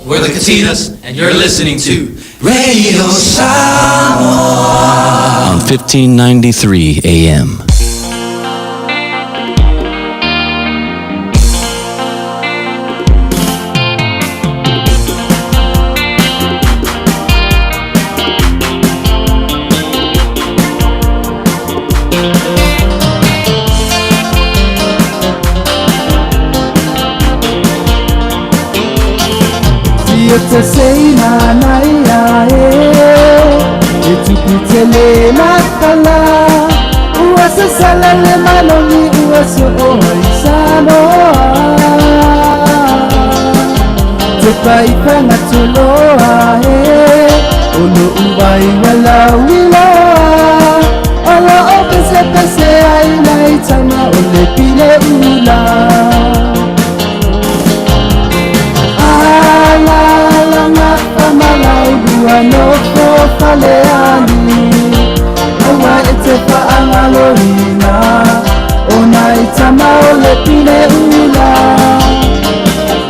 We're the Katinas, and you're listening to Radio Samoa on 1593 AM. Te seina nai e e tupitele matala ua sasala le malongi ua so'oa i Samoa te paifagatoloa e o lo'u vaiualauiloa o lo'o pesepese ai nai tama o le pile ula. Famalaulua nofo faleani aua e te faagaloina ona i tama o le pile ula.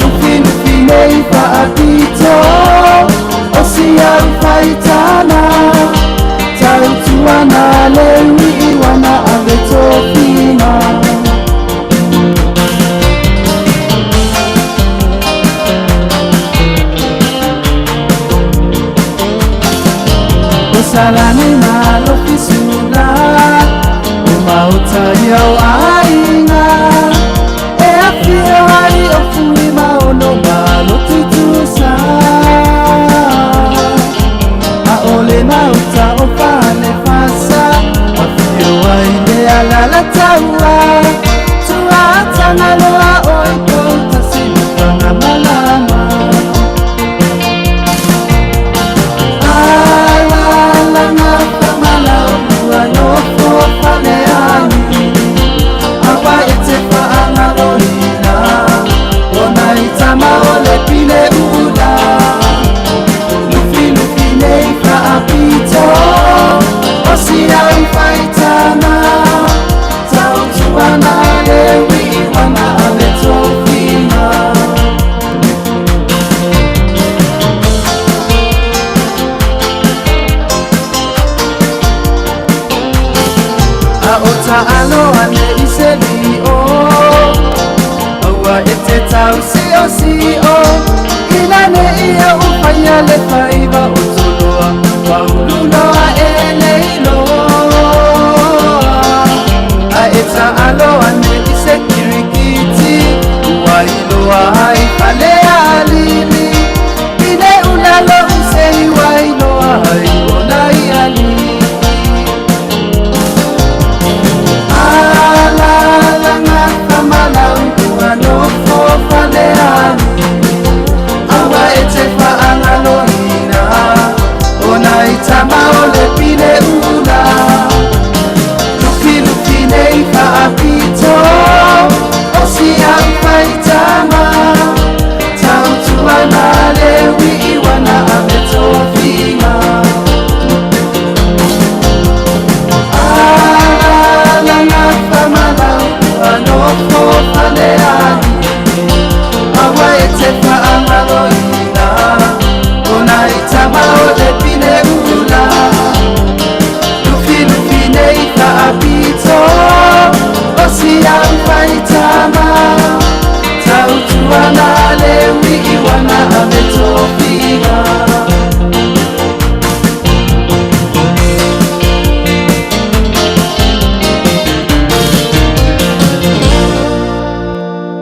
Lufilufi nei faapito o sia ufaitana tautuana le uiuana ave tofiga. O salani malofisula o maota iau aiga e afio ai o fui maono malotutusa a ole mauta o fale fasa afio ai le alalataua tuatagaloa oi koutasi mafagamalama. Alalaga famalaulua nofo faleani aua e te faagaloina ona i tama o le pile ula. Lufilufi nei faapito o sia ufaitana tautuana le uiuana ave tofiga. A o taalo ane i se lio aua e te tau sio sio ina ne ia ufaia le faiva o toloa waululoa e leiloa a e taalo ane i se kirikiti ua iloa ai fale alili ine ulalo usei wa iloa ai ona i alii. Alalaga famalaulua nofo faleani aua e te faagaloina ona i tama o le pile ula. Lufilufi nei faapito o sia ufaitama tautuana le uiuana ave tofiga. Alalaga famalaulua nofo faleani aua e te faagaloina ona i tama o le pile ula. Lufilufi nei faapito o sia ufaitama tautuana le uiuana ave tofiga.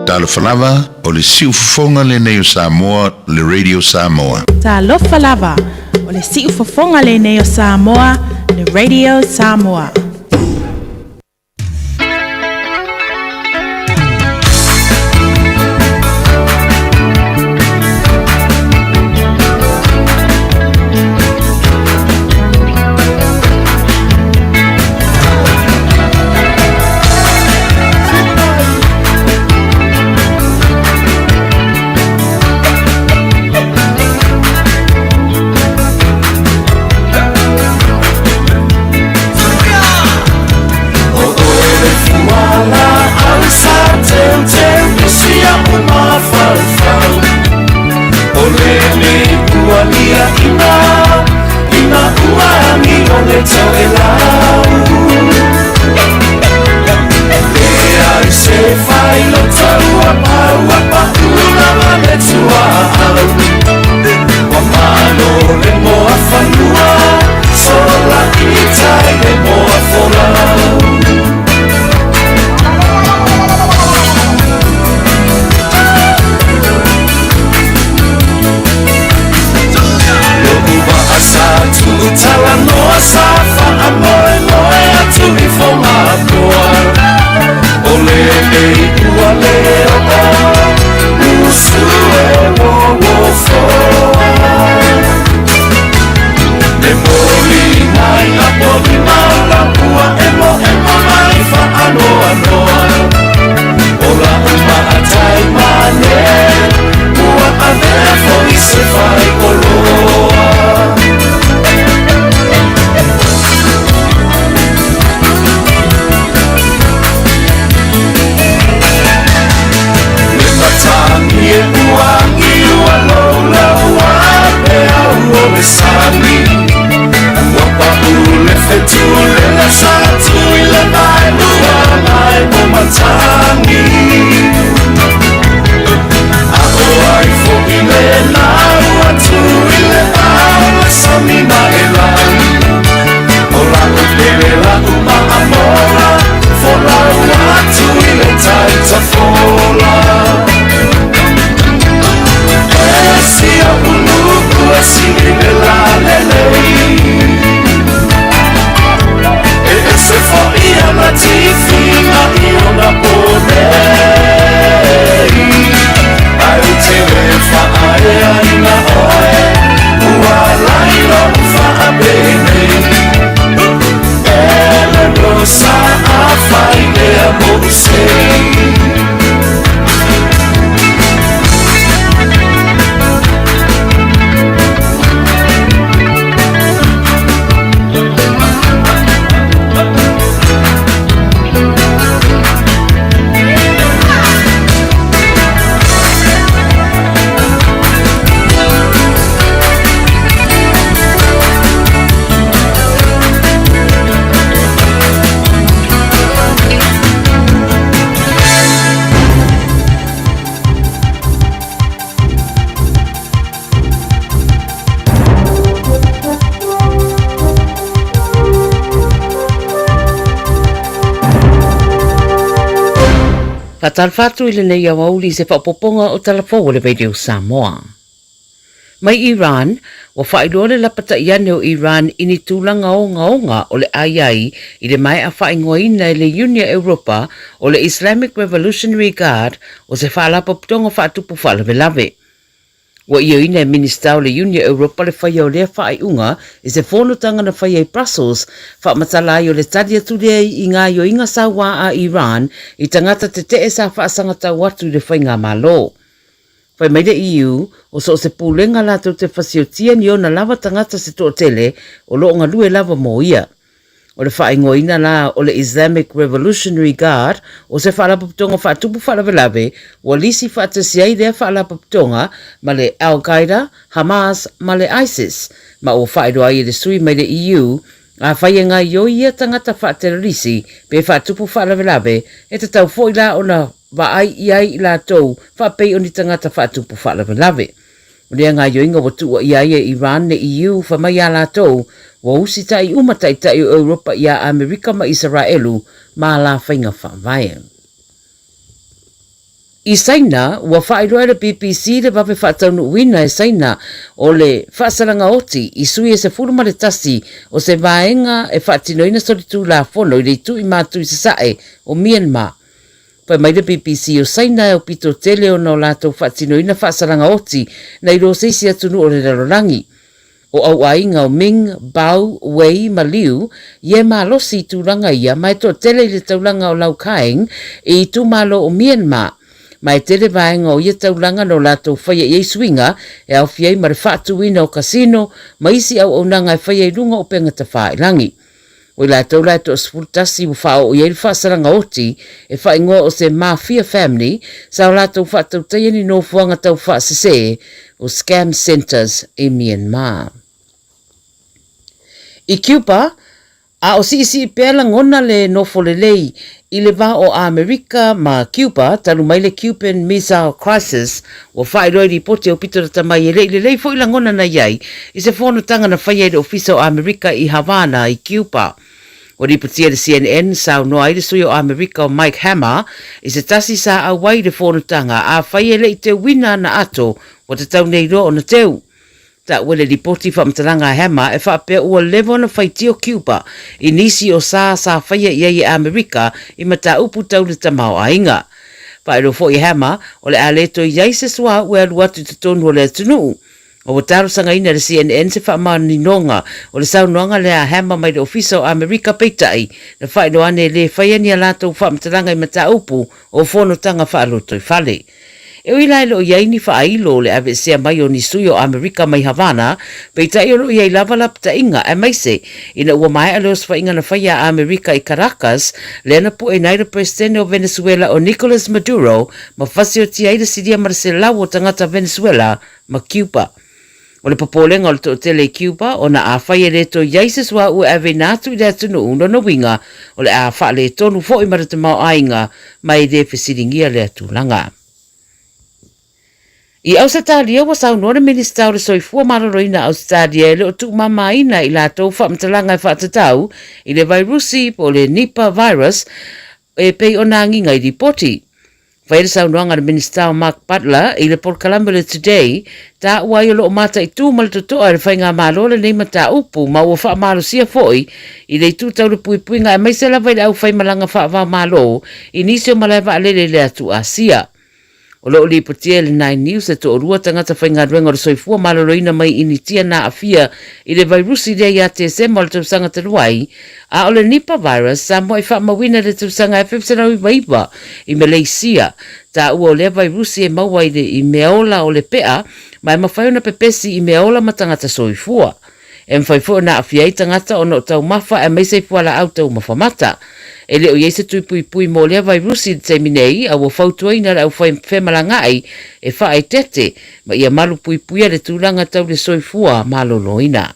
Talofa lava, o le siufofoga lenei o Samoa, le Radio Samoa. Talofa lava, o le siufofoga lenei o Samoa, le Radio Samoa. Go! le toelau. Leai se failota ua pau ua pau lava le tuaau. Ua malo le moa fanua, sola i tai le moa folau. Lo'u vaa sa tuutalanoa sa faamoemoe atu i Fogapoa. O lenei ua le oo, usu e uouofoa. Le moliga i apolima o lapua emoemo mai faanoanoa. O la'u maatai mane, ua avea foi se faioloa. Le matagi e uagi ua loulau a peau o le sami. Ua pau le fetu le lasa atu i le vaelua mai mo matagi. A o ai foi lena ua tu i le ao le sami ma e lagi. O la'u pele la'u maamola, folau atu i le tai tafola. E sia uluku e sili le lalelei. E ese foi ana tifiga i ona ponei. Ae ou te le faaeaina oe, ua lai lou faapenei. E le rosa afai lea mou sei. Faatalofa atu i lenei aoauli i se faaopoopoga o Tala Fou o le Radio Samoa. Mai Iran, ua faailoa le lapata'i ane o Iran i ni tulaga ogaoga o le ai ai i le maea faaigoaina e le Iuni a Europa o le Islamic Revolutionary Guard o se faalapotopotoga faatupu faalavelave. Ua ioeina e Minisita o le Iuni a Europa le faia o lea faaiuga i se fonotaga na faia i Brussels, faamatala ai o le tali atu lea i gaoioiga sauā a Iran i tagata tete'e sa faasagatau atu i le faigamalo. Fai mai le EU, o so o se pulega latou te fasiotia ni ona lava tagata se toatele o lo o galue lava mo ia. O le faaigoaina la o le Islamic Revolutionary Guard o se faalapotopotoga faatupu faalavelave ua lisi faatasi ai lea faalapotopotoga ma le Al-Qaeda, Hamas ma le ISIS, ma ua faailoa ai e le sui mai le EU, afai e gaoioi ia tagata faaterorisi pe faatupu faalavelave, e tatau foi la ona vaai i ai i latou faapei o ni tagata faatupu faalavelave. O lea gaoioiga ua tuuaia ai e Iran le EU fai mai iā latou ua usitai uma taitai o Europa iā Amerika ma Isaraelu ma a la faiga faavae. I Saina, ua faailoa e le BBC le vave faataunuuina e Saina o le faasalaga oti i sui e 11 o se vaega e faatinoina solitulafono i le itu i matu i sasae o Myanmar. Fai mai le BBC o Saina e aupito tele ona o latou faatinoina faasalaga oti nai lo se isi atunuu o le lalolagi. O auaiga o Ming, Bao, Wei ma Liu ia e malosi i tulaga ia ma e toatele i le taulaga o Lau Kaeng i itumalo o Myanmar. Ma e tele vaega o ia taulaga no latou faia i ai suiga e aofia ai ma le faatuina o kasino ma isi auaunaga e faia i luga o upega tafailangi. O i latou la e toa-11 ua faaoo i ai le faasalaga oti e faaigoa o se Mafia Family sa o latou faatautaia ni nofoaga tau faasese o scam centres i Myanmar. I Cuba, A o siisii pea lagona le nofo lelei i le va o Amerika ma Cuba talu mai le Cuban Missile Crisis ua faailoa i lipoti aupito lata mai e le i lelei foi lagona na i ai i se fonotaga na faia i le Ofisa o Amerika i Havana i Cuba. Ua lipotia e le CNN, saunoa ai le sui o Amerika o Mike Hammer i se tasi sa auai i le fonotaga, afai e le i teuina ana ato, ua tatau nei loa ona teu. Taua le lipoti faamatalaga a Hammer e faapea ua leva ona faitio Cuba i nisi o sa sa faia i ai e Amerika i mataupu tau le tamaoaiga. Faailoa foi e Hammer, o le a le toe i ai se suauu e alu atu i totonu o le atunuu. A ua talosagaina e le CNN se faamaninoga o le saunoaga lea a Hammer mai le Ofisa o Amerika peitai, na faailoa ane e le faia ni a latou faamatalaga i mataupu o fonotaga faalotoifale. E ui la e le o i ai ni faailo o le aveesea mai o ni sui o Amerika mai Havana, peitai o lo o i ai lava lapataiga, aemaise ina ua maea le osofaiga na faia a Amerika i Caracas, lea na pueina ai le Peresetene o Venezuela o Nicolas Maduro ma fasiotia ai le silia ma le 100 o tagata Venezuela ma Cuba. O le popolega o le toatele i Cuba, ona afai e le toe i ai se suauu e aveina atu i le atunuu, lona uiga, o le a faaletonu foi ma le tamaoaiga, ma e le fesiligia lea tulaga. I Ausetalia, ua saunoa le Minisita o le Soifua Maloloina Ausetalia e le o tuumamaina i latou faamatalaga e faatatau i le vairusi po o le Nipah virus e pei ona agiga i lipoti. Fai le saunoaga a le Minisita o Mark Butler i le polokalame o le Today, taua ai o lo o mataitu ma le totoa e le Faigamalo lenei mataupu ma ua faamalosia foi i le itu tau le puipuiga aemaise lava i le aufaimalaga faava-o-Malo i nisi o malae vaalele i le atu Asia. O lo o lipotia e le Nine News e toalua tagata faigaluega o le soifua maloloina mai Initia na aafia i le vairusi lea ia Tesema o le tausaga talu ai, a o le Nipah virus sa muai faamauina i le tausaga 1999 i Maleisia. Taua o lea vairusi e maua i le i meaola o le pea ma e mafai ona pepesi i meaola ma tagata soifua. E mafai foi ona aafia ai tagata ona o taumafa aemaise i fualaau taumafa mata. E le o i ai se tui puipui mo lea vairusi i le taimi nei, a ua fautuaina le aufai femalagaai e faaeteete ma ia malu puipuia le tulaga tau le soifua maloloina.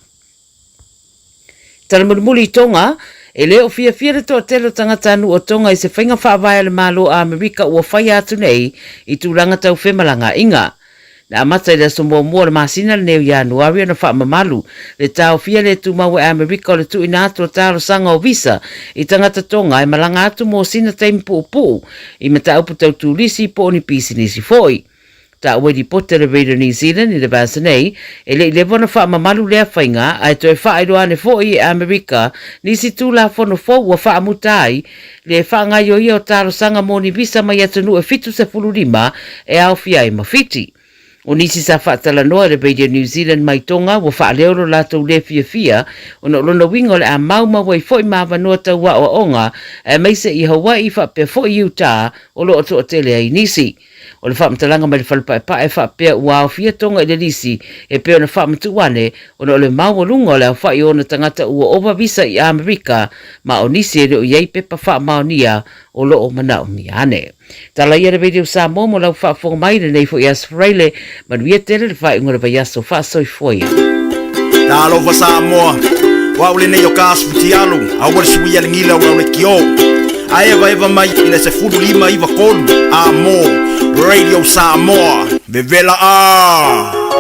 Tala mulimuli i Tonga, E le o fiafia le toatele o tagatanuu o Tonga i se faiga faavae a le Malo o Amerika ua faia atu nei i tulaga tau femalagaaiga. Na amata i le aso muamua o le masina lenei o Ianuari ona faamamalu le taofia le tumau e Amerika o le tuuina atu o talosaga o visa i tagata Tonga e malaga atu mo sina taimi puupuu i mataupu tau turisi po o ni pisinisi foi. Taua i lipoti a le Radio New Zealand i le vaiaso nei, e le i leva ona faamamalu lea faiga, ae toe faailoa ane foi e Amerika nisi tulafono fou ua faamuta ai le faagaioia o talosaga mo ni visa mai atunuu e 75 e aofia ai ma Fiti. O nisi sa faatalanoa i le Radio New Zealand mai Tonga ua faaleo lo latou le fiafia ona o lona uiga o le a maumau ai foi ma avanoa tau aoaoga aemaise i Hawaii faapea foi Utah o lo o toatele ai nisi. O le faamatalaga mai le Fale Paepae faapea ua aofia Tonga i le lisi e pei ona faamatuu ane ona o le maualuga o le aofai o ona tagata ua ova visa i Amerika ma o nisi e le o i ai pepa faamaonia o lo o manaomia ane. Tala ia le Radio Samoa mo lau faafofoga mai i lenei foi aso Faraile. Manuia tele le faaiuga o le vaiaso. Faasoifua ia. Talofa Samoa, o au lenei o ka asu fitialu, aua le suia le gila o le kio. A evaeva mai i le 1593 a mo Radio Samoa. Vevela a!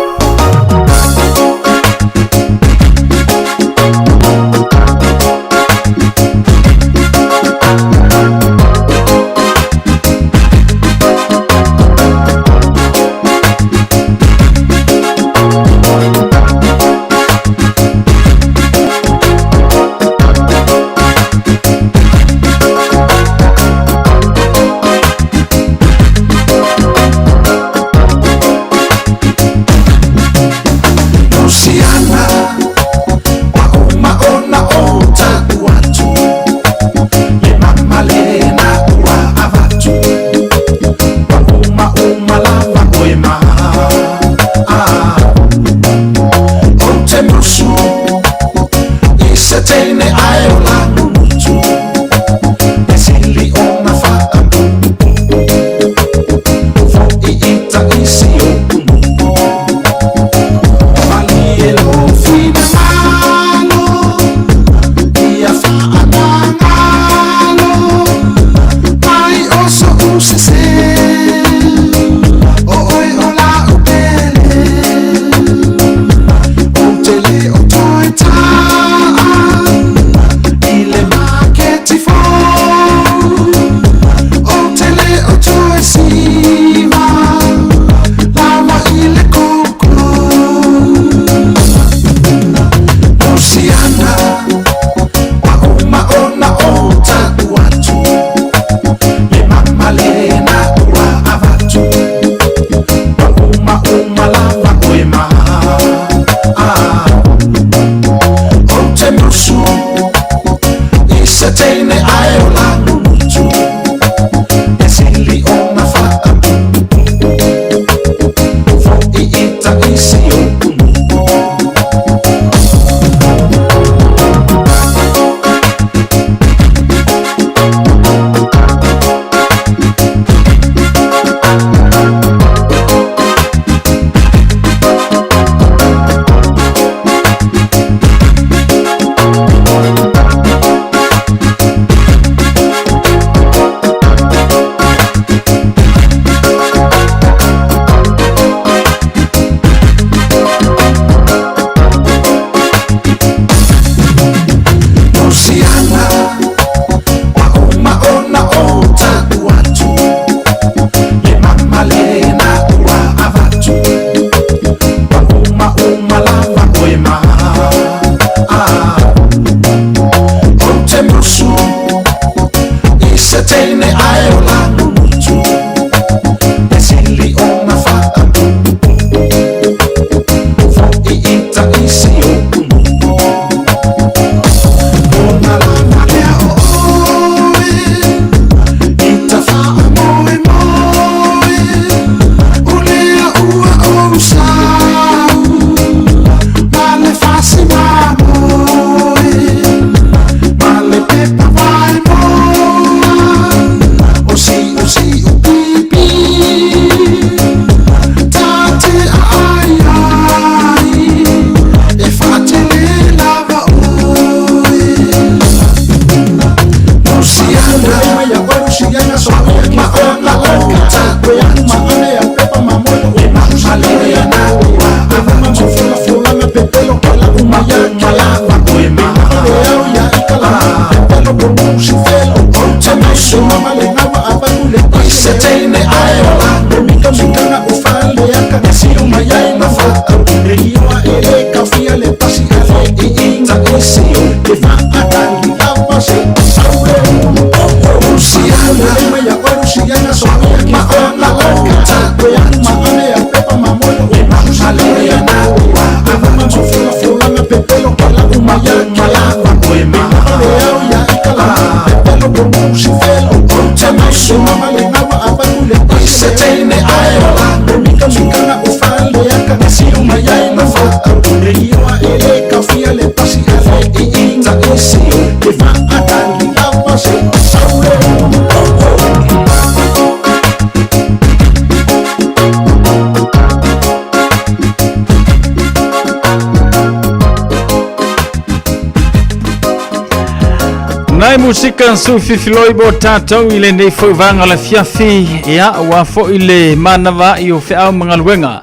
Nai musika su fifiloi bo tātou i lenei foi vanga la fiafi ia ua foi le manava i o feau mangaluenga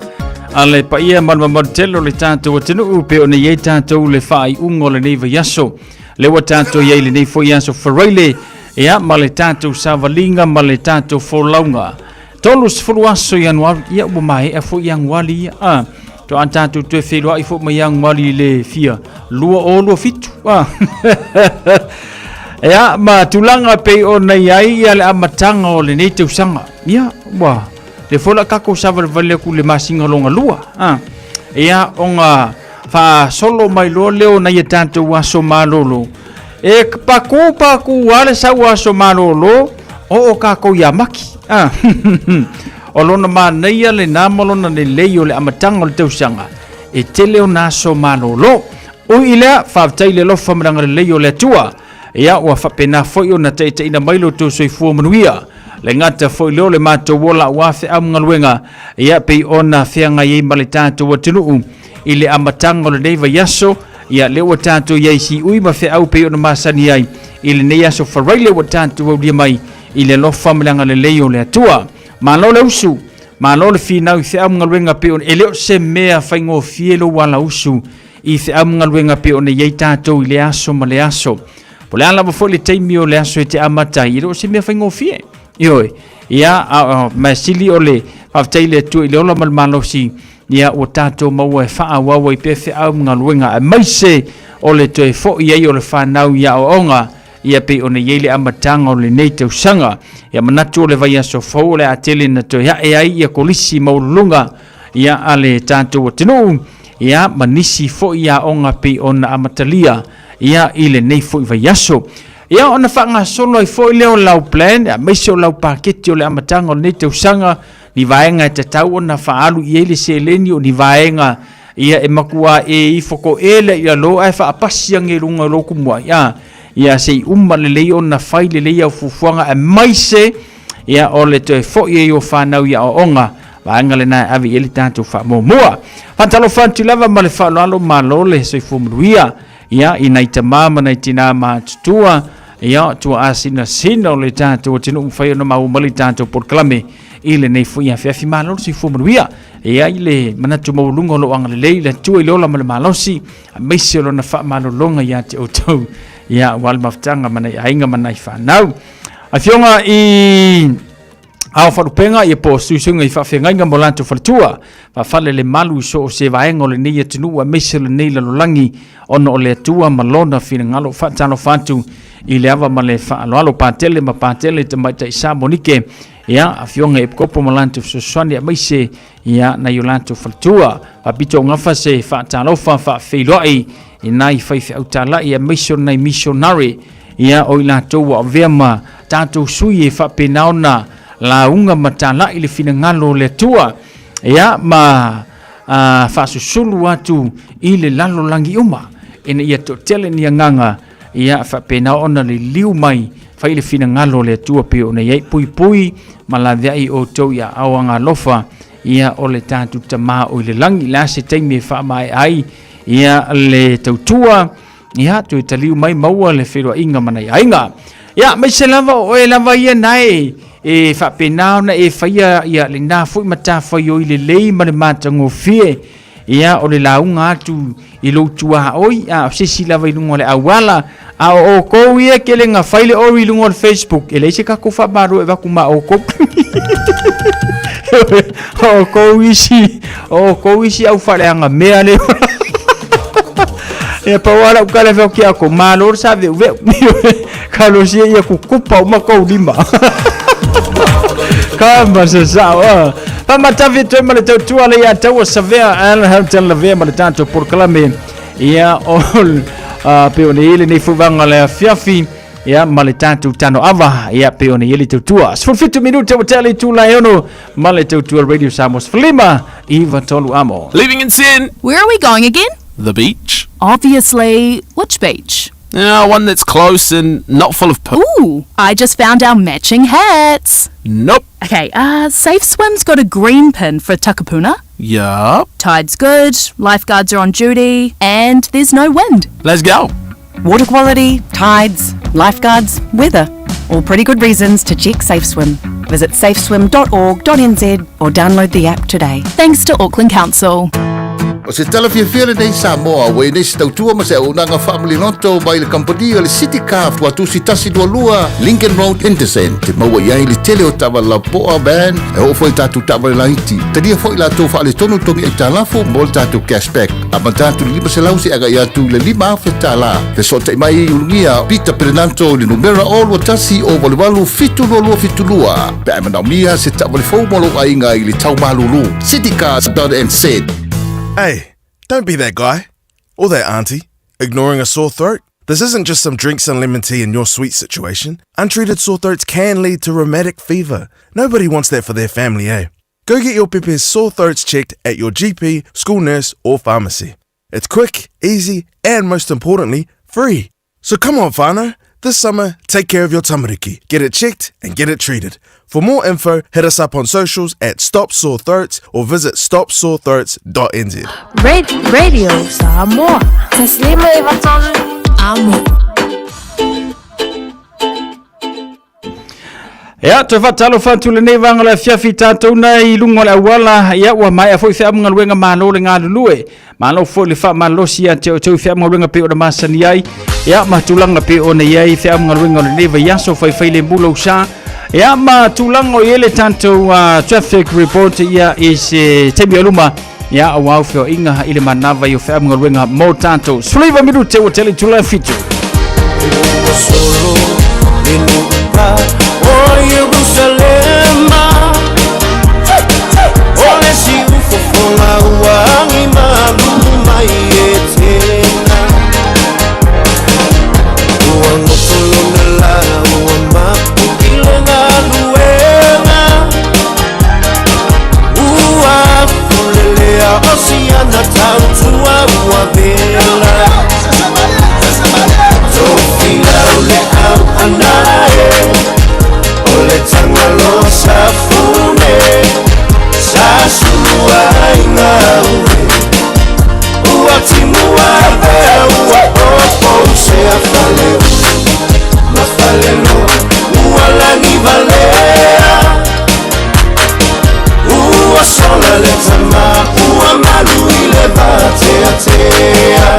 a le paia ma le mamalu tele o le tātou atunuu pe ona i ai tātou le faaiuga o lenei vaiaso. Lea ua tātou i ai lenei foi aso Faraile, ia ma le tātou savaliga ma le tātou folauga. 30 aso Ianuari, ia ua maea foi Ianuari ia. Ah, to an tātou toe feiloai foi mai Ianuari i le fia 2027. Ah. Ia, ma tulaga pei ona i ai ia le amataga o lenei tausaga. Ia, ua Le foi la kako savalivali atu le masina longa lua. Ah. Ia ona faasolo mai loa lea o nai a tatou aso malolo. E paku paku lava le sau aso malolo o o kākou iā Maki. Ah. O lona manaia lena ma lona lelei o le amataga o le tausaga e tele ona aso malolo. Ui i lea, faafetai i le alofa ma le agalelei o le Atua. Ia, ua faapena foi ona taitaiina mai lo outou soifua manuia. Le gata foi lea o le matou ola aua feau ma galuega, ia, pei ona feagai ai ma le tatou atunuu i le amataga o lenei vaiaso. Ia, lea ua tatou i ai i siui ma feau pei ona masani ai i lenei aso Faraile ua tatou aulia mai i le alofa ma le agalelei o le Atua. Malo le usu, malo le finau i feau ma galuega pei ona, e le o se mea faigofie lou alausu i feau ma galuega pei ona i ai tatou i le aso ma le aso. Po le a lava foi le taimi o le aso e te amata ai, e le o se mea faigofie. Ioe, ia, a, ma sili o le faafetai i le Atua i le ola ma le malosi, ia, ua tatou maua e faaauau ai pea feau ma galuega, aemaise o le toe foi ai o le fanau i aoaoga, ia pei ona i ai le amataga o lenei tausaga. Ia manatu o le vaiaso fou o le a tele na toe ae ai ia kolisi maualuluga ia a le tatou atunuu, ia ma nisi foi aoga pei ona amatalia ia i lenei foi vaiaso. Ia ona faagasolo ai foi lea o lau plan, aemaise o lau paketi o le amataga o lenei tausaga, ni vaega e tatau ona faaalu i ai le seleni, o ni vaega ia e matua e ifo ko e lea i lalo ae faapasi age i luga o lou kumuai. A, ia se i uma lelei ona fai lelei au fuafuaga aemaise ia o le toe foi ai o fanau i aoaoga, vaega lena e ave i ai le tatou faamuamua. Faatalofa atu lava ma le faaaloalo, malo le soifua manuia ia i nai tama ma nai tinā matutua, ia tuaa sinasina o le tatou atunuu mafai ona maua mai le tatou polokalame i lenei foi afiafi. Malo le soifua manuia. E i ai le manatu maualuga o lou agalelei i le Atua i le ola ma le malosi, aemaise o lona faamalologa ia te outou, ia aua le mafutaga ma nai aiga ma nai fanau. Afioga i Ao Faalupega, ia po o suisuga i faafeagaiga mo latou faletua, faafale le malu i so o se vaega o lenei atunuu aemaise o lenei lalolagi, ona o le Atua ma lona finagalo. Faatalofa atu i le ava ma le faaaloalo, Patele ma Patele Tamaitai Sa Monike, ia afioga i Epikopo ma latou fesoasoani aemaise ia nai o latou faletua. Faapito gafa se faatalofa faafeiloai i nai faifeau talai aemaise o nai missionary ia o i latou ua avea ma tatou sui e faapena ona lauga ma talai le finagalo o le Atua ia ma faasusulu atu i le lalolagi uma ina ia toatele ni agaga ia faapena ona liliu mai fai le finagalo o le Atua pei ona i ai. Puipui ma laveai outou i aao agalofa ia o le tatou Tama o i le lagi. Le a se taimi e faamaea ai ia le tautua, ia toe taliu mai maua le feiloaiga ma nai aiga. Ia aemaise lava o oe lava ia na e e faapena ona e faia ia lena foi matafaioi lelei ma le matagofie ia o le lauga atu i lou tuaoi, a o se isi lava i luga o le auala, a o outou ia ke le gafai le ori i luga o le Facebook, e leai se tatou faamalo e avatu ma outou. O outou isi, o outou isi au faaleaga mea le. Ia pau lava lau tala e fai atu ia outou, malo le saveuveu. Kalosia ia kukupa uma tou lima. Ka ma se sao. Faamatafi atu ai ma le tautua le ia taua savea al hau lavea ma le tatou polokalame ia o pei ona i ai lenei foi vaega o le afiafi. Ia ma le tatou tano ava ia pe ona i ai le tautua. 17 minute ua tea le itula e ono ma le tautua Radio Samoa 15 9 3 amo. Leaving in 10. Where are we going again? The beach. Obviously, which beach? Yeah, one that's close and not full of poo. Ooh, I just found our matching hats. Nope. Okay, Safe Swim's got a green pin for Takapuna. Yup. Tide's good, lifeguards are on duty, and there's no wind. Let's go. Water quality, tides, lifeguards, weather. All pretty good reasons to check Safe Swim. Visit safeswim.org.nz or download the app today. Thanks to Auckland Council. O se tala fiafia lenei Samoa, ua i nei se tautua ma se auaunaga faamaliloto mai le kamupani o le City Car Tuatusi 122 Lincoln Road Henderson. Te maua i ai le tele o taavale lapopoa, van, e oo foi i tatou taavale laiti. Talia foi latou faaletonu togi aitalafu mo le tatou cashback. Amata atu i le 500 seia agai atu i le $5,000. Fesootai mai i Ulugia Peter Perenanto i le numera 021 088 72272 pe a e manaomia se taavale fou mo lou aiga i le tau malulu. Citycars.nz. Hey, don't be that guy. Or that auntie, ignoring a sore throat. This isn't just some drinks and lemon tea in your sweet situation. Untreated sore throats can lead to rheumatic fever. Nobody wants that for their family, eh? Go get your pepe's sore throats checked at your GP, school nurse, or pharmacy. It's quick, easy, and most importantly, free. So come on, whānau. This summer, take care of your tamariki. Get it checked and get it treated. For more info, hit us up on socials at Stop Sore Throats or visit stopsorethroats.nz. Red Radio Samoa. Amo. Ia, toe faatalofa atu lenei vaega o le afiafi i tatou na i luga o le auala, ia ua maea foi feamugaluega malo le galulue. Malo foi le faamalosi ia te outou i feamugaluega pei ona masani ai, ia ma tulaga pei ona i ai feamugaluega o lenei vaiaso faifai le mula usa. Ia ma tulaga o i ai le tatou traffic report ia i se taimi o luma, ia aua feoaiga i le manava i o feamugaluega mo tatou. 19 minute ua tele itula e fitu. Solo le nuka o Yerusalema O le siufofoga ua agi malu mai e tena Ua goto lona la ua mapu i le galuega Ua fulelea o siana tautua ua vela Tofilau le au anae O le tagalo safune Sa sulu ai gaue Ua timu avea ua opo sea faleu Ma faleloa ua lagi valea Ua sola le tama ua malu i le vateatea.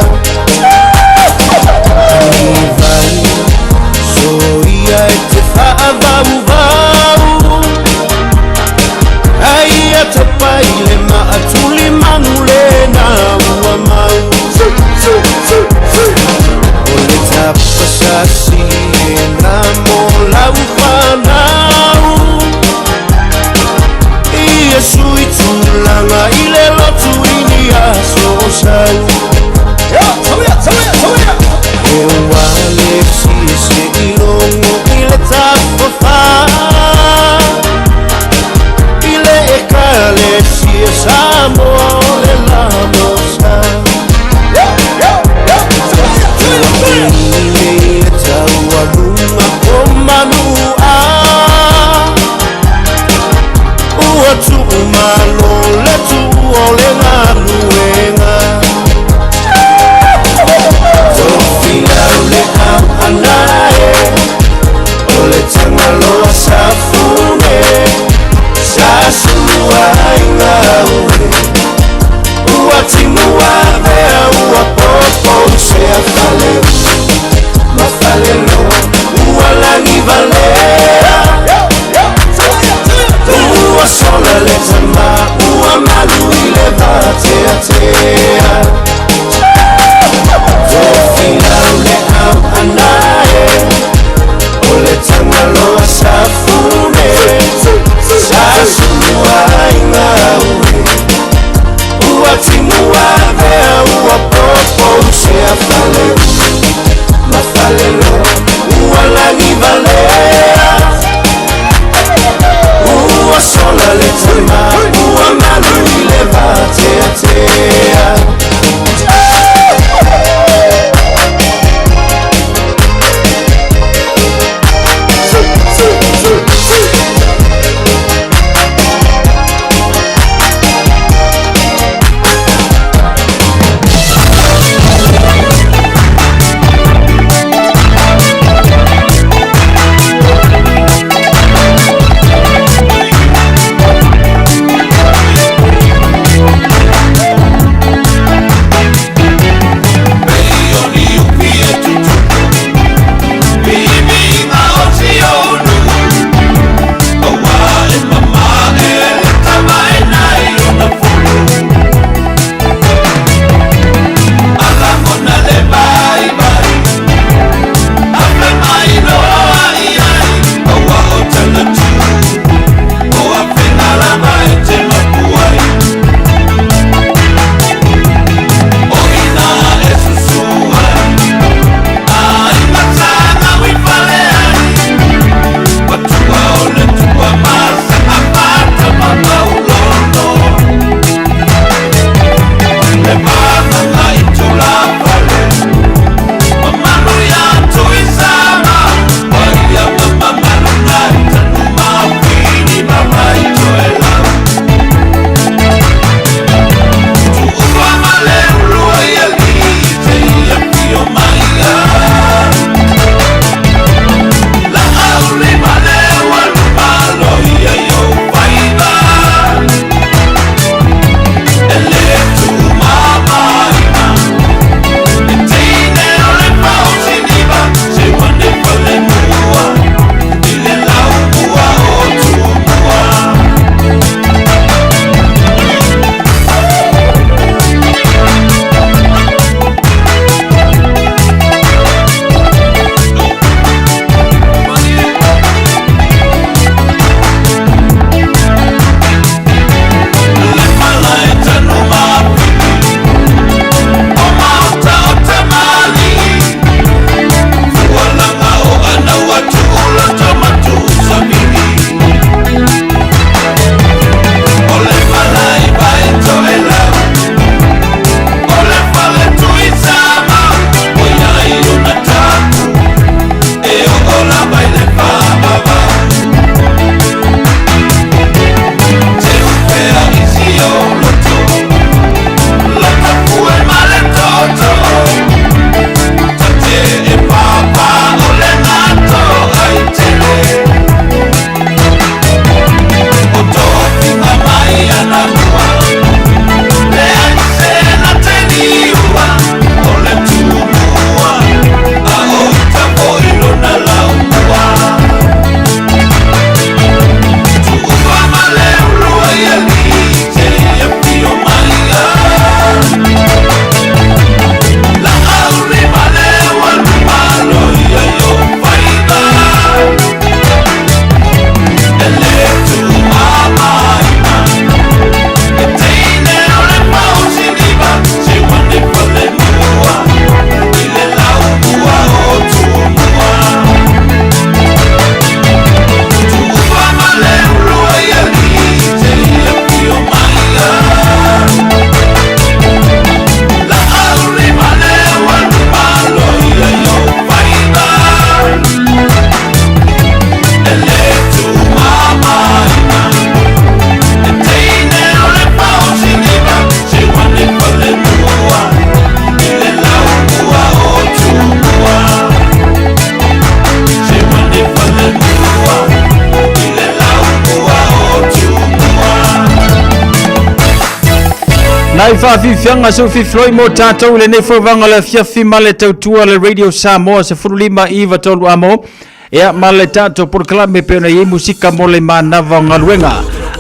Nai faafiafiaga seu fifiloi mo tatou i lenei foi vaega o le afiafi ma le tautua le Radio Samoa 15 9 3 amo ia ma le tatou polokalame pe ona i ai musika mo le manava o galuega.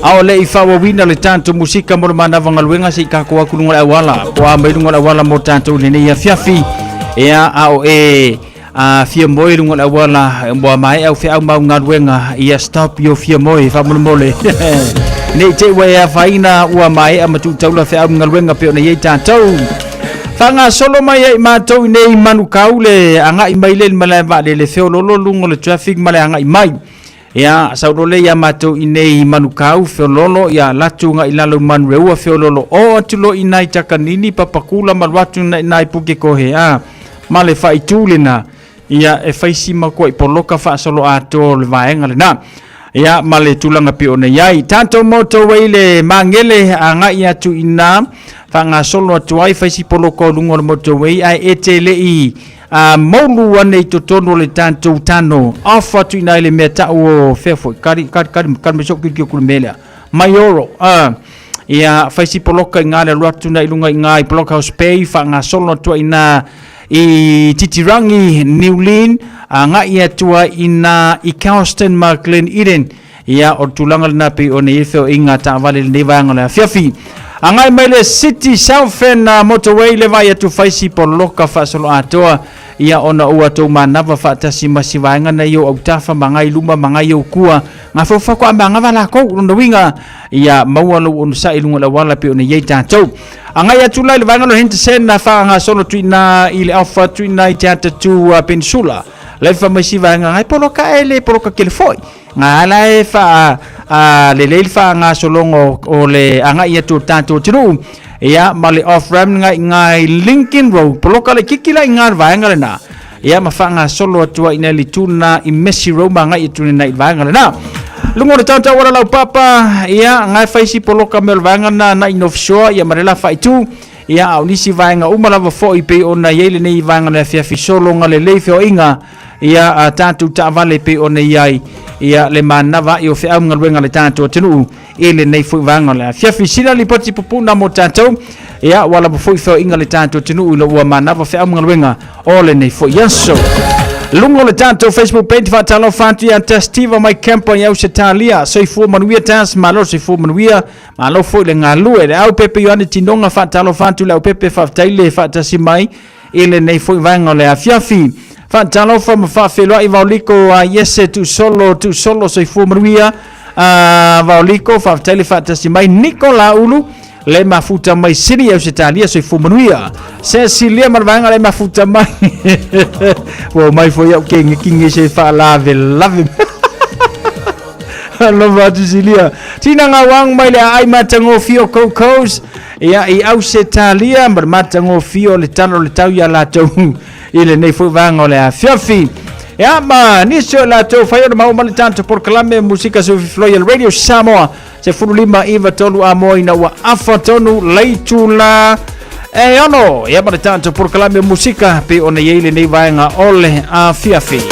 A o le i faaauauina le tatou musika mo le manava o galuega se i tatou atu luga o le auala po a mai luga o le auala mo tatou i lenei afiafi. Ia a o e a fia moe i luga o le auala ua maea au feau ma au galuega ia stop your fia moe faamolemole ne i te i ua e afaina ua maea ma tuutaula feau ma galuega pe ona i ai tatou faagasolo mai ai matou i nei Manukau le agai mai le malae vaalele feololo luga o le traffic ma le agai mai. Ia, sau loa lea ia matou i nei Manukau, feololo, ia alu atu agai i lalo i Manureua, feololo oo atu loa i ina i Takanini, Papakula ma alu atu i ina i Pukekohe, a, ma le faaitu lena, ia, e fai si matuai poloka faasoloatoa o le vaega lena. Ia, ma le tulaga pei ona i ai. Tatou motorway le Magele agai atu i ina, faagasolo atu ai, fai si poloka o luga o le motorway, ae e te le i a moulu ane i totonu o le tatou tano off atu i ina i le mea tau o fea foi kari kari kari kari mai so'u kirikiri ku le mea lea Maioro a ia fai si poloka i ngā le alu atu na i luga i ngā i Blockhouse Bay faagasolo atu ai ina i Titirangi New Lynn agai atu ai ina i Kelston ma Glen Eden. Ia, o le tulaga lena pei ona i ai feoaiga taavale i lenei vaega o le afiafi. Agai mai le City Southern Motorway le vaai atu fai si poloka faasoloatoa ia ona ua tou manava faatasi ma si vaega nei o autafa ma ngai luma ma ngai ou kua ngā whauwhako a mangava lākou lona uiga ia maua lou onosai i luga o le auala pei ona i ai tatou. Agai atu la i le vaega o le Henderson na faagasolo tuina i le Alpha tuina i te atatū Peninsula. Lefa mai si vaega ngai poloka e le poloka kele foi. Ngā ala e wha a lelei le whaangasologa o le agai atu o tatou atunuu ia ma le off ramp ngai ngai Lincoln Road poloka le kiki la i ngā vaega lena ia ma whaangasolo atu ai nei le tuna i Messi Road ma ngai atu nei vaega lena lunga o le tatou wala lau papa ia ngai whaisi poloka me o le vaega na na i North Shore ia ma le la whaitu ia a o nisi vaega uma lava foi pei ona i ai lenei vaega o le afiafi sologa lelei feoaiga ia a tatou taavale pei ona i ai ia le manava a'i o feau ma galuega a le tatou atunuu i lenei foi vaega o le afiafi. Sina lipoti pupuna mo tatou ia ua lava foi feoaiga le tatou atunuu i lo ua manava feau ma galuega o lenei foi aso. Luga o le tatou Facebook page faatalofa atu ia Testiva mai Campo i Ausetalia. Soifua manuia Tas, malo soifua manuia, malo foi le galue. Le au pepe Ioane Tinoga faatalofa atu le au pepe faafetai le faatasi mai i lenei foi vaega o le afiafi. Faatalofa ma faafeiloai Vaoliko a Iese Tuusolo Tuusolo soifua manuia a Vaoliko faafetai le faatasi mai Niko Laulu le mafuta mai Sini Ausetalia soifua manuia Cecilia ma le vaega le mafuta mai ua mai foi au ke ngekinge se faalavelave Alofa atu Silia. Tina ngā wang mai le aai matagofie o Coco's. Ia i Ausetalia ma le matagofie o le tala o le tau ia latou i lenei foi vaega o le afiafi. Ia ma nisi o latou fai ona maua ma le tatou polokalame musika seu fifiloi a le Radio Samoa 15 9 3 amoa ina ua afa tonu leitula e ono. Ia ma le tatou polokalame musika pe ona i ai lenei vaega o le afiafi.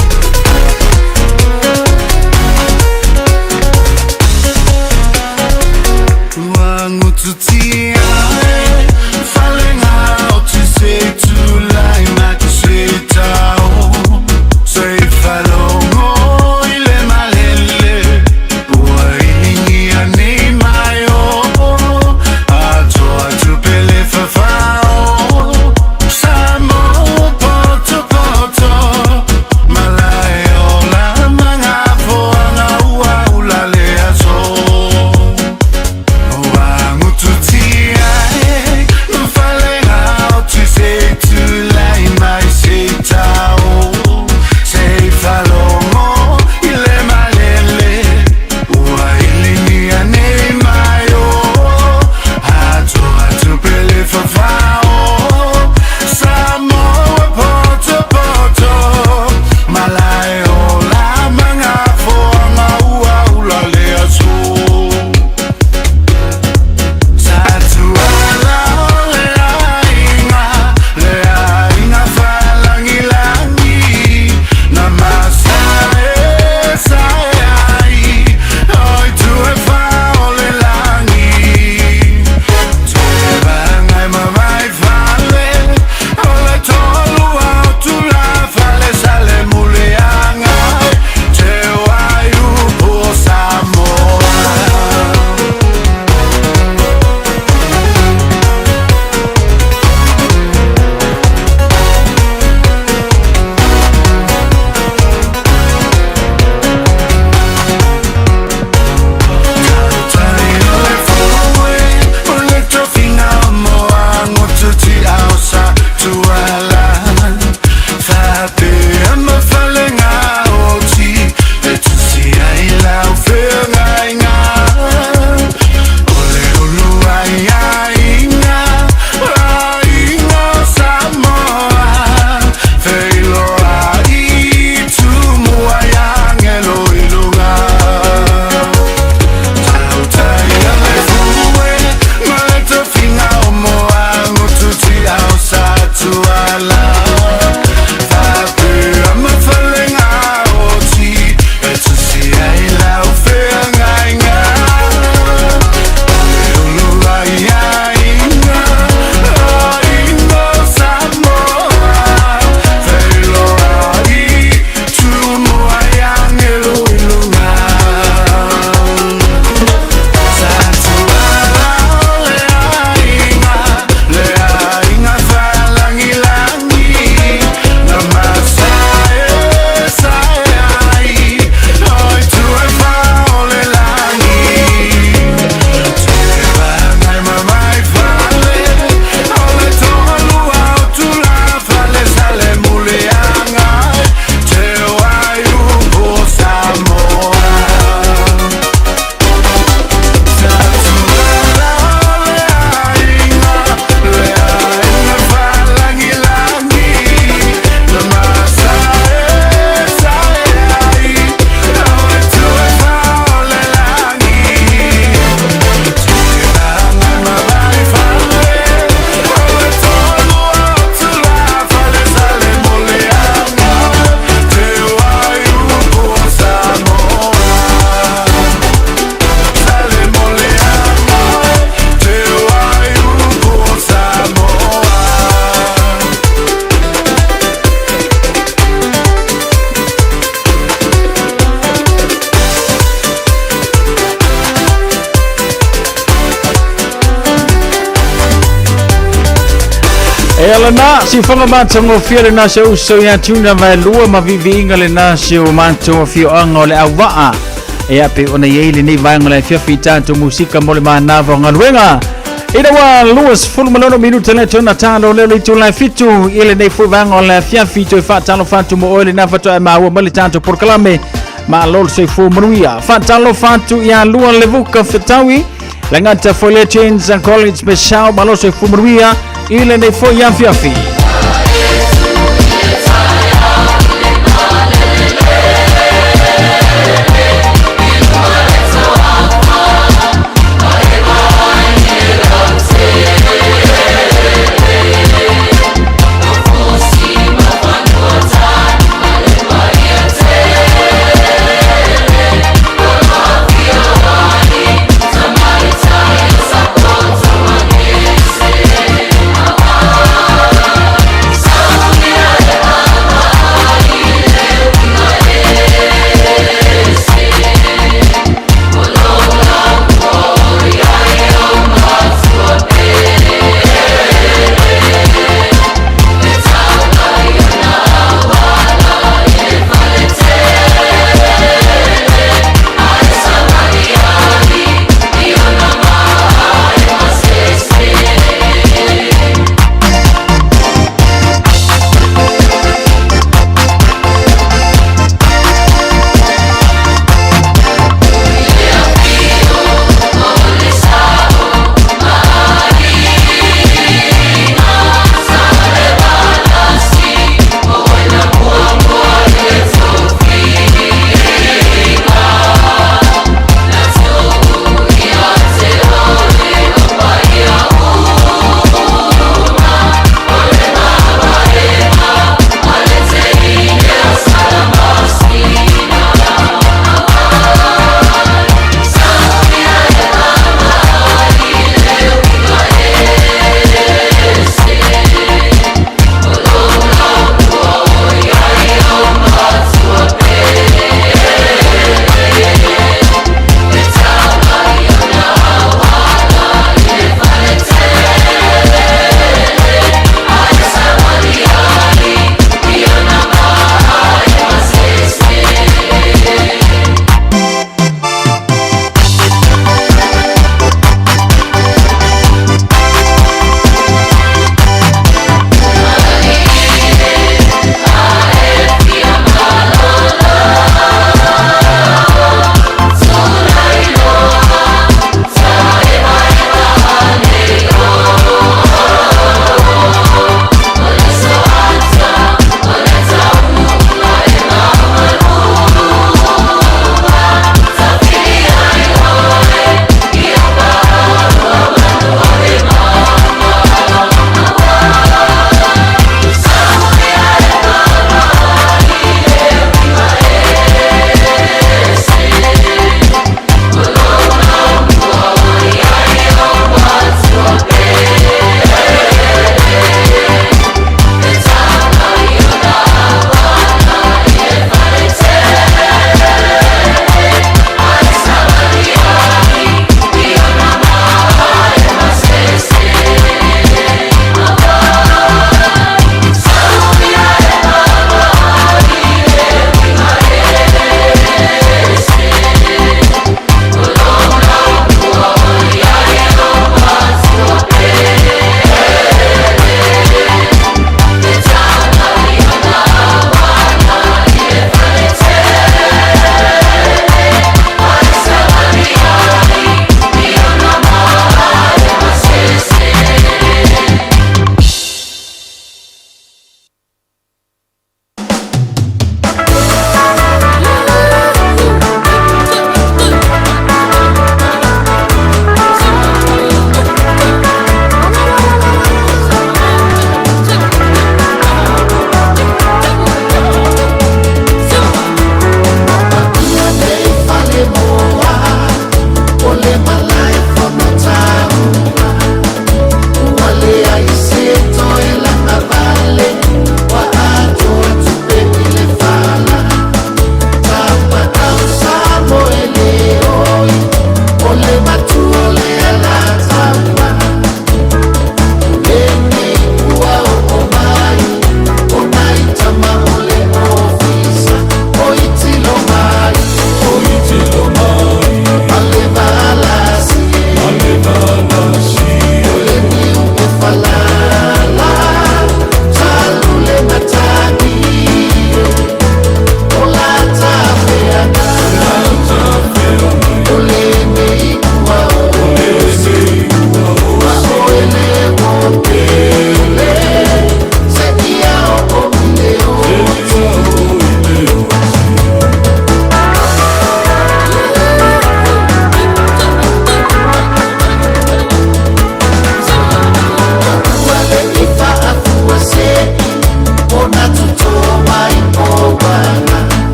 E ala na, siufaga matagofie lena se uso ia Tuna Vaelua ma viiviiga lena si o matou afioaga o Leauvaa. Ia pei ona i ai lenei vaega o le afiafi i tatou musika mo le manava o galuega. Ina ua 26 minute le tona talo leo le itula e fitu i lenei foi vaega o le afiafi toe faatalofa atu mo oe lena faatoa e maua mai le tatou polokalame. Malo le soifua manuia. Faatalofa atu ia Lua Levuka Fetaui. Lagata foi Legends and College Special malo le soifua manuia i lenei foi afiafi.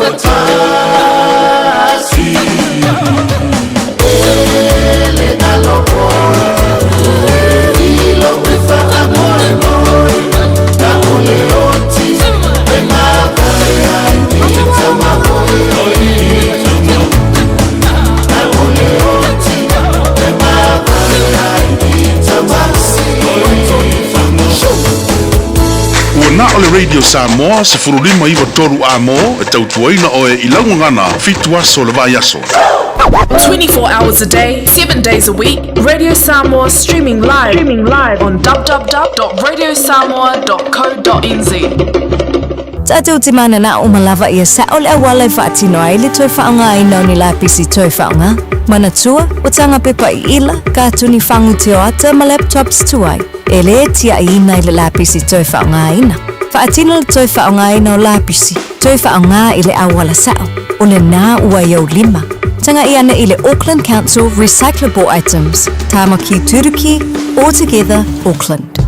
ua tasi. E le alo oe, i lou e faamoemoe, na o le oti e mavae ai i tama oe. Na o le oti e mavae ai i tama Ua na o le Radio Samoa 1593 Amo e tautuaina oe i lau gagana 7 aso o le vaiaso. 24 hours a day, 7 days a week, Radio Samoa streaming live, streaming live on www.radiosamoa.co.nz. Tatou te mananao ma lava ia sa'o le auala e faatino ai le toe faaaogaina o ni lapisi toe faaaoga. Manatua, o taga pepa iila, katuni fagu tioata ma laptops tuai, e lē tia'iina i le lapisi toe faaaogaina. Faatino le toe faaaogaina o lapisi, toe faaaogā i le auala sa'o, o lenā ua i ou lima. Taga'i ane i le Auckland Council Recyclable Items, Tāmaki Turuki, All Together, Auckland.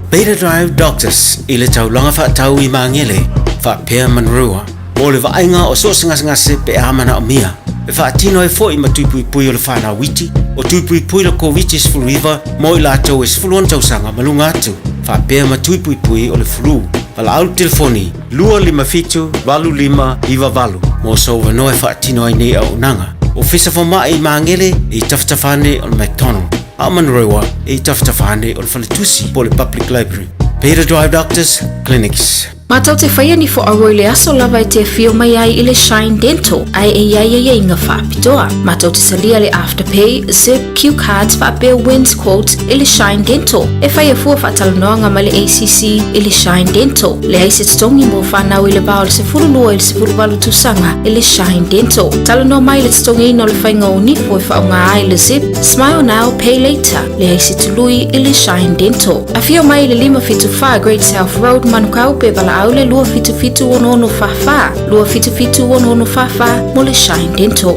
Beta Drive Doctors i le taulaga faatau i Magele faapea Manurewa mo le vaaiga o so o se gasegase pe a manaomia. E faatino ai foi ma tui puipui o le fanau iti, o tui puipui le Koviti-19 mo i latou e 16 tausaga ma luga atu, faapea ma tui puipui o le flu. Valaau le telefoni 257 8598 mo sou avanoa e faatino ai nei auaunaga. Ofisa Fomai i Magele e i tafatafa ane o le McDonald, a o Manurewa e i tafatafa ane o le Faletusi po o le Public Library. Beta Drive Doctors Clinics. Matou te faia ni fo'auo i le aso lava e te afio mai ai i le Shine Dental ae e i ai aiaiga faapitoa. Matou te talia le Afterpay, Zip, Q Cards faapea Wins Quote i le Shine Dental. E faia fua faatalanoaga ma le ACC i le Shine Dental. Leai se totogi mo fanau i le va o le 12 i le 18 tausaga i le Shine Dental. Talanoa mai i le totogiina o le faiga o nifo e faaaoga ai le Zip, Smile Now, Pay Later. Leai se tului i le Shine Dental. Afio mai i le 574 Great South Road, Manukau, pe valaau le 277 6644, 277 6644 mo le Shine Dental.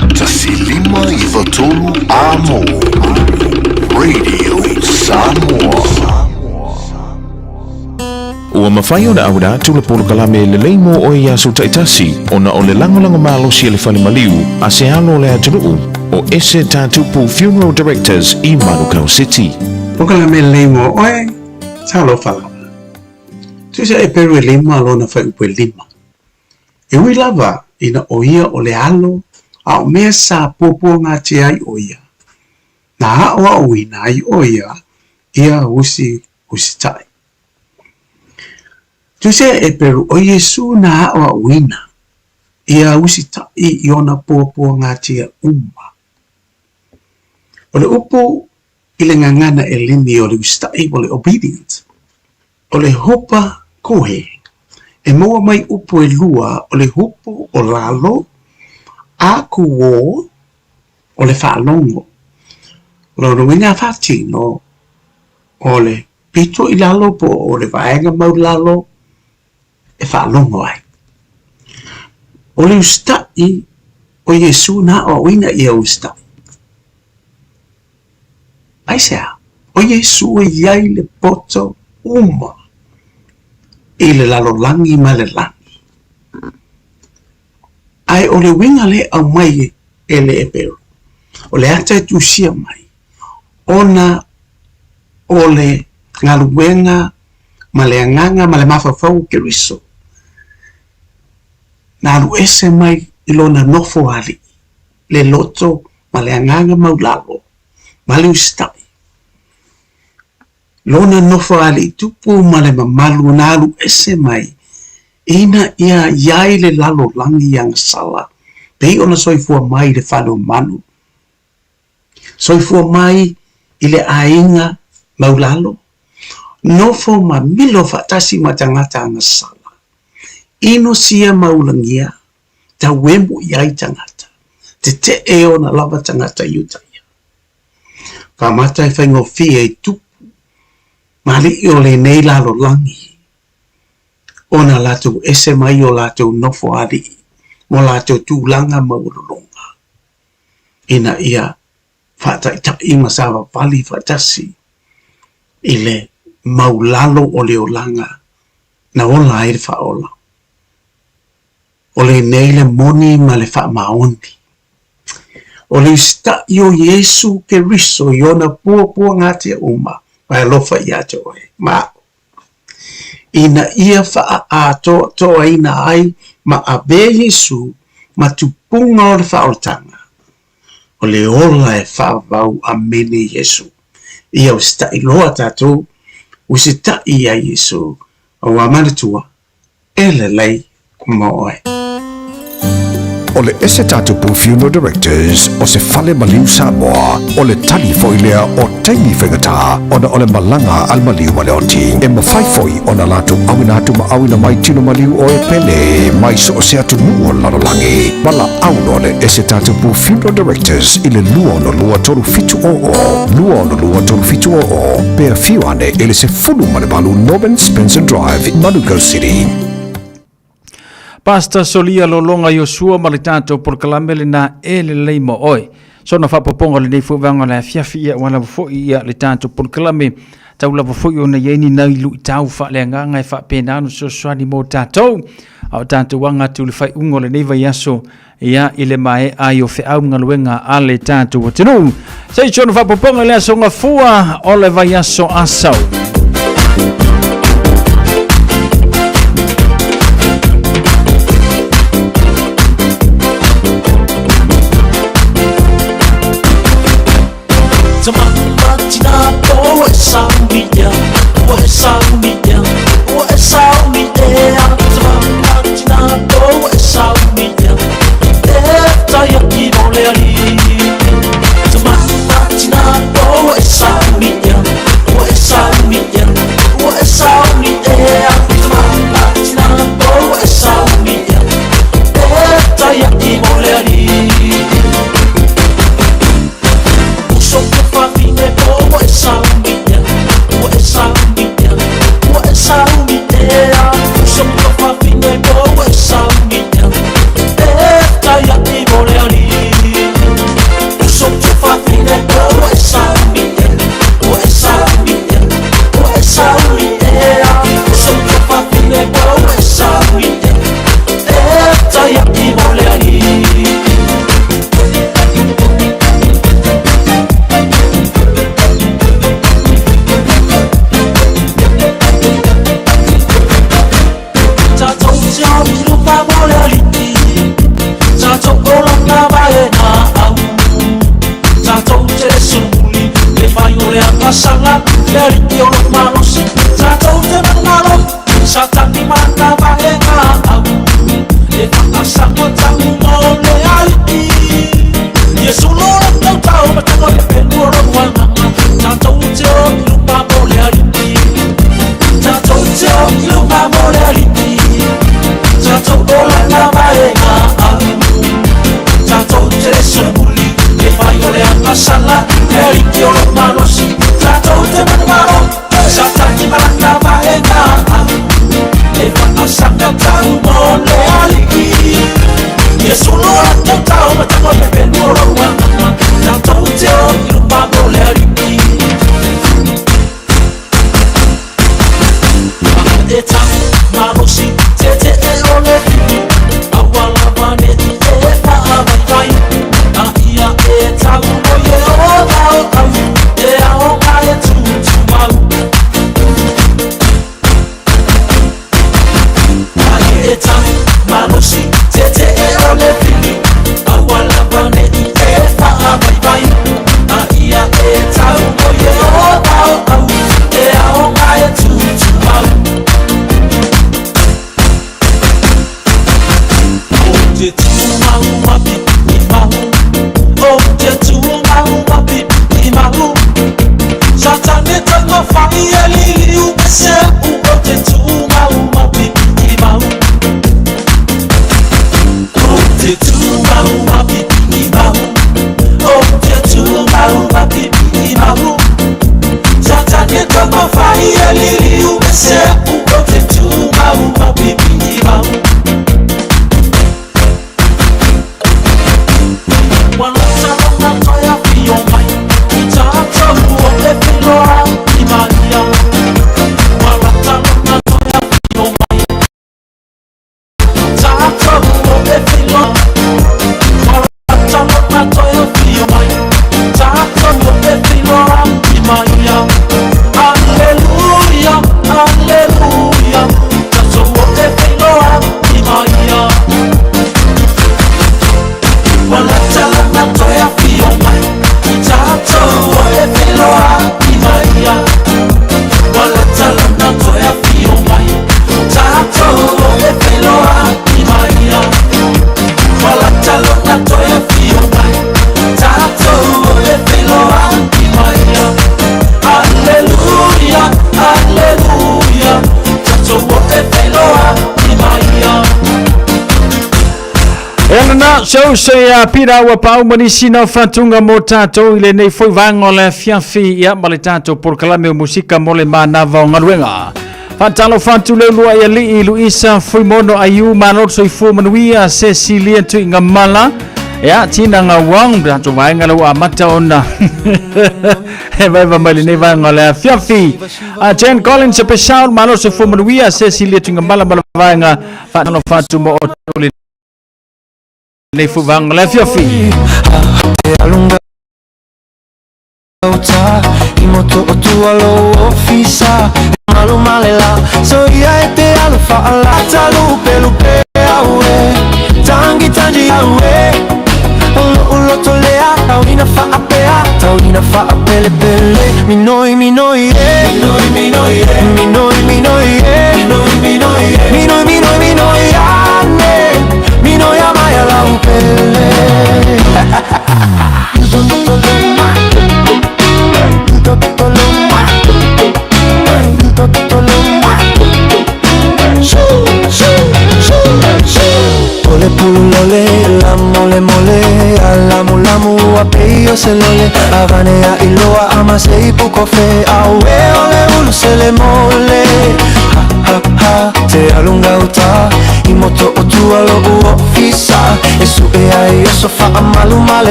1 5 9 3 Amo Radio Samoa. Ua mafai ona auina atu le polokalame lelei mo oe i aso taitasi ona o le lagolago malosi a le fale maliu a se alo o le atunuu o Ese Tatupu Funeral Directors i Manukau City. Polokalame lelei mo oe, talofa lava. Tusa e peru e lima lona fuaiupu e lima. E ui lava ina o ia o le alo a o mea sa puapuagatia ai o ia, na aʻoaʻoina ai o ia ia usi usitaʻi. Tusia e Eperu, ʻo Iesū na aʻoaʻoina ia usitaʻi i ona puapuagatia uma. O le upu i le gagana ʻEleni o le usitaʻi o le obedient, o le hupa kohe, e maua mai upu ʻelua o le hupu o lalo a kūō o le faalogo. O lona uiga a faatino o le pito i lalo po o le vaega maulalo e faalogo ai. O le usitaʻi o Iesū na aʻoaʻoina ia usitaʻi. Aisea? O Iesū e i ai le poto uma i le lalolagi ma le lagi. Ae o le uiga lea e aumai e le Eperu, o le ata e tusia mai, ona o le galuega ma le agaga ma le mafaufau o Keriso, na alu ese mai i lona nofo alii, le loto ma le agaga maulalo ma le usitaʻi. Lona nofo alii tupu ma le mamalu na alu ese mai ina ia i ai le lalolagi i agasala, pei ona soifua mai i le fale o manu, Soifua mai i le aiga maulalo, nofo ma milo faatasi ma tagata agasala, ino sia ma ulagia, tauemu i ai tagata, tetee ona lava tagata Iutaia. Faamata e faigofie i tupu ma alii o lenei lalolagi, ona latou ese mai o latou nofo alii mo latou tulaga maualuluga. ina ia faataitaʻi ma savavali faatasi i le maulalo o le olaga na ola ai le faaola. O lenei le moni ma le faamaoni. O le usita'i o Iesu Keriso i ona puapuagatia uma ma e alofa ia te oe ma a'u, ina ia faaatoatoaina ai ma avea Iesu ma tupuga o le faaolataga, o le ola e faavavau. Amene Iesu. Ia usita'i loa tatou, usita'i ia Iesu, auā manatua, e lelei mo oe. O le Ese Tatupu Funeral Directors o se fale maliu Samoa, o le tali foi lea o taimi faigata ona o le malaga a le maliu ma le oti. E mafai foi ona latou auina atu ma auina mai tino maliu o e pele mai so o se atunuu o le lalolagi. Valaau loa le Ese Tatupu Funeral Directors i le 262 3700, 262 3700, pe afio ane i le 18 Norman Spencer Drive, Manukau City. Pastor Solia Lologa Iosua ma le tatou polokalame lena e lelei mo oe. Sona faapopoga o lenei foi vaega o le afiafi ia ua lava foi ia le tatou polokalame tau lava foi ona i ai ni nai luitau faaleagaga e faapena ona fesoasoani mo tatou. A o tatou aga atu i le faaiuga o lenei vaiaso ia i le maea ai o feau ma galuega a le tatou atunuu. Se i tonu faapopoga i le aso Gafua o le vaiaso Asau. lena so se a pira ua pau ma nisi na fatunga mo tatou i lenei foi vaega o le afiafi ia ma le tatou polokalame o musika mo le manava o galuega. Faatalofa atu le uluai alii Luisa Fuimono Aiu malo le soifua manuia Cecilia Tuigamala ia Tina Gauang tatou vaega lau amata ona e vaeva mai lenei vaega o le afiafi. A Jen Collins e pesau malo le soifua manuia Cecilia Tuigamala ma le vaega faatalofa atu mo outou lenei foi vaega o le afiafi.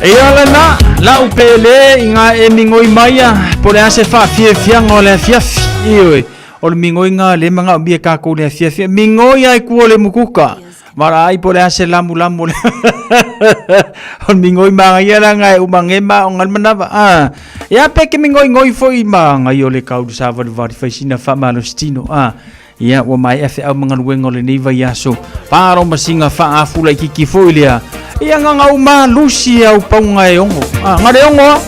Ia lena, lau pele i ngā e migoi mai a, po le a se faafiafiaga o le afiafi. Ioe, o le migoiga le magaomia e kākou le afiafi. Migoi ai kua o le mukuka. Mara ai po le a se lamulamu o le o le migoi magaia laga e umagema o ga le manava. Ah, ia pe ke migoigoi foi magai o le kaulu savalivali fai sina faamalositino. Ah, ia ua maea feau ma galuega o lenei vaiaso. Paro ma siga faaafu laitiiti foi lea. Ia gagau malosi au pauga e ogo. Ah, ga le ogo a.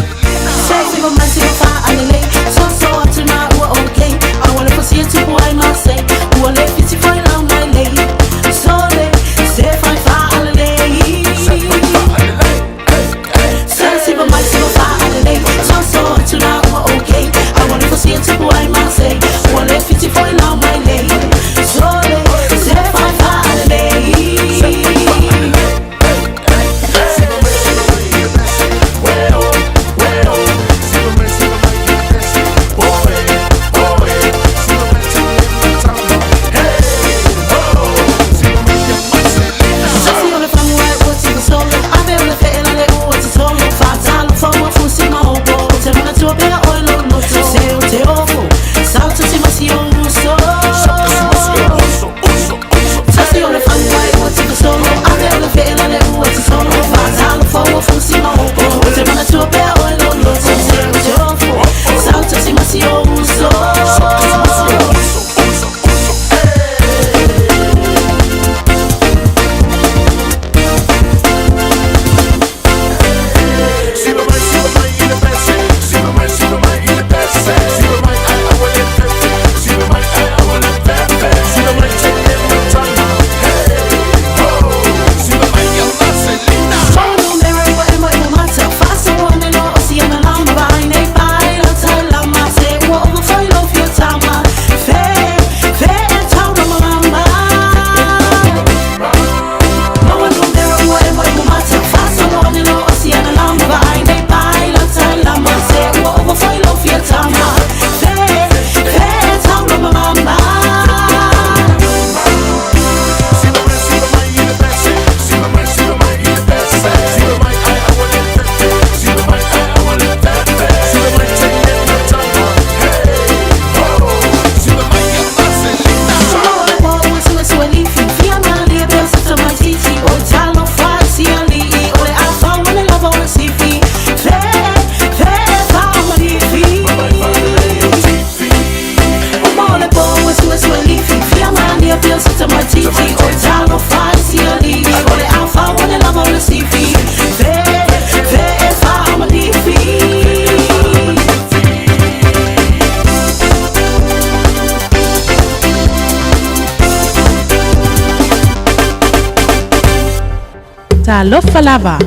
Talofa lava,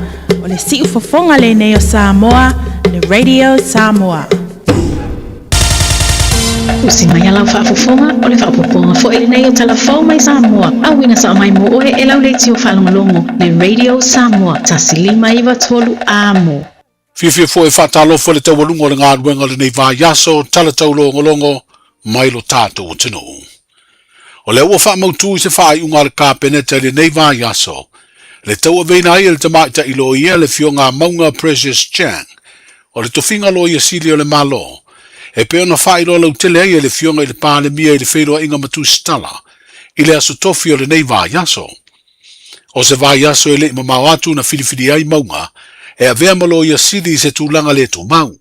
o le siufofoga lenei o Samoa, le Radio Samoa. Usi mai a lau faafofoga, o le faaopoopoga foi lenei o Tala Fou mai Samoa, auina sao mai mo oe e lau leitio faalogologo, le Radio Samoa, 1593 Amo. Fiafia foi e faatalofa i le taualuga o le galuega o lenei vaiaso, tala taulogologo mai lo tatou atunuu. O lea ua faamautu i se faaiuga a le Kapeneta i lenei vaiaso, le tauaveina ai e le tamaitai loia le Afioga a Mauga Precious Chang o le tofiga Loia Sili o le Malo, e pei ona faailoa lautele ai e le Afioga i le Palemia i le feiloaiga ma Tusitala i le Aso Tofi o lenei vaiaso. O se vaiaso e le i mamao atu na filifili ai Mauga e avea ma Loia Sili i se tulaga le tumau.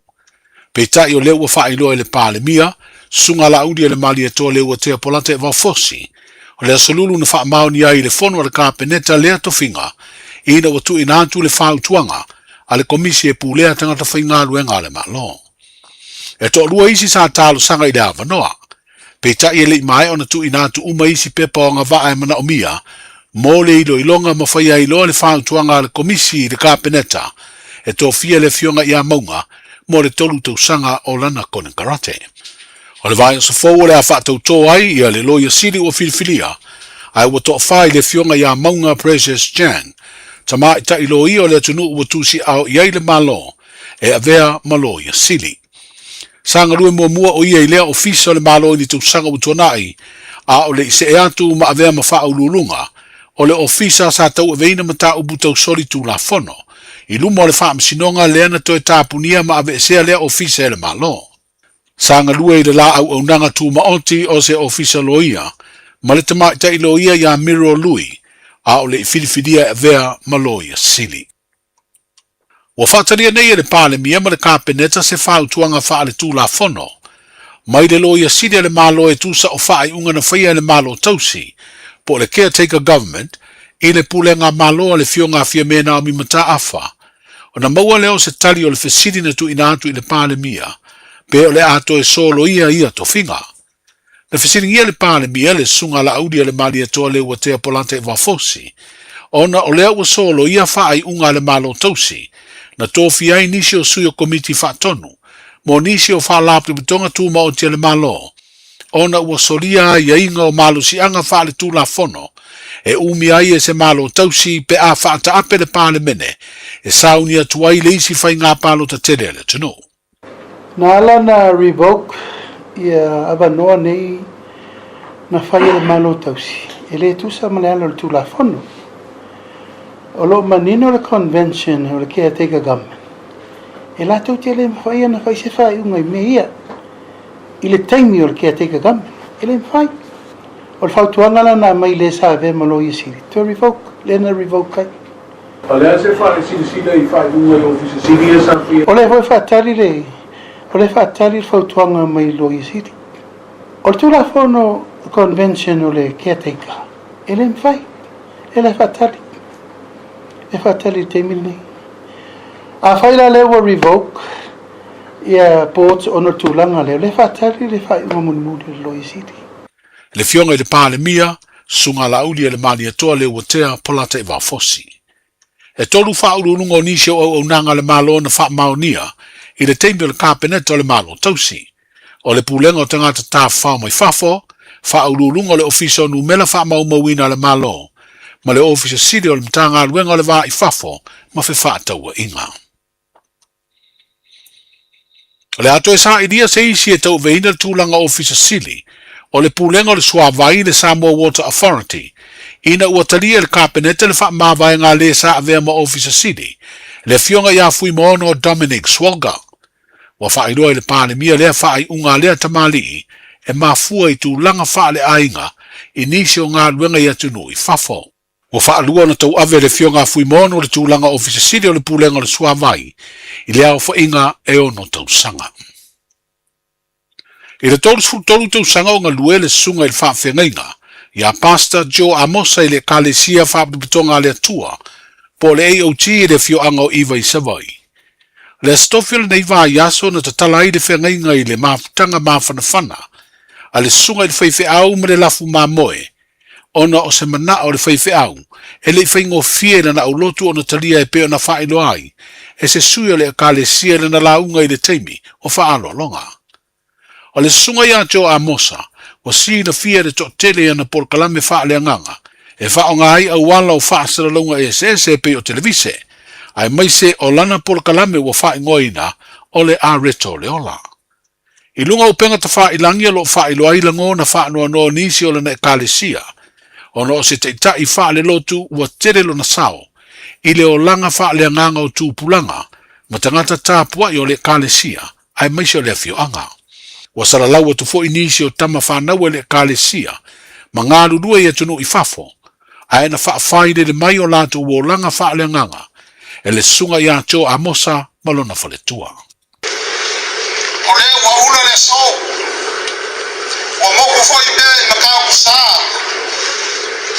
Peitai o lea ua faailoa e le Palemia, Susuga Laauli e le Malietoa Leuatea Polata e Vaofosi, o le Aso Lulu na faamaonia ai i le fono a le Kapeneta lea tofiga ina ua tuuina atu le fautuaga a le Komisi e Pulea Tagata Faigaluega a le Malo. E toalua isi sa talosaga i le avanoa. Peitai e le i maea ona tuuina atu uma isi pepa o agavaa e manaomia mo le iloiloga ma faia ai loa le fautuaga a le Komisi i le Kapeneta e tofia le Afioga ia Mauga mo le 3 tausaga o lana konekarate. O le vaiaso fou o le a faatautō ai ia le Loia Sili ua filifilia, ae ua toafa i le Afioga ia Mauga Precious Chang, tamaitai loia o le atunuu ua tusiaao i ai le Malo e avea ma Loia Sili. Sa galue muamua o ia i lea Ofisa o le Malo i ni tausaga ua tuanai, a o le i see atu ma avea ma faauluuluga o le Ofisa sa tauaveina mataupu tau soli Tulafono i luma o le Faamasinoga lea na toe tapunia ma aveesea lea Ofisa e le Malo. Sa galue i le la auaunaga tumaoti o se Ofisa Loia ma le tamaitai loia ia Miro Lui, a o le i filifilia e avea ma Loia Sili. Ua faatalia nei e le Palemia ma le Kapeneta se fautuaga faaletulafono mai le Loia Sili a le Malo e tusa o faaiuga na faia e le Malo Tausi po o le Caretaker Government i le Pulega Malo a le Afioga a Fiame Naomi Mataafa ona maua lea o se tali o le fesili na tuuina atu i le Palemia pe o le a toe soloia ia tofiga. Na fesiligia le Palemia, le Susuga Laauli a le Malietoa Leuatea Polata Vafosi, ona o lea ua soloia faaiuga a le Malo Tausi, na tofia ai nisi o sui o Komiti Faatonu mo nisi o Faalapotopotoga Tumaoti a le Malo, ona ua solia aiaiga o malosiaga faaletulafono e umia ai e se Malo Tausi pe a faataape le Palemene e sauni atu ai le isi faiga palota tele a le atunuu. Na ala na revoke ia avanoa nei na fai e le Malo Tausi, e le tusa ma le ala o le Tulafono. O lo o manino le Convention o le Caretaker Government, e latou te le mafai ona fai se faaiuga i mea ia i le taimi o le Caretaker Government. E le mafai. O le fautuaga la na aumai i le sa avea ma Loia Sili, toe revoke, lea na revoke ai. O le a se faasilasila i faaiuga i Ofisa Sili ia sa faia? O lea foi e faatali le, o lea e faatali le fautuaga mai Loia Sili. O le Tulafono Convention o le Caretaker, e le mafai. E la e faatali. E faatali i le taimi lenei. Afai la lea ua revoke ia boards ona o le tulaga lea, o lea e faatali le faaiuga mulimuli a le Loia Sili. Le Afioga i le Palemia, Susuga Laauli e le Malietoa Leuatea Polata Vaofosi. E 3 faauluuluga o nisi o auaunaga a le Malo na faamaonia i le taimi o le Kapeneta o le Malo Tausi. O le Pulega o Tagata Tafafao mai Fafo, Faauluuluga o le Ofisa o Numela Faamaumauina a le Malo, ma le Ofisa Sili o le Matagaluega o le Va i Fafo ma Fefaatauaiga. O le a toe sailia se isi e tauaveina le tulaga Ofisa Sili o le Pulega o le Suavai i le Samoa Water Authority ina ua talia e le Kapeneta le faamavaega a le sa avea ma Ofisa Sili, le Afioga ia Fuimaono Dominic Swalga. Ua faailoa i le Palemia lea faaiuga a lea tamalii e mafua i tulaga faaleaiga i nisi o galuega i atunuu i fafo. Ua faalua ona tauave e le Afioga a Fuimaono le tulaga Ofisa Sili o le Pulega o le Suavai i le aofaiga e 6 tausaga. I le 33 tausaga o galue le susuga i le faafeagaiga ia Pastor Joe Amosa i le Ekalesia Faapotopotoga a le Atua po o le AOG i le afioaga o Iva i Savaii. O le Aso Tofi o lenei vaiaso na tatala ai le feagaiga i le mafutaga mafanafana a le susuga i le faifeau ma le lafu mamoe. ona o se manao o le faifeau e le i faigofie i lana aulotu ona talia e pei ona faailoa ai e se sui o le Ekalesia i lana lauga i le taimi o faaaloaloga. O le susuga ia Joe Amosa, ua silafia e le toatele i ana polokalame faaleagaga e faaaoga ai auala o faasalalauga eseese e pei o televise, aemaise o lana polokalame ua faaigoaina o le Areto o le Ola. I luga o upega tafailagi o lo o faailoa ai lagona faanoanoa o nisi o lana Ekalesia, ona o se taitai faalelotu ua tele lona sao i le olaga faaleagaga o tupulaga ma tagata tapuai o le Ekalesia aemaise o le afioaga. Ua salalau atu foi nisi o tama fanau a le Ekalesia ma galulue i atunuu i fafo, ae na faafailele mai o latou olaga faaleagaga e le Susuga ia Joe Amosa ma lona faletua. O lea ua ula le aso, ua moku foi mea i Matautu-Sa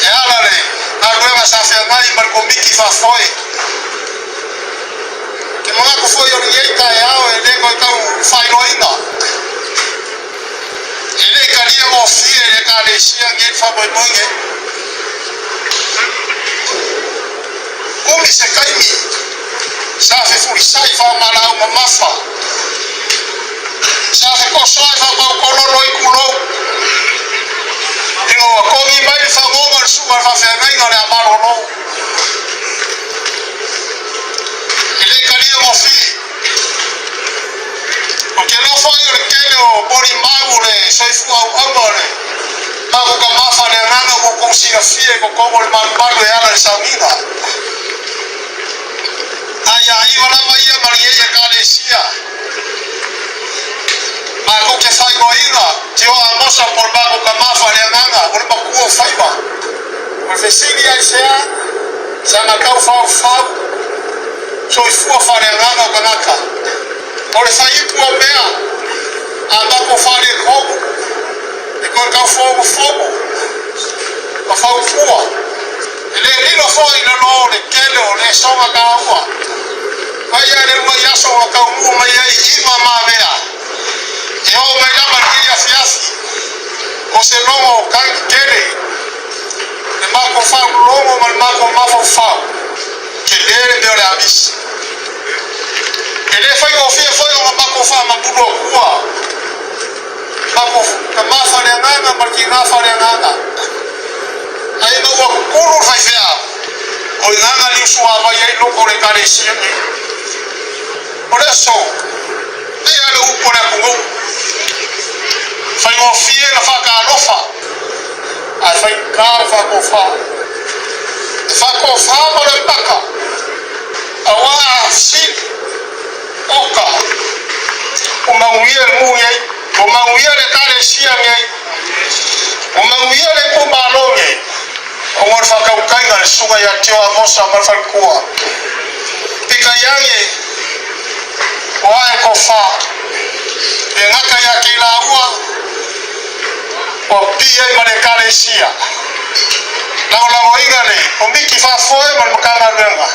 e ala le galuega sa feagai ma le Komiti Faafoe. Ou te manatu foi o lenei taeao e le toe tau faailoaina. E le i talia gofie e le Ekalesia nei le faamoemoe nei. Umi se taimi sa fefulisai faamalaau mamafa, sa fekosoai faapaukololo i kulou, ina ua togi mai le fagoga o le su'a o le faafeagaiga o le a malolo. E le i talia gofie. Ou te iloa foi o le tele o molimau o le soifua auauna o le mafuta le agaga ua outou silafia i totonu o le malumalu e ala i le sauniga. A ia iva lava ia ma lenei Ekalesia, matou te faaigoaina Tio Amosa po o le matou tama faaleagaga, o le matua o faiva. O le fesili aisea saga tau faufau soifua faaleagaga o tagata? O le faiipu o mea a matou faaletonu e toe tau fogufogu ma faufua. E le lilo foi i lalo o le tele o le soga taua. Mai lava le uluai aso ua taunuu mai ai i iva mamea e oo mai lava i lenei afiafi, o se logo o tagi tele, le matou faaulologo ma le matou mafaufau, tele le mea o le amisi. E le faigofie foi ona matou faamamulu atua matou tama faaleagaga ma le tina faaleagaga, ae ina ua tutulu le faifeau, o i ina na liusuavai ai loko o le Ekalesia nei. O le aso, e ai le upu a le atunuu, faigofie na faatalofa, ae faigata le faatofa. E faatofa ma le maka, auā a fesili, oka, ua manuia le nuu nei, ua manuia le Ekalesia nei, ua manuia le itumalo nei, ona o le faatautaiga a le Susuga ia Tio Amosa ma le faletua. Peitai ane, ua ae tofa, e gata ia te i laua, ua pipii ai ma le Ekalesia. Lagolagoina le Komiti Faafoe ma le Matagaluega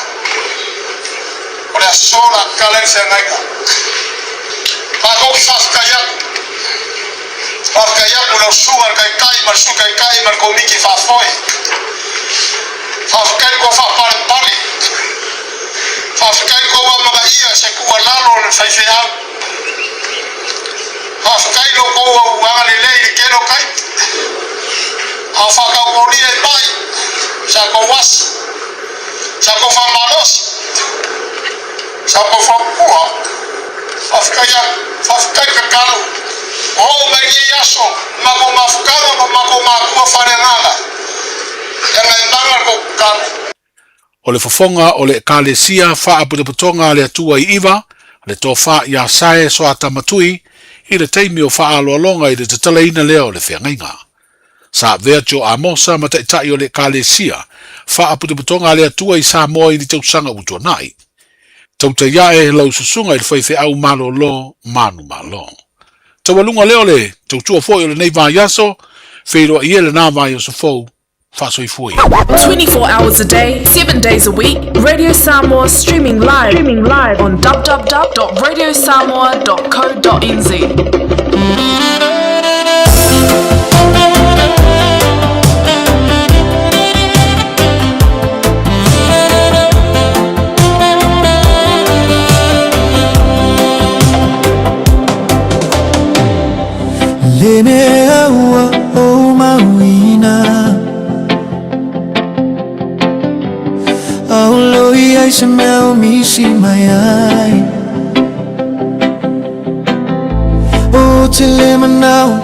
o le aso o le a tatala ai le feagaiga. Matou te faafetai atu. Faafetai atu i lau Susuga i le Taitai ma le Sui Taitai ma le Komiti Faafoe. Faafetai i le tou faapalepale. Faafetai i le tou amanaia i se tuualalo a le faifeau. Faafetai i lo outou agalelei i le tele o taimi a o faatautolia i mai sa tou asi, sa tou faamalosi, sa tou faaupua. Faafetai atu, faafetai tatalo. Ua oo mai lenei aso i matou mafutaga ma matou matua faaleagaga e agaemaga le tou tatalo. O le fofoga o le Ekalesia Faapotopotoga a le Atua i Iva, le Tofa ia Sae Soatamatui, i le taimi o faaaloaloga i le tatalaina lea o le feagaiga. Sa avea Joe Amosa ma taitai o le Ekalesia Faapotopotoga a le Atua i Samoa i ni tausaga ua tuanai. Tautai ae lau susuga i le faifeau malolo manumalo. Taualuga lea o le tautua foi o lenei vaiaso, feiloai e lena vaiaso fou Faasoifua ia. 24 hours a day, 7 days a week, Radio Samoa streaming live, streaming live on www.radiosamoa.co.nz. leai se mea o misi mai ai. O te le manao,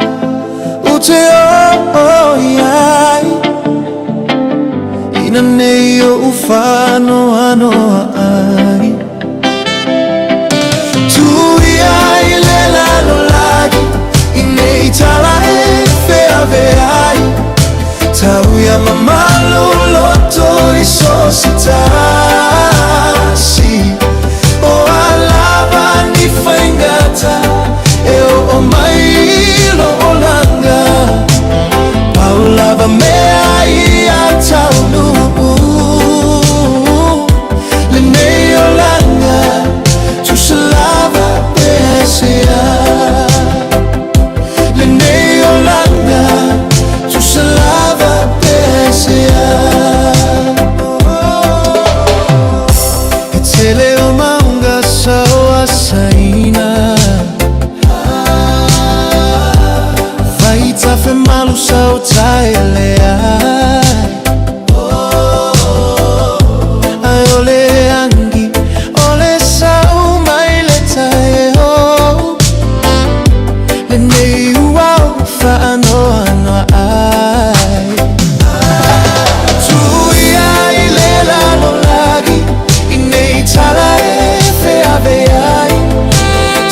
o te o i ai. Ina nei o ufano ano ai. Tuia i le lalolagi, i nei tala e feaveai. Tau ia mamalu loto i so se tasi. O alava ni faigata, e o o mai lo olanga. Pau lava mea ia taunuu. Lenei olaga, tusa lava pe aisea. Lenei olaga, tusa lava pe aisea. E tele o maunga sa o asaina. Vaitafe malu sa o taele ai. Ai o le angi, o le sau mai le taeo. Lenei ua o faanoanoa ai. Tuia i le lalolagi, i nei tala e feaveai.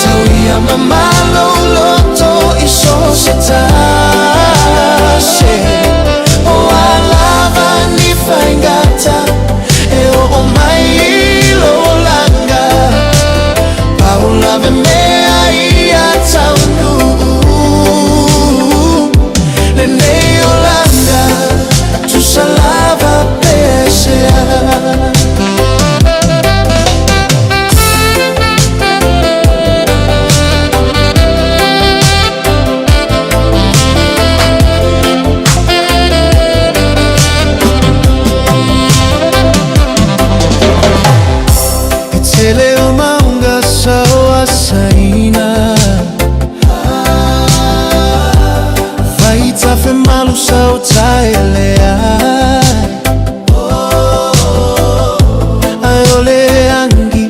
Tau ia mamalo loto i so se tasi. O alava ni faigata, e o o mai i lo olaga. Pau lava mea ia taunuu. Lenei olaga, tusa lava pe aisea. E tele o maunga sa o asaina. Vaitafe malu sa o taele ai. Ai o le angi,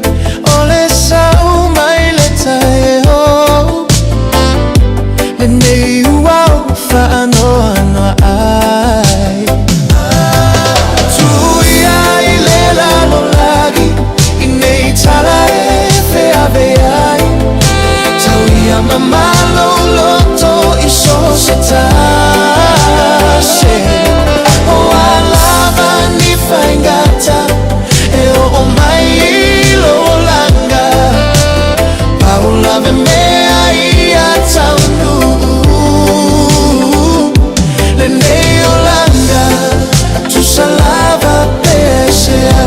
o le sau mai le taeo. Lenei ua o faanoanoa ai. Tuia i le lalolagi, i nei tala e feaveai. Tau ia mamalo loto i so se tasi. O alava ni faigata, e o o mai i lo olaga. Pau lava mea ia taunuu. Lenei olaga, tusa lava pe aisea.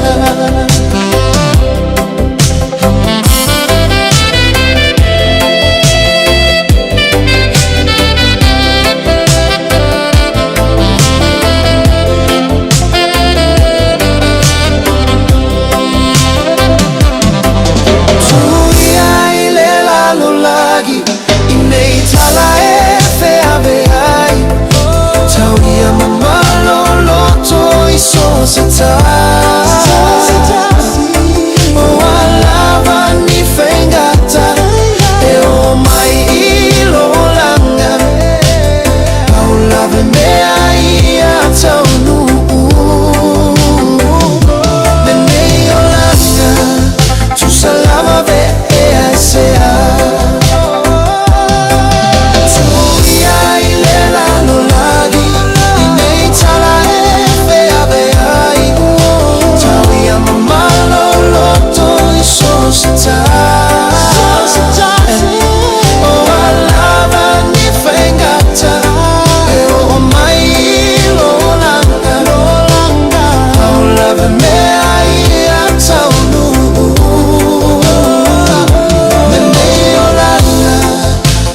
Tuia i le lalolagi, i nei tala e feaveai. Tau ia mamalo loto i so se tasi. O alava ni faigata, e o mai i lo olaga. Pau lava mea ia taunuu. Lenei olaga, tusa lava pe aisea. Tuia i le lalolagi, i nei tala e feaveai. Tau ia mamalo loto i so se tasi. O alava ni faigata, e o mai i lo olaga. Pau lava mea ia taunuu. Lenei olaga,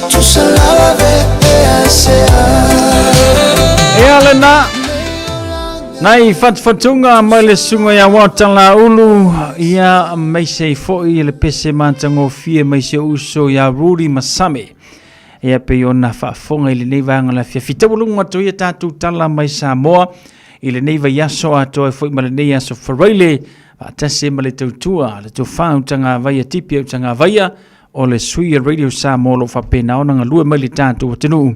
tusa lava pe aisea. Ia lena nai fatufatuga mai le susuga ia Walter Laulu, ia maise ai foi le pese matagofie mai si ou uso ia Rudy Masame. Ia pei ona faafofoga i lenei vaega o le afiafi taualuga atu ia tatou tala mai Samoa i lenei vaiaso atoa ai foi ma lenei aso Faraile. Faatasi ai ma le tautua, le tofa Utagavaia Tipi Utagavaia, o le sui o Radio Samoa o lo o faapena ona galue mai le tatou atunuu.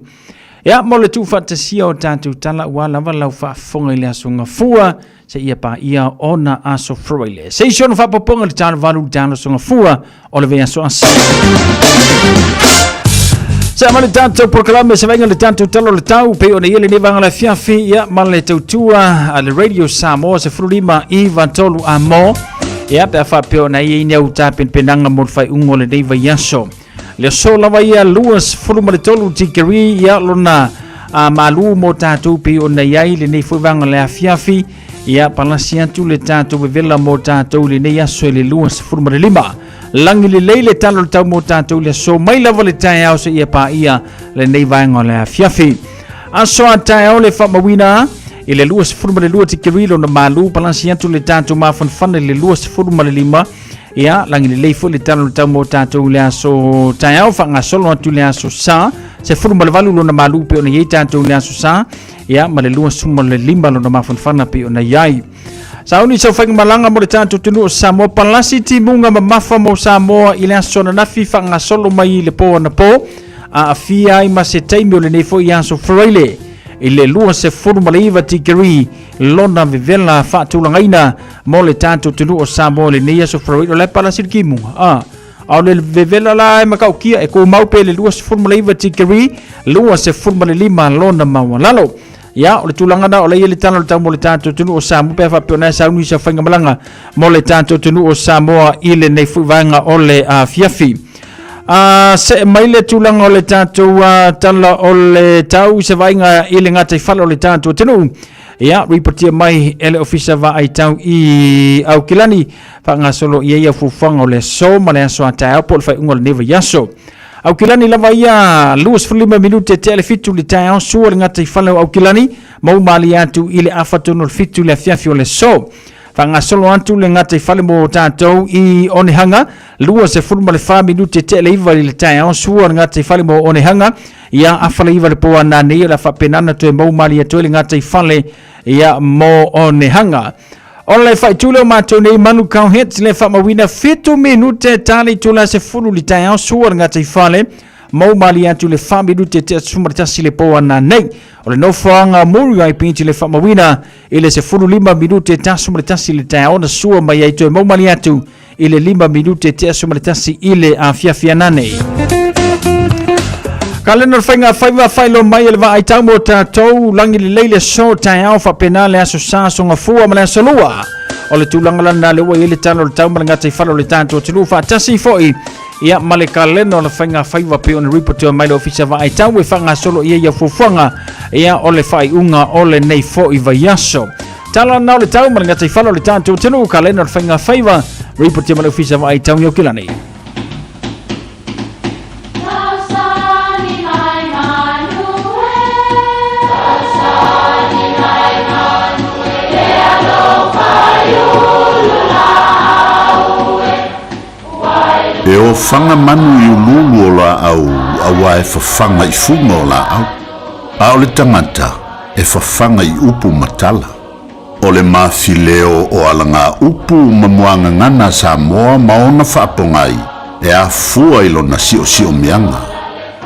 Ia, mo le tuufaatasia o tatou tala ua lava lau faafofoga i le aso Gafua, seia paia ona aso Faraile. Se isi ona faapopoga i le talo valu i le talo aso Gafua o le vaiaso asa. Sa ma le tatou polokalame se vaaiga le tatou tala o le tau pei ona ia lenei vaega o le afiafi ia ma le tautua a le Radio Samoa 15 9 3 a mo ia pe a faapea ona i ai ni au tapenapenaga mo le faaiuga o lenei vaiaso. Le aso lava ia 23 tikeri ia lona a malu mo tatou pei ona i ai lenei foi vaega o le afiafi ia palasi atu le tatou vevela mo tatou i lenei aso i le 25. Lagi lelei le tala o le tau mo tatou i le aso mai lava le taeao seia paia lenei vaega o le afiafi. Aso a taeao le faamauina i le 22 tikeri lona malu palasi atu le tatou mafanafana i le 25. Ia, lagi lelei foi le tala o le tau mo tatou i le aso taeao, faagasolo atu i le aso sa, 18 lona malu pei ona i ai tatou i le aso sa, ia, ma le 25 lona mafanafana pei ona i ai. Sauni sau faigamalaga mo le tatou atunuu o Samoa, palasi timuga mamafa mo Samoa i le aso ananafi faagasolo mai i le po anapo, aafia ai ma se taimi o lenei foi aso Faraile i le 29 tikeri lona vevela faatulagaina mo le tatou atunuu o Samoa i lenei aso Faraile. O la e palasi le timuga, a a o le vevela la e matautia e tumau pea i le 29 tikeri 25 lona maualalo. Ia, o le tulaga na o la ia le tala o le tau mo le tatou atunuu o Samoa pe a faapea ona e sauni sa faigamalaga mo le tatou atunuu o Samoa i lenei foi vaega o le afiafi. See mai le tulaga o le tatou tala o le tau i se vaaiga i le gataifale o le tatou atunuu. Ia, ripotia mai e le Ofisa Vaai Tau i Aukilani, faagasolo i ai au fuafuaga o le aso ma le aso a taeao po o le faaiuga o lenei vaiaso. Aukilani lava ia 25 minute tea le 7 le taeao sua le gataifale o Aukilani, ma ua malie atu i le afa tonu o le 7 le afiafi o le aso. Faagasolo atu le gataifale mo tatou i Onehanga, 24 minute tea le 9 i le taeao sua le gataifale mo Onehanga, ia afa le 9 le po a nanei o le a faapena ona toe mau malie atu ai le gataifale ia mo Onehanga. O le faitule o matou nei Manukau Hits le faamauina 7 minute tali itula 10 le taeao sua le gataifale mau malie atu le 4 minute tea 11 le po a nanei. O le nofoaga Muriwai Beach le faamauina i le 15 minute 11 le taeao na sua mai ai toe mau malie atu i le 5 minute tea 11 i le afiafi ananei. Kalena o le faiga faiva faailoa mai e le vaai tau mo tatou lagi lelei le aso taeao faapena le aso sa aso gafua ma le aso lua. O le tulaga lana le ua i ai le tala o le tau ma le gataifale o le tatou atunuu faatasi foi ia ma le kalena o le faiga faiva pei ona ripotiwa mai le ofisa vaai tau e faagasolo i ai ia fuafuaga ia o le faaiuga o lenei foi vaiaso. Tala na o le tau ma le gataifale o le tatou atunuu kalena o le faiga faiva ripotiwa mai le ofisa vaai tau i Aukilani. E ofaga manu i uluulu o laau auā e fafaga i fuga o laau, a o le tagata e fafaga i upu ma tala. O le mafileo o alagaupu ma muagagana a Samoa ma ona faapogai e afua i lona siosiomiaga.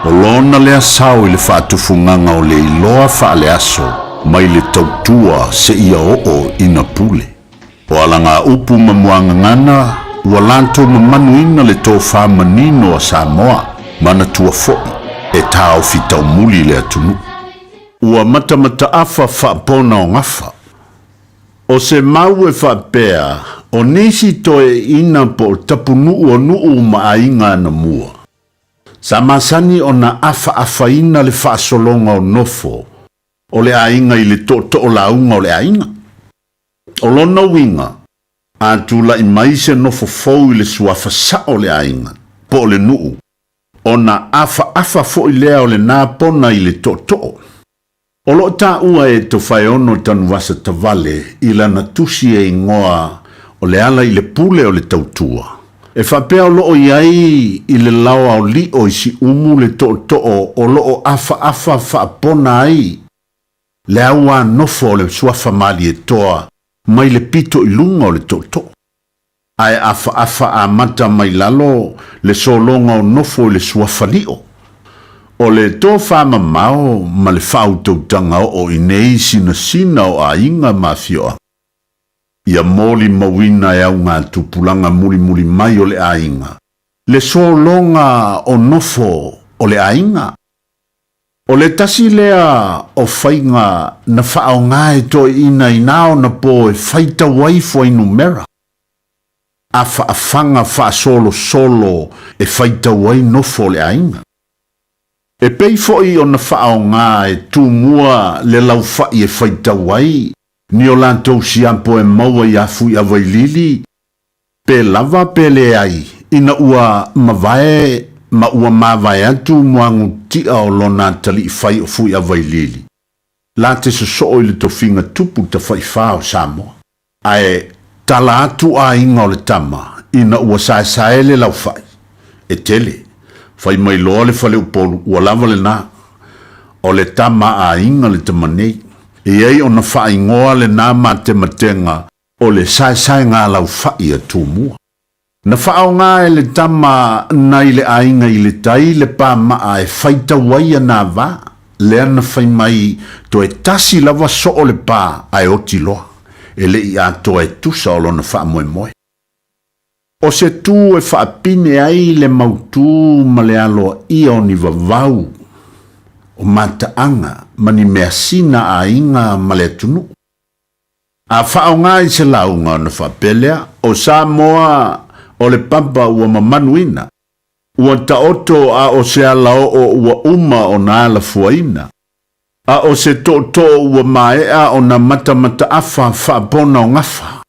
O lona lea sao i le faatufugaga o le iloa faaleaso mai le tautua seia oo ina pule. O alagaupu ma muagagana ua latou mamanuina le tofa manino a Samoa, manatua foi e taofi taumuli le atunuu. Ua matamataafa faapona o gafa. O se mau e faapea, o nisi toeaiina po o tapunuu o nuu ma aiga anamua, sa masani ona afaafaina le faasologa o nofo o le aiga i le tootoo lauga o le aiga. O lona uiga, a tulai mai se nofo fou i le suafa sao o le aiga, po o le nuu, ona afaafa foi lea o lena pona i le tootoo. O loo taua e Tofaeono Tanuvasa Tavale i lana tusi e igoa o le ala i le pule o le tautua. E faapea o loo i ai i le lao aolio i Siumu le tootoo o loo afaafa faapona ai le auā nofo o le suafa Malietoa mai le pito i luga o le tootoo. Ae afaafa amata mai lalo le sologa o nofo i le suafa li'o. O le tofāmamao ma le faautautaga oo i nei sinasina o aiga ma afioaga, ia molimauina e augatupulaga mulimuli mai o le aiga le sologa o nofo o le aiga. O le tasi lea o faiga na faaaogā e toeaiina i na ona po e faitau ai fuainumera, afaafaga faasolosolo e faitau ai nofo o le aiga. E pei foi ona faaaogā e Tumua le laufa'i e faitau ai ni o latou siapo e maua iā Fuiavailili, pe lava pe leai ina ua mavae ma ua mavae atu muaguti'a o lona atali'ifai o Fuiavailili la te sosoo i le tofiga tupu tafaifā o Samoa. Ae tala atu aiga o le tama ina ua saesae le laufa'i, e tele, fai mai loa le faleupolu ua lava lenā. O le tama a aiga le tama nei. E i ai ona faaigoa lenā matematega o le saesaega laufa'i a Tumua. Na faaaogā e le tama nai le aiga i le tai le pama'a e faitau ai ana vā, lea na fai mai toe tasi lava soo le pā ae oti loa, e le'i atoa e tusa o lona faamoemoe. O se tū e faapine ai le mautū ma le aloaia o ni vavau o mataaga ma ni measina a aiga ma le atunuu. A faaaogā i se lauga ona faapea lea, O Samoa o le papa ua mamanuina, ua taoto a o se alaoo ua uma ona alafuaina, a o se tootoo ua maea ona matamataafa faapona o gafa,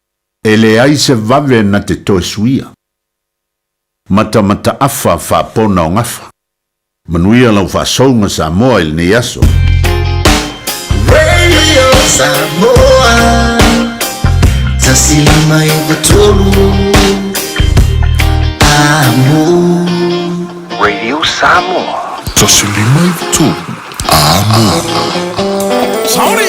e leai se vave na te toe suia. Matamataafa faapona o gafa. Manuia lau faasouga Samoa i lenei aso. Radio Samoa 159 Amo. Radio Samoa. 159 Amo. Sorry.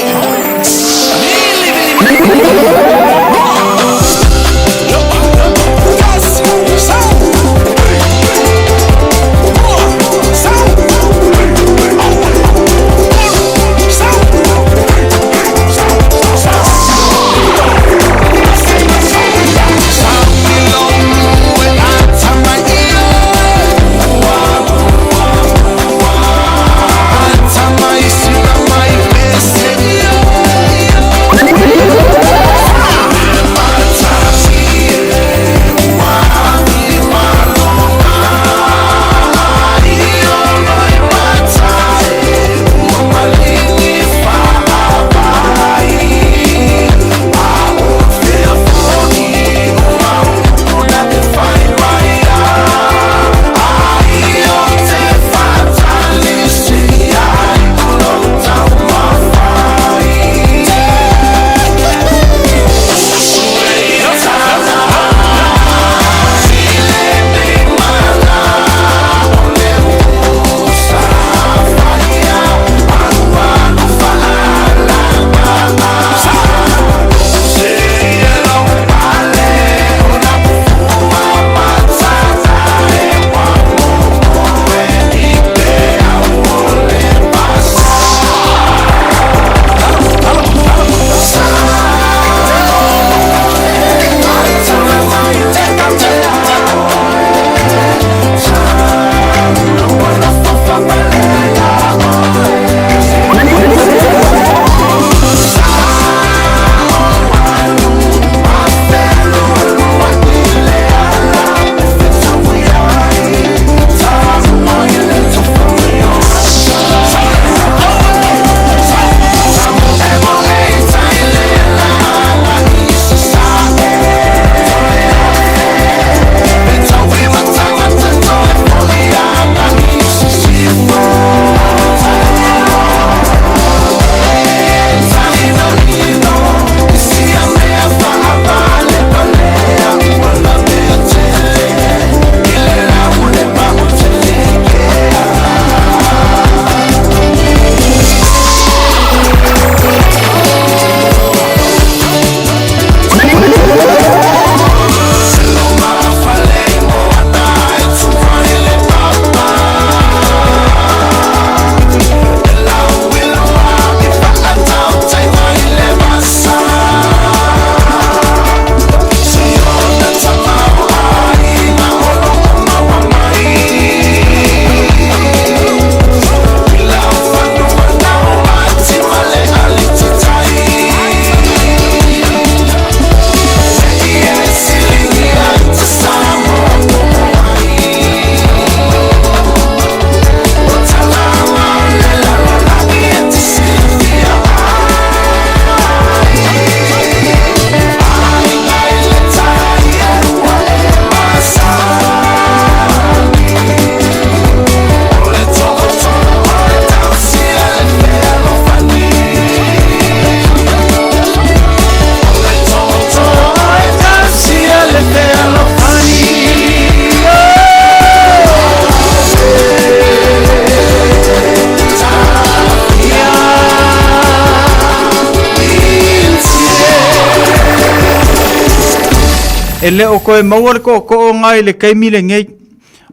E le o koe maua le tootooga i le taimi lenei.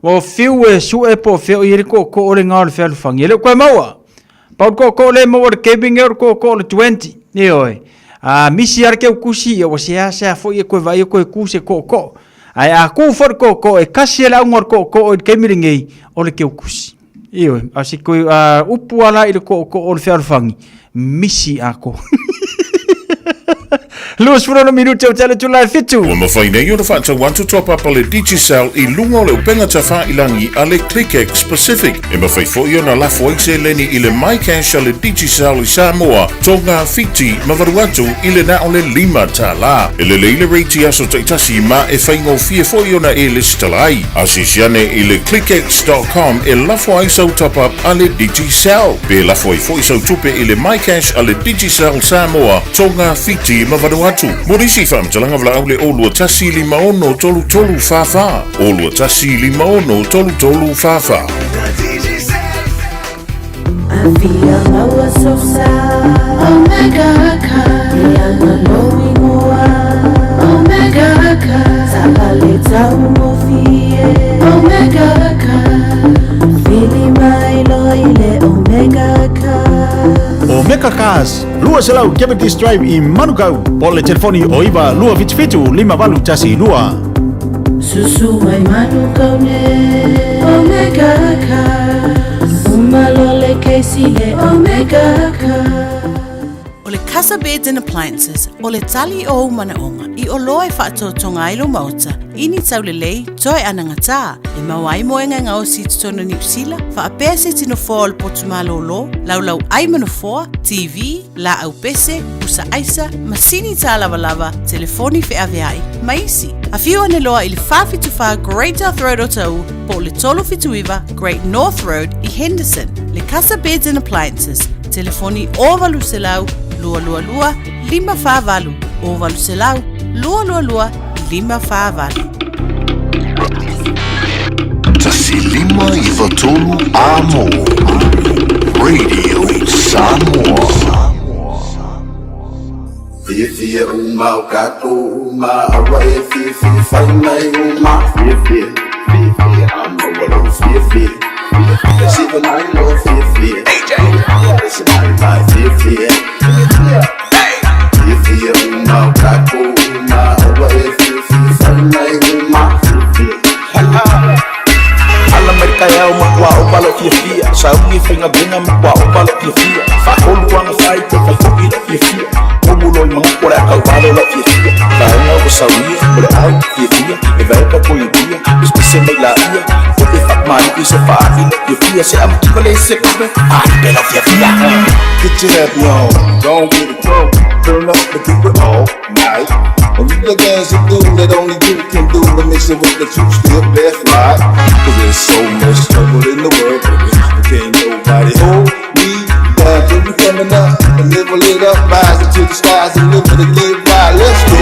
Ua fiu e sue po o fea o i ai le tootoo lena o le fealofani. E le o toe maua. Pau le tootoo lea e maua i le taimi lenei o le tootoo o le 20. Ioe. A misi lava le teutusi, ia ua seasea foi e toe vaai e toe tu se tootoo. Ae a tu foi le tootoo, e tasi lava le auga o le tootoo i le taimi lenei, o le teutusi. Ioe, a o se toe upu lava la i le tootoo o le fealofani, misi atoa. 26 minute o tele tula e fitu. Ua mafai nei ona faatau atu toapapa le Digicel i luga o le upega tafailangi a le ClickX Pacific. E mafai foi ona lafo ai seleni i le MyCash a le Digicel i Samoa, Tonga, Fiti ma Vanuatu i le na o le $5. E lelei le rate i aso taitasi ma e faigofie foi ona e lesitala ai. Asiasi ane i le clickx.com e lafo ai sau top-up a le Digicel. Pe lafo ai foi sau tupe i le MyCash a le Digicel Samoa, Tonga, Fiti ma Vanuatu. Mo nisi faamatalaga valaau le 021 56 33 44, 021 56 33 44. Afia maua sosa Omega Car E ana lou ingoa Omega Car Taavale taugofie Omega Car Vili mai loa i le Omega Car Omega Cars, 200 Cavendish Drive i Manukau, po o le telefoni o 9 277 5812. Susu mai Manukau nei Omega Cars Uma loa le kesi le Omega Cars. O le Casa Beds and Appliances, o le tali o ou manaoga i oloa e faatotoga ai lou maota i ni taulelei toe anagatā e maua ai moega e gaosi i totonu o Niu Sila, faapea se tino foa o le potu malōlō, laulau ai ma nofoa, TV, laau pese, pusa aisa, masini tālavalava, telefoni feaveai, ma isi. Afio ane loa i le 474 Great South Road o Taʻu po o le 379 Great North Road i Henderson. Le Casa Beds and Appliances, telefoni 0800 222 548, 0800 222 548. 1593 Amo Radio Samoa. Fiafia uma o tatou uma Aua e fiafia fai mai uma Fiafia, fiafia Amaua lou fiafia Siva mai lou fiafia Ese mai mai fiafia Fiafia uma o tatou uma Aua e fiafia fai mai uma Fiafia Ala mai le taeao matua ova lou fiafia Sauni faigaluega matua ova lou fiafia Faatolu aga fai toe fai foi lou fiafia Tumu loa i manatu o le a tauvalo lau fiafia Vaega ua sauia o le au fiafia E vaega ko iulia pesepese mai laia Tope faamali'i se faa'i lou fiafia Se amatika le se kope Ape lau fiafia Get your happy on, don't get it drunk Turn up and do it all night And you the dance you do that only you can do And mix it with the two step left right Cause there's so much trouble in the world baby But can't nobody hold me down Till we coming up and level it up Rise into the skies and live it again right Let's go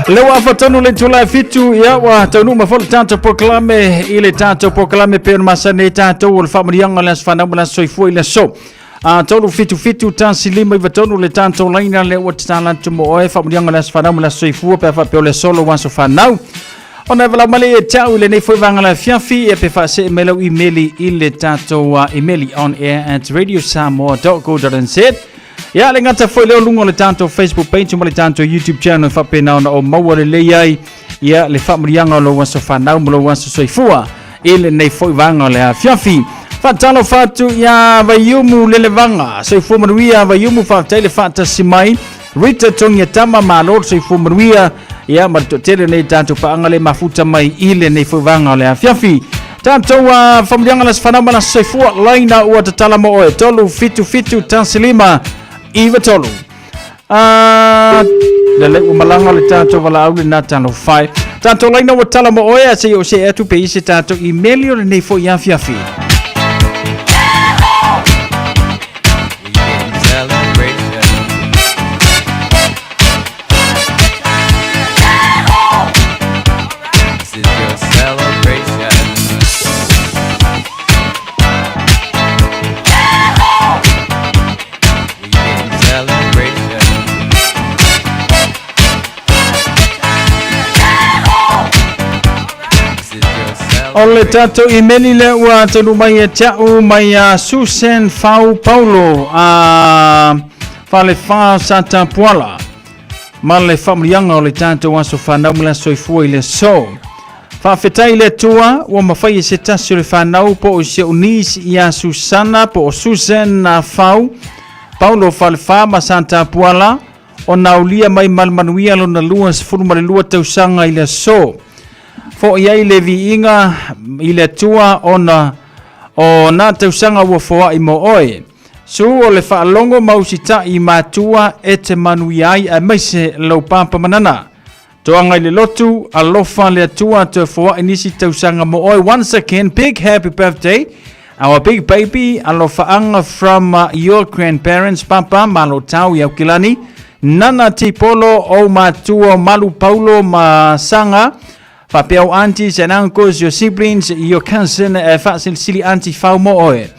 Le ua afatonu le itula e fitu, ia ua taunuu mai foi le tatou polokalame i le tatou polokalame pei ona masani ai tatou o le faamanuiaga o le aso fanau ma le aso soifua i le aso. A 3 7 7 1 5 9 3 le tatou laina lea ua tatala atu mo oe faamanuiaga o le aso fanau ma le aso soifua pe a faapea o le aso lou aso fanau. Ona e valaau mai lea ia te au i lenei foi vaega o le afiafi, ia pe faasee mai lau imeli i le tatou imeli on air at radiosamoa.co.nz. Ia le gata foi lea o luga o le tatou Facebook page ma le tatou YouTube channel e faapena ona o maua lelei ai ia le faamanuiaga o lou aso fanau ma lou aso soifua i lenei foi vaega o le afiafi. Faatalofa atu iā Vaiumu Lelevaga, soifua manuia Vaiumu, faafetai le faatasi mai. Rita Togiatama, malo le soifua manuia, ia ma le toatele o nei tatou paaga le mafuta mai i lenei foi vaega o le afiafi. Tatou famuliaga le aso fanau ma le aso soifua, laina ua tatala mo oe, 377 15 93. Ah, lelei ua malaga le tatou valaau lena talofa e. Tatou laina ua tala mo oe, a se i o se atu pe i se tatou imeli o lenei foi afiafi. This is your celebration. Weekend celebration. This is your O le tatou imeli lea ua taunuu mai ia te au mai a Susan Fau Paulo a Falefa Satapuala ma le faamuliaga o le tatou aso fanau ma le aso soifua i le aso. Faafetai i le Atua ua mafai e se tasi o le fanau po o si ou niece ia Susana po o Susan Fau Paulo Falefa ma Satapuala ona aulia mai ma le manuia lona 22 tausaga i le aso. Fo'i ai le viiga i le Atua ona o nā tausaga ua foa'i mo oe. Su o le faalogo ma usita'i i matua e te manuia ai aemaise lou papa ma nana. Toaga i le lotu, alofa le Atua toe foa'i nisi tausaga mo oe. Once again, big happy birthday our big baby, alofaaga from your grandparents, papa malo tau i Aukilani, Nana Tipolo, ou matua o Malu Paulo ma Saga, faapea ou aunties and uncles, your siblings, your cousin, e faasilisili auntie Fau mo oe.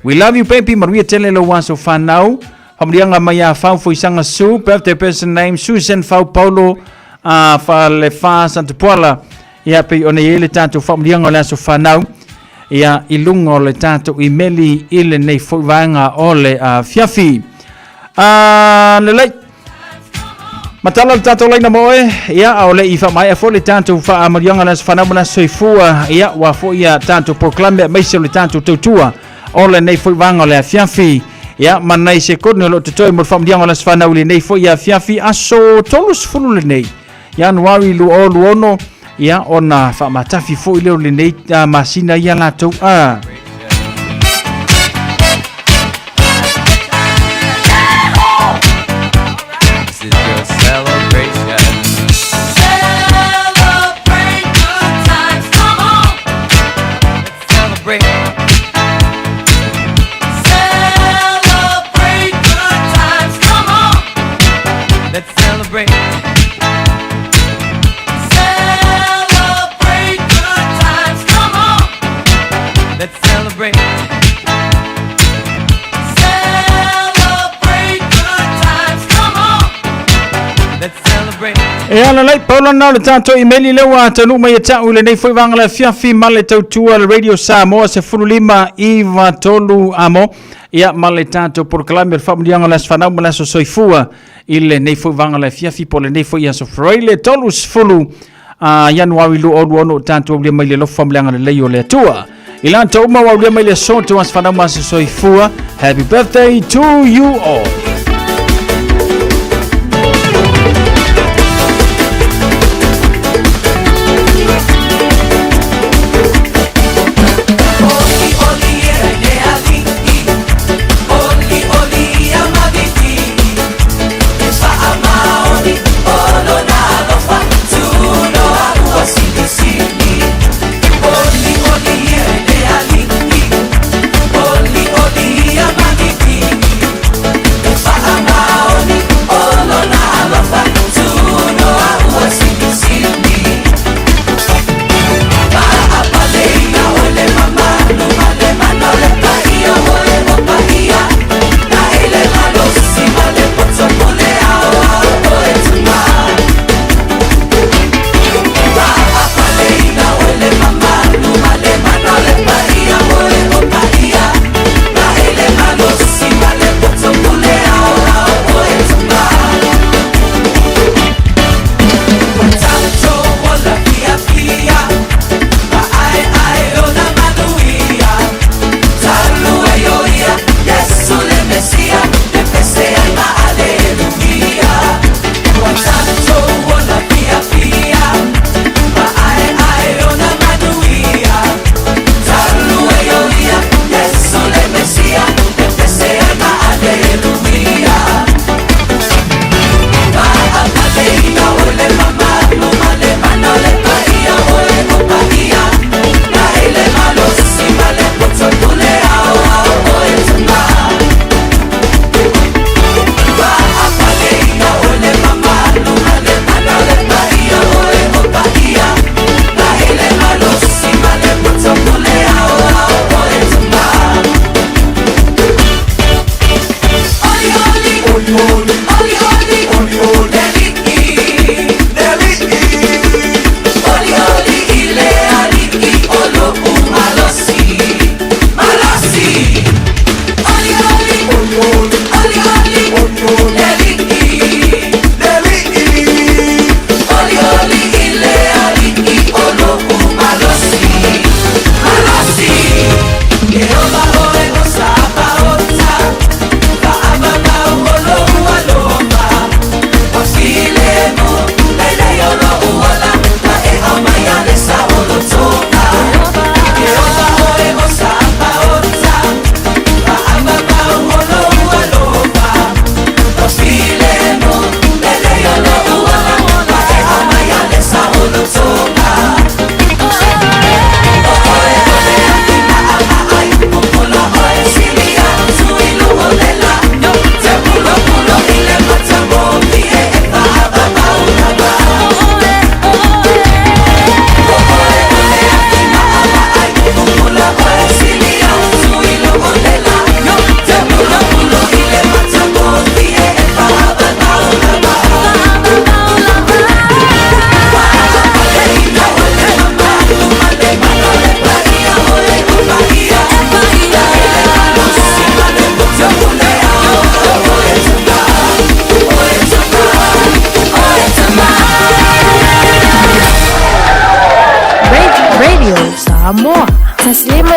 We love you baby, manuia tele lou aso fanau. Faamanuiaga mai ia Fau Foisaga Su, birthday person name Susan Fau Paulo, Falefa Santupuala. Ia pei ona i ai le tatou faamanuiaga o le aso fanau ia i luga o le tatou imeli i lenei foi vaega o le afiafi. Lelei. Matala le tatou laina mo oe, ia, a o le i faamaea foi le tatou faamanuiaga o le aso fanau ma le aso soifua, ia, ua foi ia tatou polokalame aemaise o le tatou tautua o lenei foi vaega o le afiafi. Ia, ma nai sekone o lo o totoe mo le faamanuiaga o le aso fanau i lenei foi afiafi, aso 30 lenei. Ianuari 2026, ia ona faamatafi foi lea o lenei masina ia latou a. This is your celebration. Celebrate good times, come on. Let's celebrate. Celebrate good times, come on. Let's celebrate. Celebrate good times, come on. Let's celebrate. Celebrate good times, come on. Let's celebrate. E ala lai paula na o le tatou imeli lea ua taunuu mai ia te au i lenei foi vaega le afiafi ma le tautua le Radio Samoa 15 9 3 amo ia ma le tatou polokalame o le faamanuiaga o le aso fanau ma le aso soifua i lenei foi vaega le afiafi po o lenei foi aso Friday 30 Ianuari 2026 o tatou aulia mai le alofa ma le agalelei o le Atua. I latou uma ua aulia mai le aso tou aso fanau ma aso soifua. Happy birthday to you all.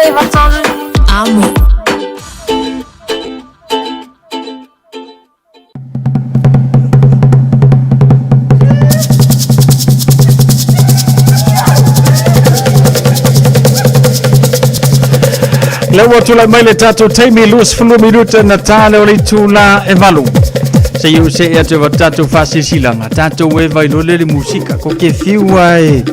93. Amo. Lea ua tulai mai le tatou taimi 20 minuta na tā le o le itula e valu. Se iu se e atu e tatou faasilasilaga, tatou e vailole le musika, ko ke fiu ai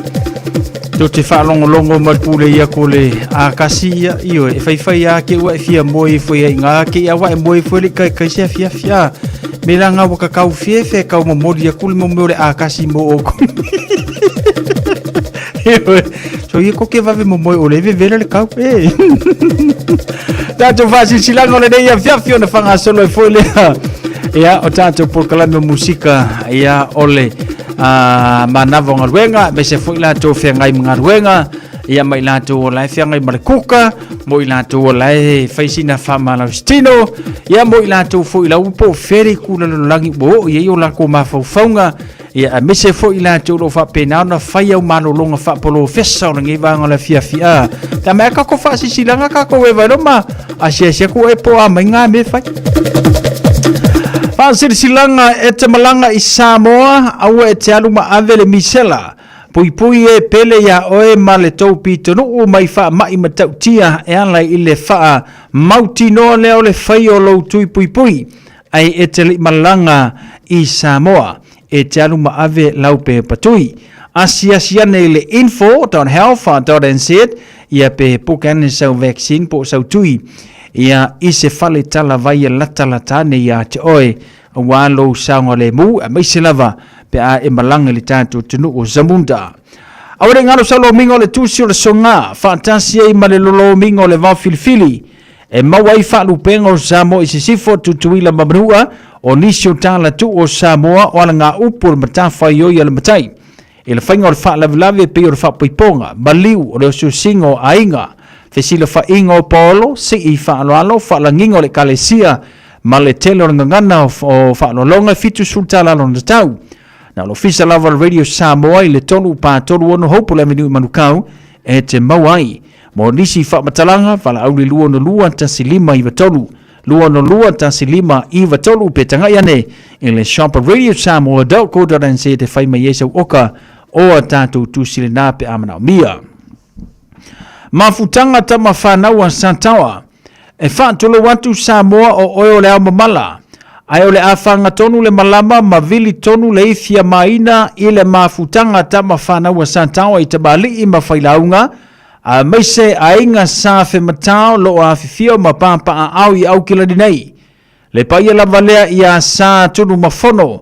tou te faalogologo ma le pule ia ko le akasi ia, ioe, e faifai a ke ua e fia moe ifo ia i ngā ke ia wa e moe ifo le kai kai se afiafi a. Me la ngā waka kau fiefe kau momoli aku le mo le akasi mo o ko. Ioe, so ia ko ke vave mo moe o le vevela le kau, e. Tatou faasilasilaga o lenei afiafi ona faagasolo ai foi lea ia o tatou polokalame o musika ia o le manava o galuega aemaise foi latou feagai ma galuega ia ma i latou o la e feagai ma le kuka mo i latou o la e fai sina faamalositino ia mo i latou foi lau po o fea le itu lalolagi ua oo i ai o lakou mafaufauga ia aemaise foi i latou o lo o faapena ona fai au malologa faapolofesa o lenei vaega o le afiafi a ta mai kako faasisilaga kako e vai ma asiasi aku e po a mai ngā me fai. Faasilasilaga e te malaga i Samoa, aua e te alu ma ave le misela. Puipui e pele iā oe ma le tou pitonuu mai faama'i matautia e ala i le faa mautinoa lea o le fai o lou tui puipui ai e te le'i malaga i Samoa e te alu ma ave lau pepa tui. Asiasi ane i le info.health.nz ia pe puka ane sau vaccine po o sau tui ia i se fale talavai e latalata ane iā te oe aua lou saogalemu aemaise lava pe a e malaga i le tatou atunuu o Zamunda. Aua ne i galo sau lomiga o le tusi o le soga faatasi ai ma le lolomiga o le vaofilifili e maua ai faalupega o Samoa i Sisifo, Tutuila ma Manua, o nisi o talatuu o Samoa o alagaupu o le matafaioi a le matai i le faiga o le faalavelave e pei o le faapoipoga, maliu o le osiosiga o aiga, fesilafaiga o paolo, sii faaaloalo, faalagiga o le ekalesia ma le tele o le gagana o faaaloaloga e 70 tala lona tau. Na o le ofisa lava o le Radio Samoa i le 3 4 3 6 Hopewell Avenue i Manukau e te maua ai. Mo nisi faamatalaga, valaau i le 262 1593, 262 1593 pe tagai ane i le shop radiosamoa.co.nz e fai mai ai sau oka o a tatou tusi lena pe a manaomia. Mafutaga tama fanau a Sataoa. E faatulou atu Samoa o oe o le ao mamala, ae o le a fagatonu le malama ma vili tonu le ifia maina i le mafutaga tama fanau a Sataoa i tamalii ma failauga, aemaise aiga sa fematao lo o afifio ma papaaao i Aukilani nei. Le paia lava lea ia Sa Tunumafono,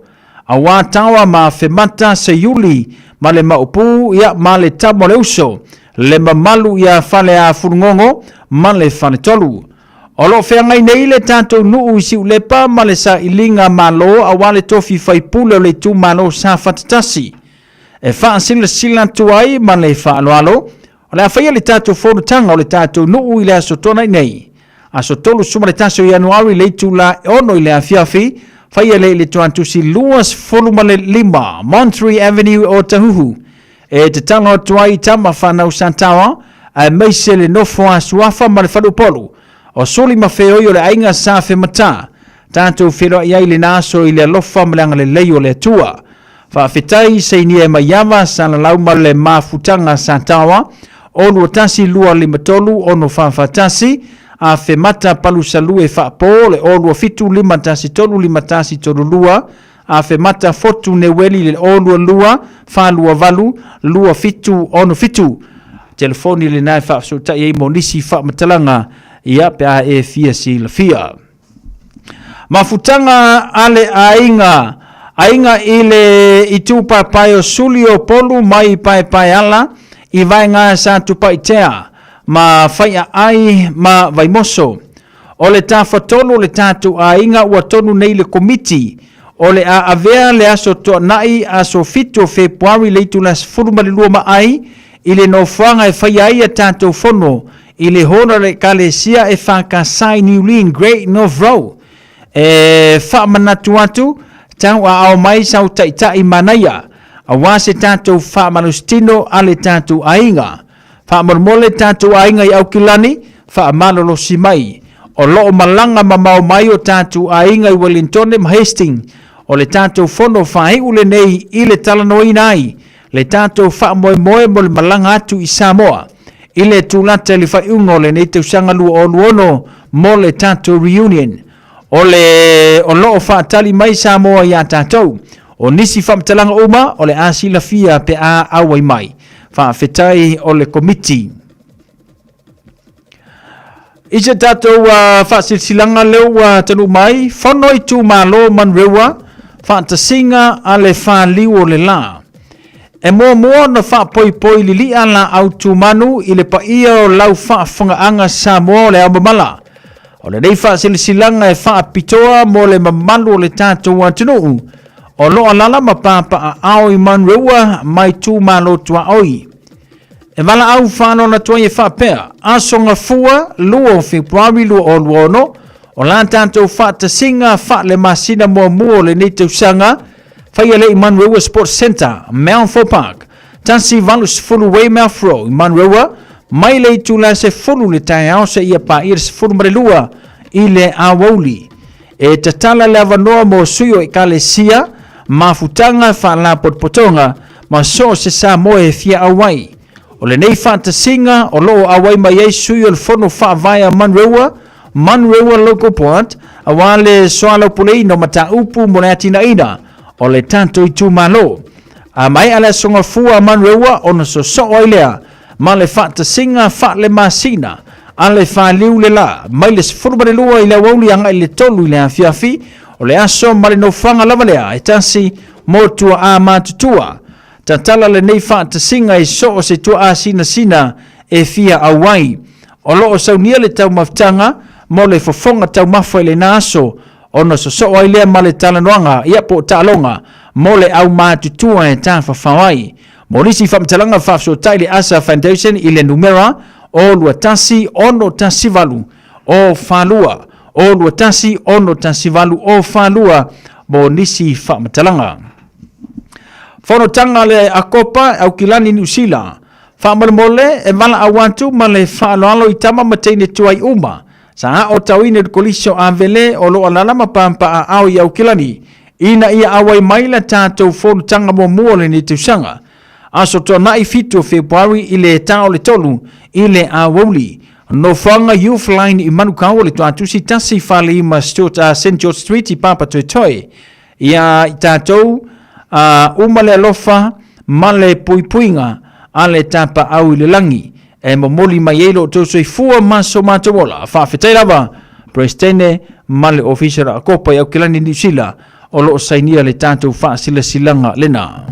auā Taoa ma Femata Seiuli ma le Maopu ia ma le tama o le uso, le mamalu ia Faleafulugogo ma le Faletolu. O lo o feagai nei le tatou nuu i Siulepa ma le sailiga malo auā le tofi faipule o le itumalo Safata 1. E faasilasila atu ai ma le faaaloalo, o le a faia le tatou fonotaga o le tatou nuu i le Aso Toonai nei, aso 31 o Ianuari i le itula e 6 i le afiafi, faia lea i le Tuantusi 25 Monterey Avenue o Otahuhu. E tatalo atu ai i tama fanau Sataoa, aemaise le nofo a Suafa ma le Faleupolu, o Suli ma Feoi o le aiga Sa Fematā, tatou feiloai ai i lena aso i le alofa ma le agalelei o le Atua. Faafetai Seinia e Maiava, Salalau ma le Mafutaga Sataoa, o 21 253 641, Afemata Palusalue Faapo, le o 27 513 5132, Afemata Fotu Neueli le o 22 428 2767. Telefoni lena e faafesootai ai mo nisi faamatalaga ia pe a e fia silafia. Mafutaga a le aiga, aiga i le itu paepae o Suli o Polu mai Paepaeala i vaega sa Tupaitea ma Faiaai ma Vaimoso. O le tafatolu o le tatou aiga ua tonu nei le komiti o le a avea le aso Toanai aso 7 o Fepuari le itula 12 ma ai i le nofoaga e faia ai a tatou fono i le holo a le Ekalesia e FKS i Niulin, Great North Road. E faamanatu atu, tau aao mai sau taitai manaia, aua se tatou faamalositino a le tatou aiga. Faamolemole tatou aiga i Aukilani, faamalolosi mai. O lo o malaga mamao mai o tatou aiga i Wellingtone ma Hastings. O le tatou fono faaiu lenei i le talanoaina ai le tatou faamoemoe mo le malaga atu i Samoa i le tulata i le faaiuga o lenei tausaga 2026 mo le tatou reunion. O le o lo o faatali mai Samoa iā tatou. O nisi faamatalaga uma o le a silafia pe a auai mai. Faafetai o le Komiti. I se tatou faasilasilaga lea ua taunuu mai, Fono Itumalo Manurewa, Faatasiga a le Faliu o le La. E muamua ona faapoipoi lili'a laau tumanu i le paia o lau faafofogaaga Samoa o le ao mamala. O lenei faasilasilaga e faapitoa mo le mamalu o le tatou atunuu o lo o alaala ma papaaao i Manurewa ma itumalo tuaoi. E valaau faaloalo atu ai e faapea, Aso Gafua 2 o Fepuari 2026, o la tatou faatasiga faale-masina muamua o lenei tausaga, faia lea i Manurewa Sports Centre, Mountfort Park, 180 Weymouth Road i Manurewa, mai le itula 10 i le taeao seia paia le 12 i le aoauli. E tatala le avanoa mo sui o Ekalesia, mafutaga, faalapotopotoga ma so o se Samoa e fia auai. O lenei faatasiga o lo o auai mai ai sui o le Fono Faavae a Manurewa, Manurewa Local Board, aua le soalaupuleina o mataupu mo le atinaeina o le tatou itumalo. A maea le Aso Gafua a Manurewa ona sosoo ai lea ma le faatasiga faalemasina a le faliu le la, mai le 12 i le aoauli agai le 3 i le afiafi, o le aso ma le nofoaga lava lea e tasi mo tuaa matutua. Tatala lenei faatasiga i so o se tuaa sinasina e fia auai. O lo o saunia le taumafataga mo le fofoga taumafa i lena aso, ona sosoo ai lea ma le talanoaga, ia po o taaloga, mo le aumatutua e tafafao ai. Mo nisi faamatalaga faafesootai le Asa Foundation i le numera o 21 618 o 42 o 21 618 o 42 mo nisi faamatalaga. Fonotaga a le Akopa Aukilani Niu Sila. Faamolemole e valaau atu ma le faaaloalo i tama ma teine tuai uma sa aotaoina i le Kolisi o Avele o lo o alaala ma papaaao i Aukilani ina ia auai mai la tatou fonotaga muamua o lenei tausaga. Aso Toonai 7 o Fepuari i le ta o le 3 i le aoauli. Nofoaga Youth Line i Manukau o le Tuatusi 145 Stuart, St George Street i Papatoetoe. Ia i tatou uma le alofa ma le puipuiga a le Tapaau i le lagi e momoli mai ai lo outou soifua ma so matou ola. Faafetai lava Peresetene ma le Ofisa o le Akopa i Aukilani Niu Sila o lo o sainia le tatou faasilasilaga lena.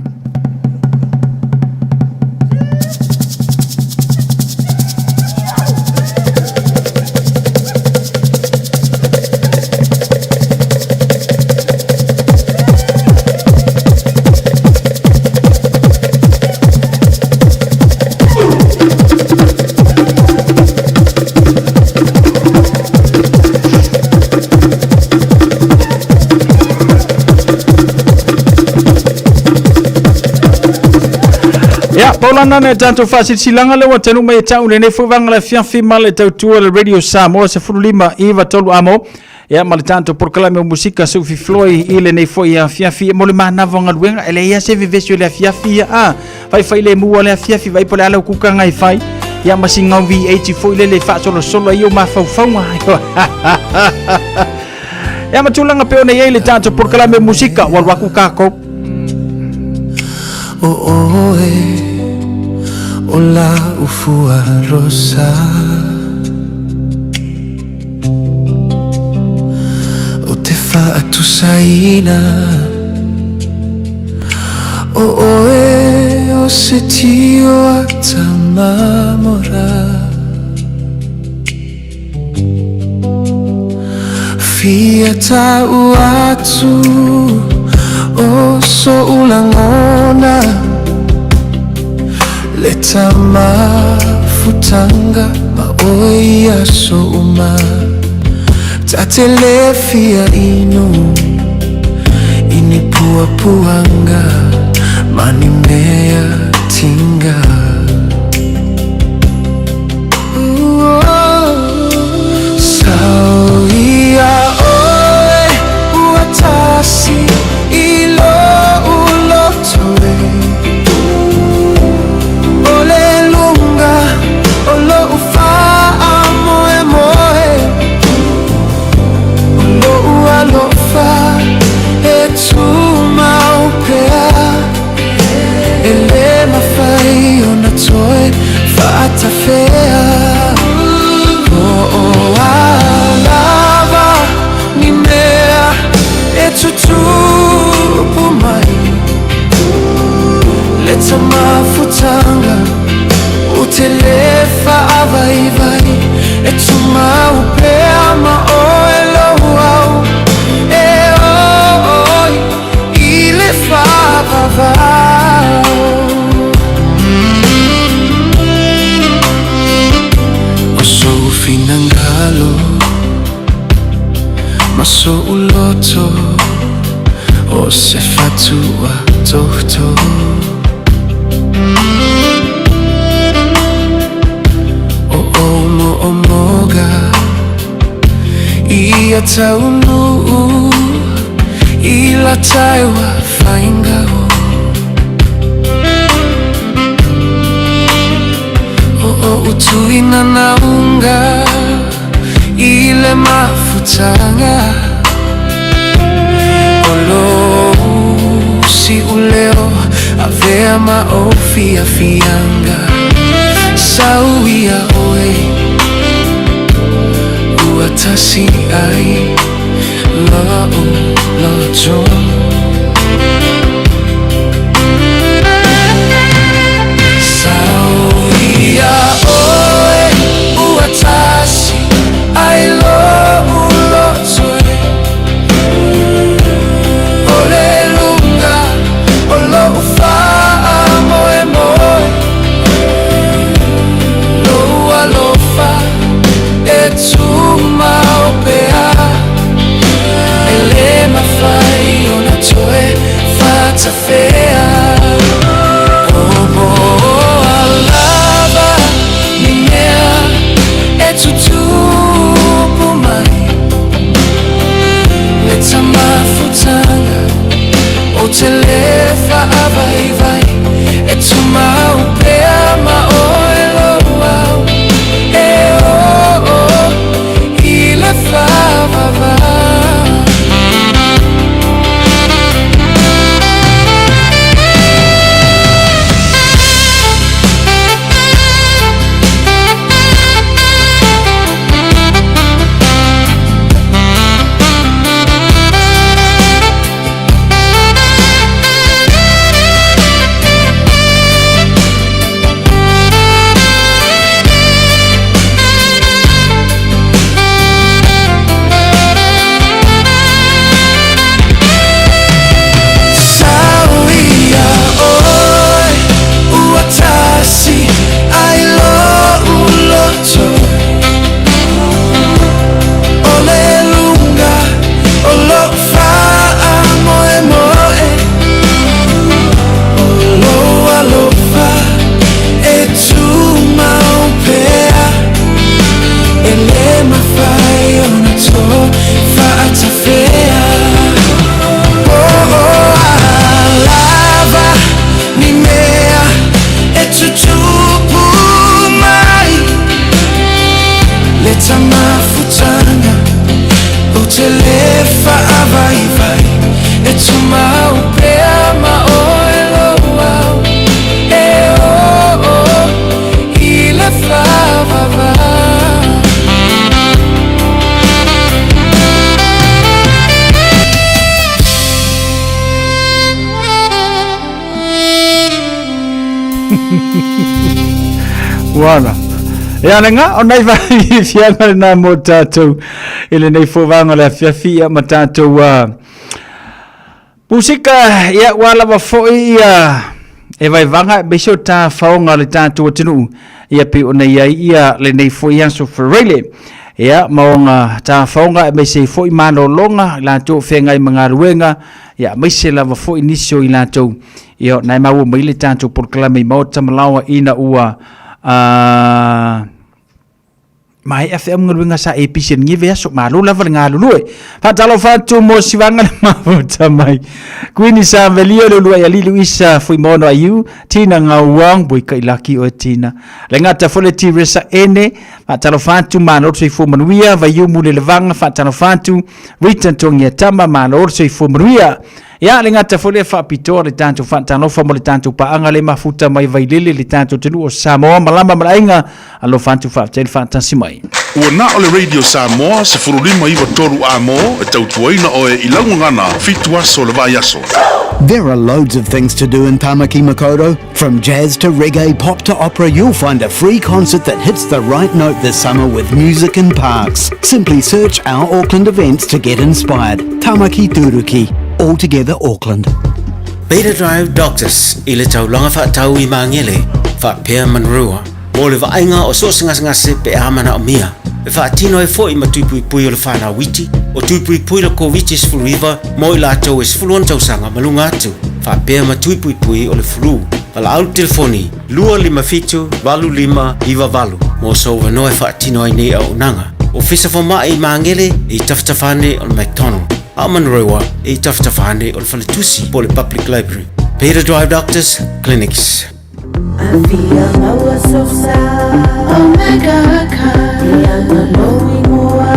Ia, paulana na e tatou faasilasilaga lea ua taunuu mai e tau lenei foi vaega le afiafi ma le tautua le Radio Samoa 15 9 3 amo. Ia ma le tatou polokalame o musika Sufi Floy i lenei foi afiafi mo le manava o galuega e leai lava se vevesi o le afiafi ia a faifai le mua le afiafi vai po o le a lau kukaga e fai ia ma si gau V8 foi lele e faasolosolo ai o mafaufauga ia ma tulaga pei ona i ai le tatou polokalame o musika ua alu aku kākou. O oe o la ufua rosa O te whaatusaina O oe o se tio ata mamora Fia tau atu o so'u lagona Le tamafutanga ma oe i aso uma Ta te le fia inu I ni puapuaga ma ni mea tiga. So'u loto O se fatua tohto O omo o moga Ia taunuu I la taiwa whaingao O o utuina naunga I le mafutanga O lo si uleo Avea ma o fia fianga Sau ia oe Ua tasi ai La o la jo Sau ia oe Ua tasi ai lo ulo toe O le lunga O lo ufaa moe moe Lo alofa E tumau pea E le mawhai o na toe Whatawhea O mo alava Ni mea E tutupu mai Le tamafutanga O te le whaavaivai E tumau pea ma oe lo au E o o I le whaavava Sau ia oe Ua tasi ai lo uloto O le lunga O lo whaa moe moe O lo alofa E tumau pea E le mawhai o na tō Whaatawhea O o alava Ni mea E tutupu mai Le tamafutanga O te le whaavaivai E tumau pea ma oe lo au E o o I le whaavava Uana. E ana ngā, o nei whai fianga le nā mō tātou i le nei fōvanga le afiafi ia ma tātou musika ia ua lava foi ia e vaivanga e meise o tā whaonga le tātou atunuu ia pe o nei ai ia le nei foi aso Ferreile. Ia ma onga tā whaonga e meise foi manolonga i lātou whengai mangaruenga ia meise lava foi nisi o i lātou ia nai maua mai le tātou polokalame i maota malawa ina ua mai e whea mga sa APC ni ve aso malo lava le ngalulue. Whatalofa atu mo siwanga le mafuta mai. Kuini sa velia le lua ya lilu isa fui mono aiu, Tina ngauang, bui kai laki o Tina. Le ngata fole ti resa ene, whatalofa atu malo soi fo manuia, vai mu le levanga, whatalofa atu, Rita tongi tama malo soi fo manuia. Ia le ngata fole whaapitoa le tātou whatalofa mo le tātou paanga le mafuta mai vailele le tātou tenu o Samoa malama malainga alofa atu whaapitele whaatasi mai. Ua na o le Radio Samoa se furulima iwa toru a mō e tautuaina oe i laungangana fitu aso le vai aso. There are loads of things to do in Tamaki Makaurau. From jazz to reggae, pop to opera, you'll find a free concert that hits the right note this summer with music in parks. Simply search our Auckland events to get inspired. Tamaki Turuki. All together Auckland. Beta Drive Doctors i le taulaga whaatau i Mangele, whaapea Manrua. Mo le vaaiga o so o se gasegase pe a manaomia. E faatino ai foi ma tui puipui o le fanau iti, o tui puipui le Koviti-19 mo i latou e 16 tausaga ma luga atu, faapea ma tui puipui o le flu. Valaau i le telefoni 257 8598 mo sou avanoa e faatino ai nei auaunaga. Ofisa Fomai i Magele e i tafatafa ane o le McDonald, a o Manurewa e i tafatafa ane o le Faletusi po o le Public Library. Peter Drive Doctors Clinics. Afia maua sosa Omega Car E ana lou ingoa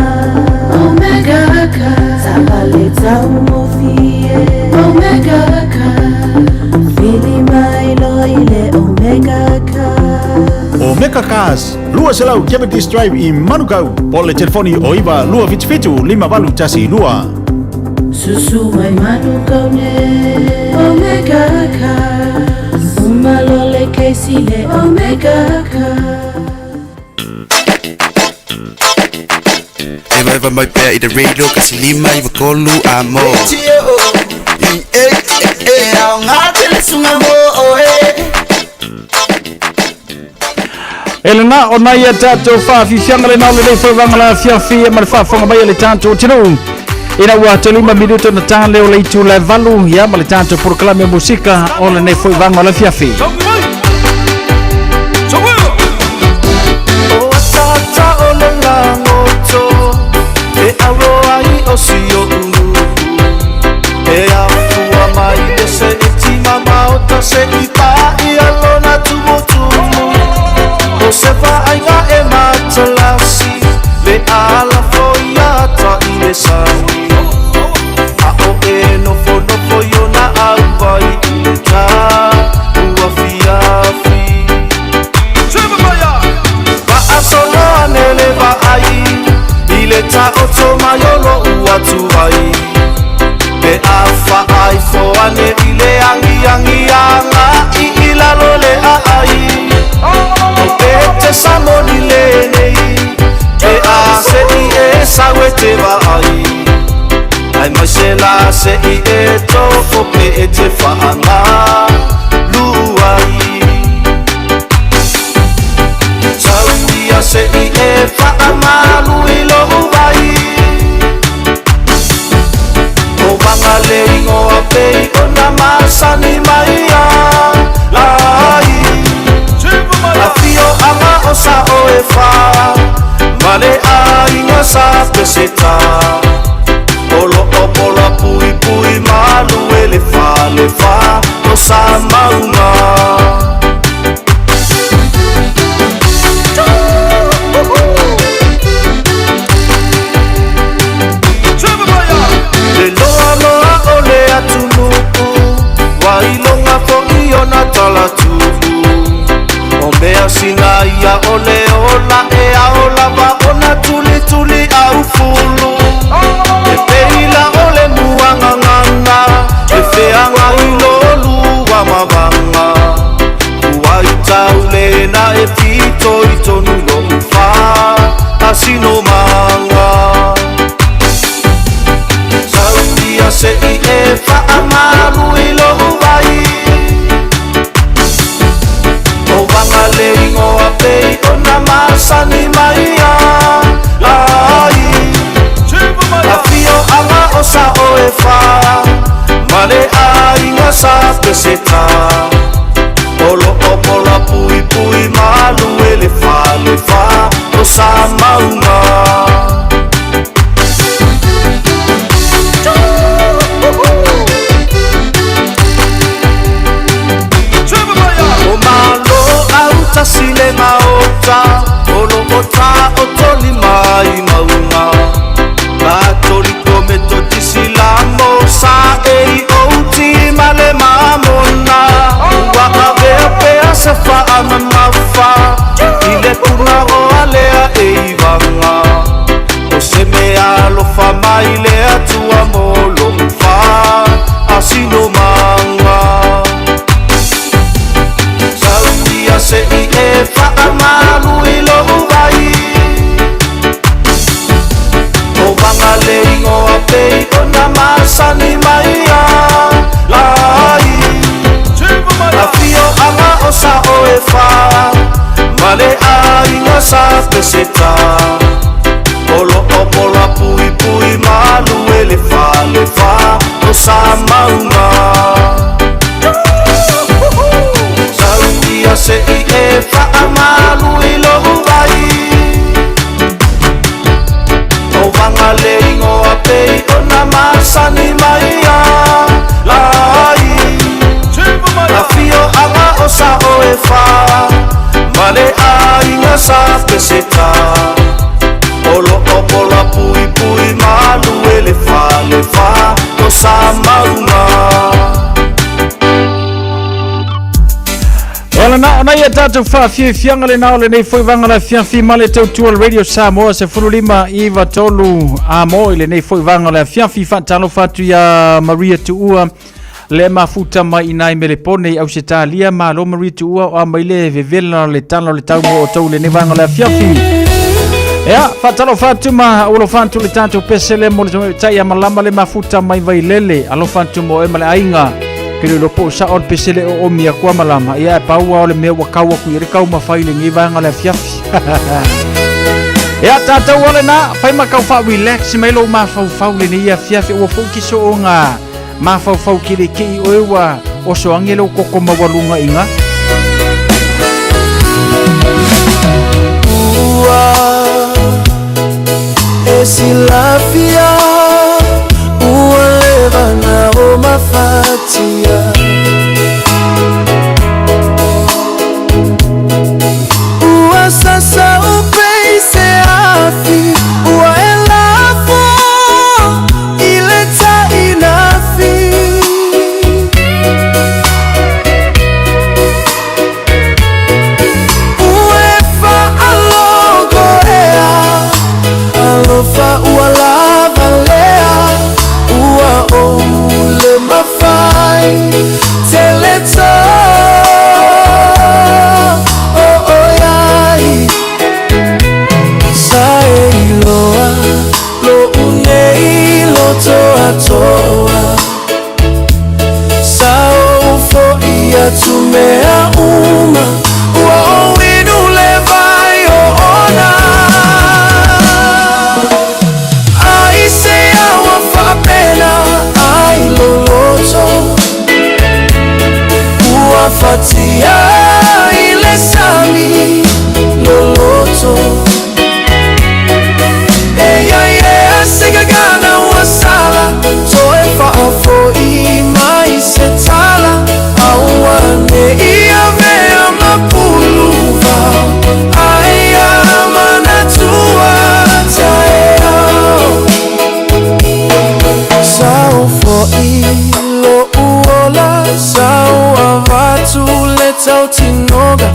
Omega Car Taavale taugofie Omega Car Vili mai loa i le Omega Car Omega Cars, 200 Cavendish Drive i Manukau, po o le telefoni o 9 277 5812. Susu mai Manukau ne Omega Cars Uma loa le kesi le Omega Cars. Eva eva mai pea i te radio kasi lima i wakolu a mo. E lena o nai a tātou whaafifianga le nao le foi vanga la fiafi e ma le faafofoga mai a le tātou atunuu. Ina ua tolima minuto na tā leo le itu le valu ia ma le tātou polokalame musika o lenei foi vanga o le fiafi. O atata o le lagoto E aro ai o si o unu E afua mai le se e tima maota se i pa i alona tumu tumu O se vaaiga e matalasi Le ala foi ata i le sani A o e nofo nofo i ona auai i le tā ua fiafi Vaasolo ane le vaai I le taoto mai o lo'u atu ai Pe a faaifo ane i le agiagi agai i lalo le aai O pe te samoni lenei Pe a se'i e sau e te vaai Ai mai se la se'i e tofo pe e te faagalu ai Tau ia se'i e faamalu i lo'u vai O vaga le igoa pei ona masani mai ia ai Afioaga o sao e fā Ma le aiga sa Peseta O loo pola puipui malu e le fale fā o sa mauga. Le loaloa o le atunuu Ua iloga foi ona talatuu O mea sina ia o le ola e ao lava ona tulituli aufulu E peila o le muagagana E feagai lolua mavaga Ua i taulena e fitoitonu lou faasinomaga Tau ia se'i e faamalu i lou vai O vaga le igoa pei ona masani mai ia ai Afioaga o sao e fā Ma le aiga sa Peseta O loo pola puipui malu e le fale fā o sa mauga. peseta. O loo pola pui pui malu e le fale fa o sa maunga. Sau ia se i e wha malu i lo vai. O wanga le ingoa pei o na masani mai a lai. Afio anga o sa o e wha male a inga sa peseta. O loo pola pui pui malu e le fale fa o sa maunga. Ola na ona ia tātou whaafiafianga le nao le nei foi vanga la fiafi ma le tautua le Radio Samoa se fululima i vatolu a mo i le nei foi vanga la fiafi whaatalo whatu ia Maria Tuua le mafuta mai inai mele pone au se tālia malo Maria Tuua o a mai le vevela le tala le tau mo o tau le nei vanga la fiafi. Ea, whaatalo whatu ma ulo whantu le tātou pesele mo le tai a malama le mafuta mai vailele alo whantu mo e male ainga. Kere lo po sa on pesele o omia kua malama ia e paua o le mea wakaua ku i kau mawhai le ngivanga le fiafi. Ia tātou ole nā, whai makau wha relax mai lo mawhau le nei ia fiafi ua fōki so o ngā mawhau ki le kei oewa o so angelo koko mawalunga inga. Ua e silafia ua leva na o mafatia. Ua sasa o peise afi ua elafo ileta inafi. Uefa alogoea alofa ua lavalea ua oule mafai teleto o oiai. Sa e iloa lo unei loto atoa sa o ufo ia tumea uma ua o inu le vai o ona. Ai se awa whaapena ai loloto ua fatia i le sami loloto. E ia ia segagana ua sala toe whaafoi mai se tala aua ne ia mea mapuluva ai a manatua taeao. Sao foi lo uola sao avatu le tautinoga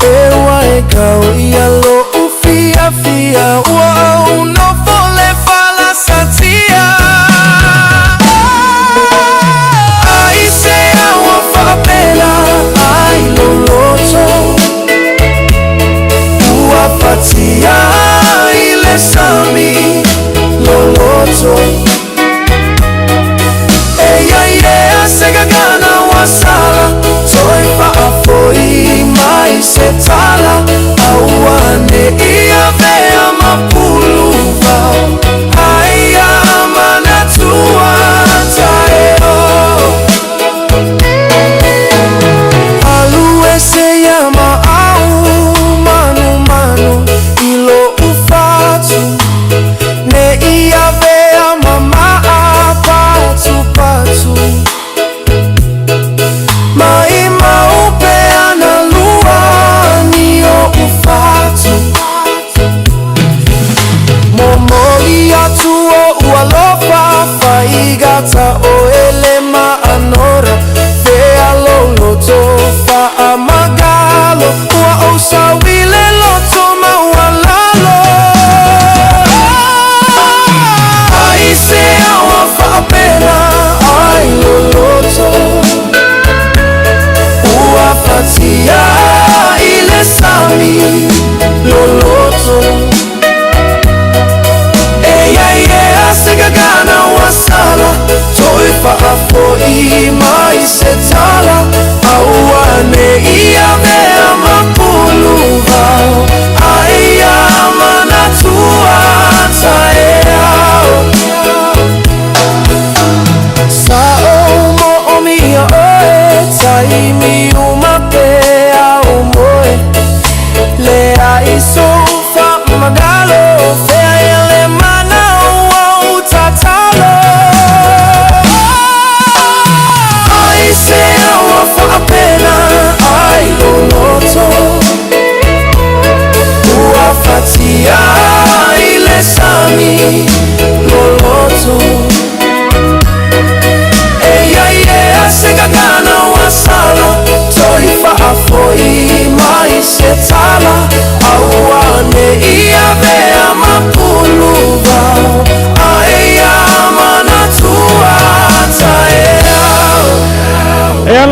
e wa e kau ia lo ufiafia ua au nofo le falasatia. Ai se aua whaapena ai loloto ua fatia i le sami loloto. E ia ia segagana wasala toe whaafoi mai se tala aua ne ia vea mapuluva ai a manatua taeo. Alu e se ia ma au manu manu i lo ufatu ne ia vea mamaa patu patu. Mai maupe ana lua ni o ufatu momoli atu o ualofa faigata o ele maanora fea loloto faamagalo ua o sawile loto maualalo. Ai se awa whaapena ai loloto ua fatia i le sami loloto. E ia ia segagana wasala toe wha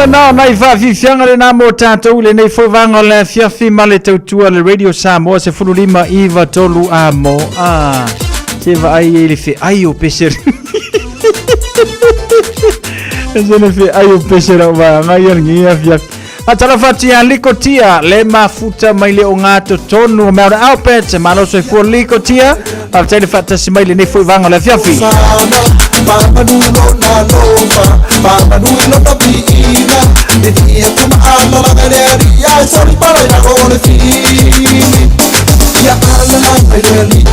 lena nai faafiafiaga lenā mo tatou i lenei foi vaega o le afiafi ma le tautua le Radio Samoa 15 93 a mo a se vaai i le feai o pese se le feai o pese lau vaega ia lenei afiafi. Faatalofa atu ia Liko Tia, le mafuta mai le o totonu o Mount Albert, malo soifua Liko Tia, faafetai le faatasi mai lenei foi vaega o le afiafi. Pamanu lona lofa, pamanu lona piina, e tia tuma alala le ali, ai soli para ia o le fili. Ia alala le ali,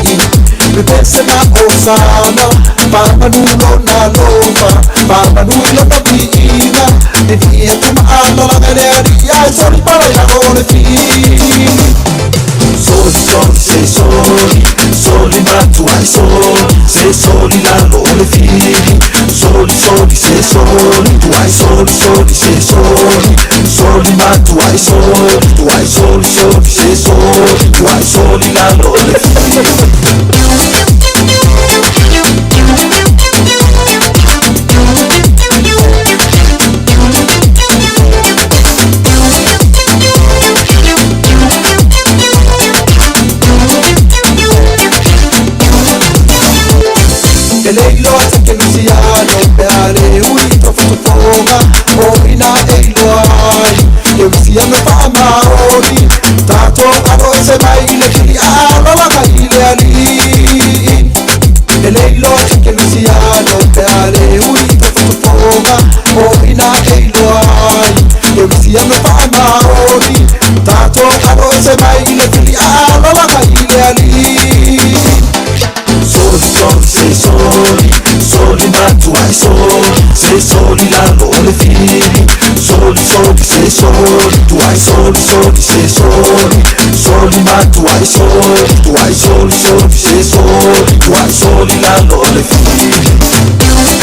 pe pese na osana, pamanu lona lofa, pamanu lona piina, e tia tuma alala le ali, ai soli para ia o le fili. Soli, soli, se soli, soli matuai soli, se soli lalo o le fili. Soli, soli, se soli, tuai soli, soli, se soli, soli matuai soli, tuai soli, soli, se soli, tuai soli lalo o le fili. E le iloa te ke misiano pe a le ui tofotofoga o ina e iloa ai ke misiano faamaoni tatou alo ese mai i le fili alalaga i le alii. E le iloa te ke misiano pe a le ui tofotofoga o ina e iloa ai ke misiano faamaoni tatou alo ese mai i le fili alalaga i le alii. Soli, soli, se soli, soli matuai soli, se soli lalo o le fili. Soli, soli, se soli, tuai soli, soli, se soli, soli matuai soli, tuai soli, soli, se soli, tuai soli lalo o le fili.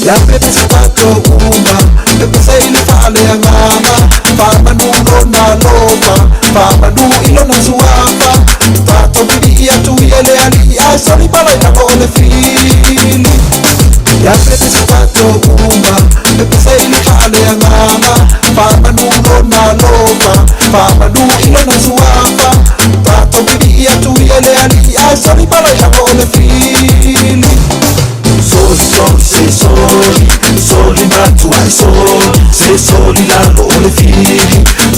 Ia pepe se tatou uma, pepe se i le faaleagaga, faamanu lona lofa, faamanu i lona suafa, tatou pili'i atu i ele alii ae soli palailalo o le fili. Ia pepe se tatou uma, pepe se i le faaleagaga, faamanu lona lofa, faamanu i lona suafa, tatou pili'i atu i ele alii ae soli palailalo o le fili. Soli, soli, se soli, soli matuai soli, se soli lalo o le fili.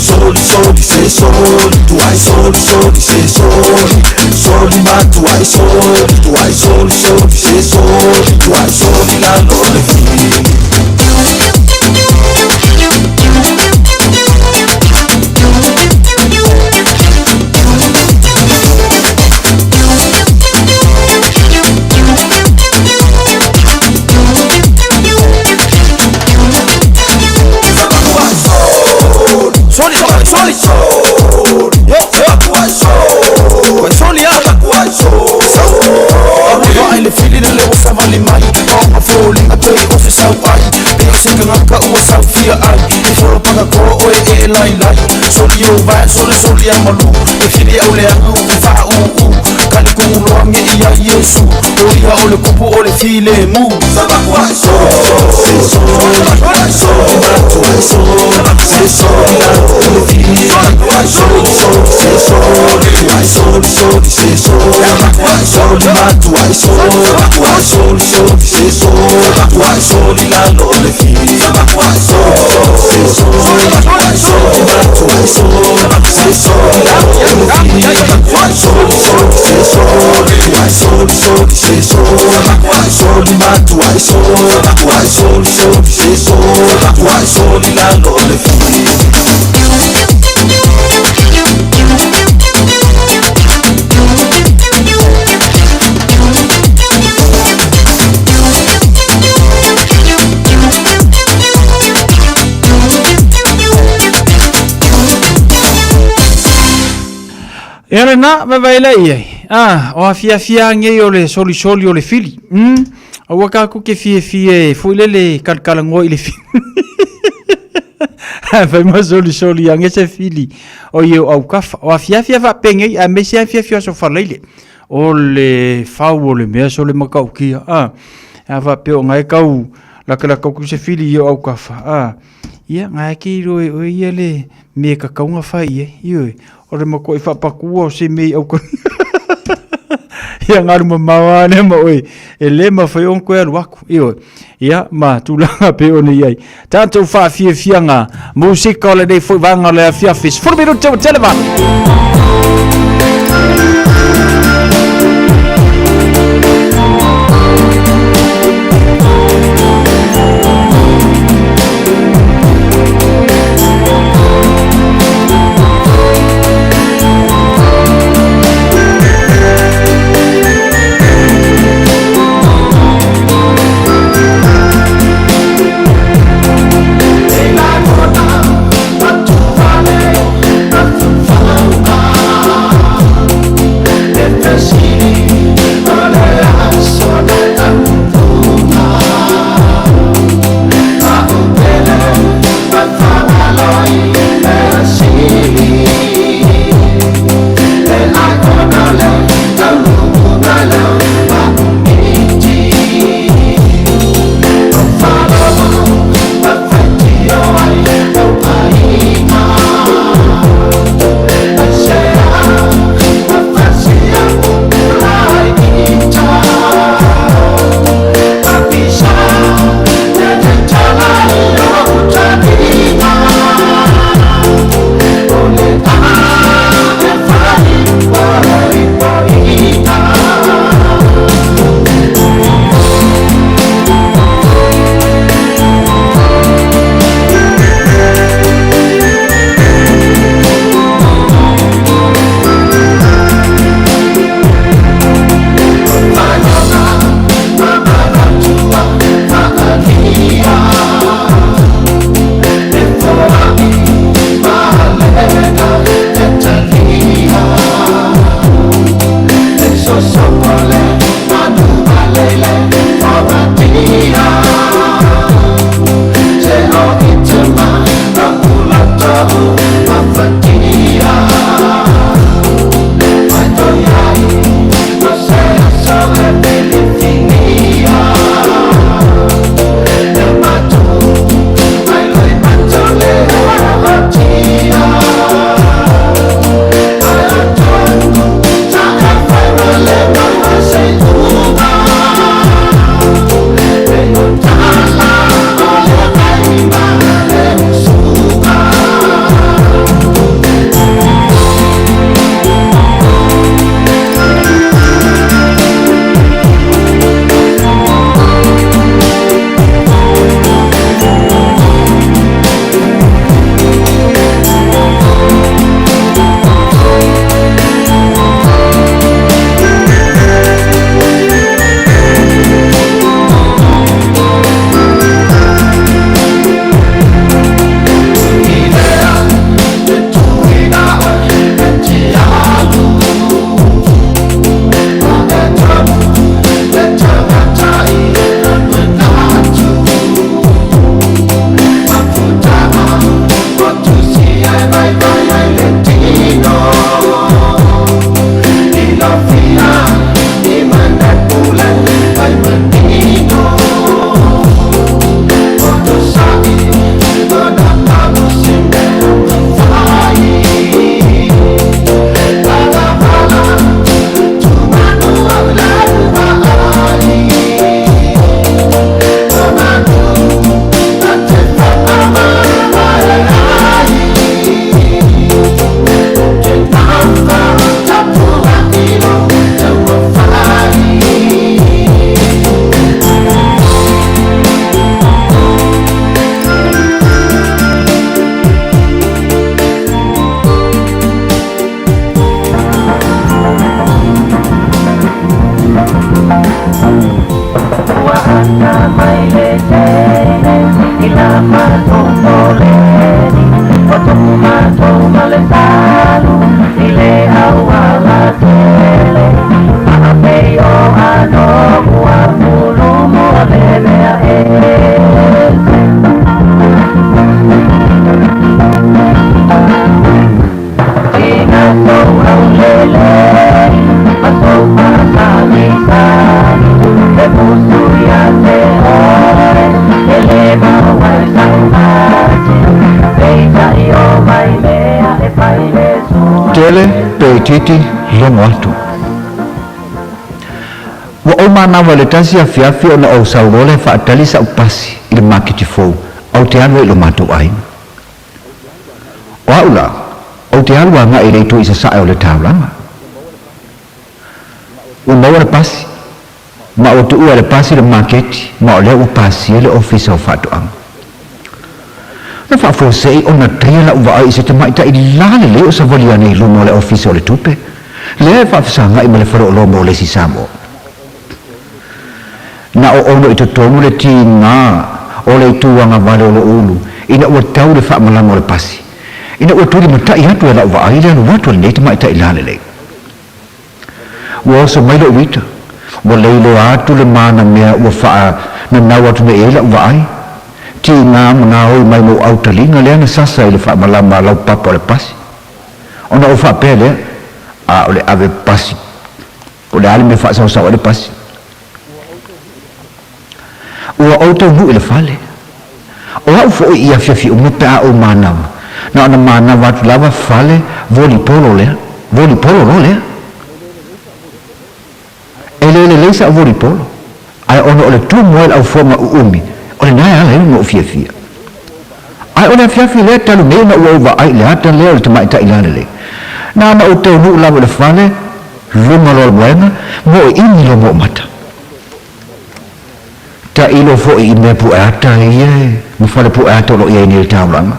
Soli, soli, se soli, tuai soli, soli, se soli, soli matuai soli, tuai soli, soli, se soli, tuai soli lalo o le fili. Soli, soli, soli, yo, yo, soli, ah, Alu le fili le leo savali mai O ma fōlinga pei o se sau ai Pe o se kangaka ua sau fia ai E folo paka ko o e e lai lai Soli o vai, soli soli a malu E fili au le anga u fa u u Kali ku uloa nge ia Yesu O ia o le kupu o le file mu Soli, soli, soli matuai soli, se soli lalo o le fili. Soli, soli, se soli, tuai soli, soli, se soli, soli matuai soli, tuai soli, soli, se soli, tuai soli lalo o le fili. Soli, soli, se soli, soli matuai soli, se soli lalo o le fili. Soli, soli, se soli, tuai soli, soli, se soli, soli matuai soli, tuai soli, soli, se soli, tuai soli lalo o le fili. Ia lena vaevae lea i ai a o afiafiaga nei o le solisoli o le fili. Aua tatou te fiafia e foi lele kalakalanoa i le fili. Fai ma solisoli ane se fili o i o autafa. O afiafi a faapenei aemaise afiafi o Aso Faraile. O le fau o le mea sole matautia. A, a faapea o na e tau latalata atu se fili i o autafa. A, ia, na e te iloa e oe ia le mea e tatau ona fai i ai. Ioe, o le matuai faapatua o se mea i auta. Ia galu mamao lava lea ma oe, e le mafai ona toe alu atu. Ioe, ia ma tulaga pei ona i ai. Tatou faafiafiaga musika o lenei foi vaega o le afiafi. 10 minute ua tele valu. laitiiti, logo atu. Ua ou manawa i le tasi afiafi ona ou sau loa lea e faatali sa'u pasi i le maketi fou ae ou te alu ai i lo matou aiga. O a'u la, ou te alu aga'i i le itu i sasa'e o le taulaga. Ua maua le pasi, ma ua tuua e le pasi le maketi ma o lea ua pasia le Ofisa o Faatoaga. Na faafuasei ona taia la'u vaai i se tamaitai lalelei o savali ane i luma o le Ofisa o le Tupe, lea e faafesagai ma le faleoloa mo le isi Samoa. Na o ono i totonu le tiga o le itu agavale o lo'u ulu ina ua tau le faamalama o le pasi, ina ua tulimata'i atu e la'u vaai le alu atu a lenei tamaitai lalelei. Ua oso mai lo'u ita, ua leiloa atu le manamea ua faananau atu nei i ai la'u vaai. Tiga ma gaoi mai mou autaliga lea na sasa i le faamalama a laupapa o le pasi. Ona ou faapea lea, A o le ave pasi, po o le a le mea e faasaosao ai le pasi. Ua ou taunuu i le fale. O a'u fo'i i afiafi uma pe a ou manava, na ona manava atu lava fale volipolo lea, volipolo loa lea. E le lelei sa'u volipolo, ae ona o le tumu ai le aufoga u'umi, o lena e ala ai ona ou fiafia. Ae o le afiafi lea talu nei ona ua ou vaai i le ata lea o le tamaitai lalelei. Na ona ou taunuu lava i le fale, luga loa o le moega, mo e ʻimi loa mo mata. Tailo foi i mea pueata ia e ma fale pueata o lo o i ai nei i le taulaga.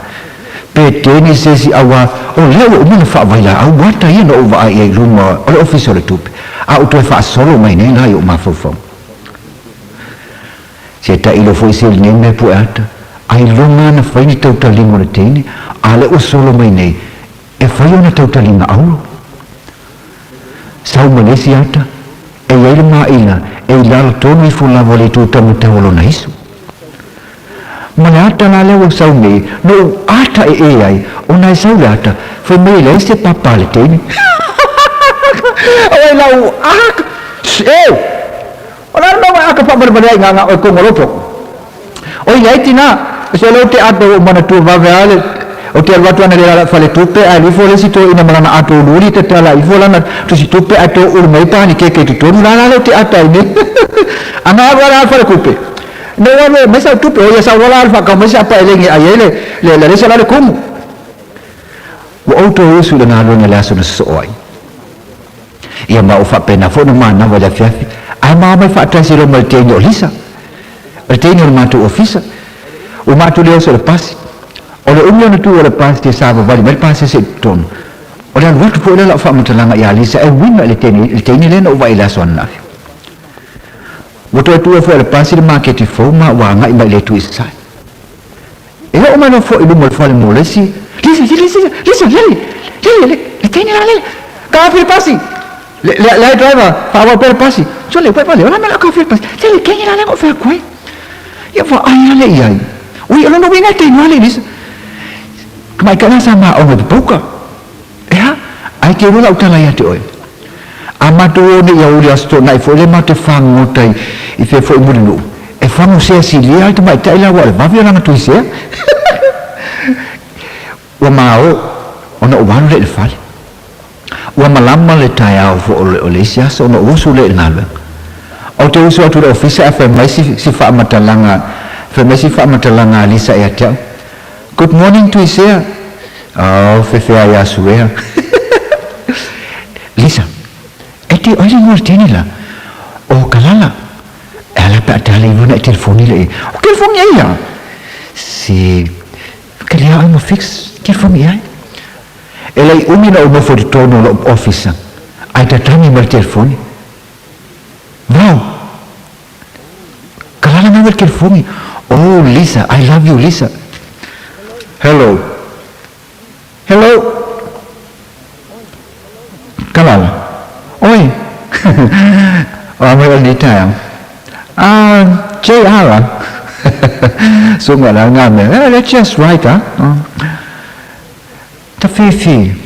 Pe teni se isi auā, o lea ua uma ona faavailaau ata ia na ou vaai i ai i luma o le Ofisa o le Tupe, a ua toe faasolo mai nei la i ou mafaufau. Se tailo foi se lenei mea pueata, ailoga na fai ni tautaliga o le teine, a lea ua solo mai nei e fai ona tautaliga auro. Sau ma le isi ata, e i ai le maila e i lalo tonu ifo lava o le itu taumatau o lona isu. Ma le ata la lea ua sau nei, na ou ata e e ai, ona e sau le ata, fai mai e leai se papa a le teine. Oi lau aka, e! O le a le mea ua e aka faavalevale ai i ngā ngā oe kongolopo? Oi leai tinā, se lea ou te ata ua ou manatua vave lava le Ou te alu atu ana le lala faletupe ae alu ifo le isi toeaina ma lana ato uluuli tatala ifo lana tusitupe ae toulu mai pani keke i totonu la la lea ou te ata ai nei. Ana alu ala falekupe. Na ou alu e aumai sau tupe, oi ia sau loa la alu faakau mai se apa elegi e ai ai le le le lesa la le kumu. Ua ou toe usu i le galuega i le aso na sosoo ai. Ia ma ua faapena foi ona manawa i le afiafi, ae ma omai faatasi loa ma le teine o Lisa, o le teine o le matou ofisa. Ua matou le oso i le pasi. O le umi ona tu o le pasi e savavali mai le pasese i totonu. O le alu atu foi lea o lau faamatalaga ia Lisa e uiga i le teine, i le teine lea na ou vaai i le aso ananafi. Ua toe tuua foi e le pasi le maketi fou ma ua agai mai i le itu i sasae. E oo mai loa foi i luma o le fale mo le isi, Lisa, Lisa, Lisa, Lisa, Lele, Lele, le, le teine la, Lele, kafi le pasi! Le, le, le driver, faaauau pea le pasi. Sole, uai vale, o le a le mea o le a kafi ai le pasi? Lele, teine la lea na ou fai atu ai. Ia vaai lea i ai. Ui, o lona uiga e teine lea Lisa. Tamaitai la sa maoga i Papauka. Ea, ae te iloa lau tala ia te oe. A matou o nei i aoauli Aso Toonai foi lea matou te fagota i, i fea foi i Mulinuu, e fago sea silia le tamaitai la aua o le vave o lana tuisea. Ua mao ona ou alu lea i le fale. Ua malama le taeao foi o le, o le isi aso ona ou usu lea i le galuega. Ou te usu atu i le ofisa ae fai mai si, si faamatalaga, fai mai si faamatalaga a Lisa ia te au, Good morning Tuisea. Oh, fefea ia Suea. Lisa, e te oi le ngoa le tene la. O Kalala. E ala pe a te ala i vuna i telefoni le i. O telefoni ai ia. Si, ka lea ai mo fix telefoni ai. E lei umi na ou nofo i totonu o lou ofisa, ae tatagi mai le telefoni. Vau! Kalala mai le telefoni. Oh, Lisa, I love you, Lisa. Hello. Hello. Kalala. Oi. O a mai o lenei taeao. Ah, JR ah. Sunga la ngā mea. Eh, that's just right, ah. Tafefe.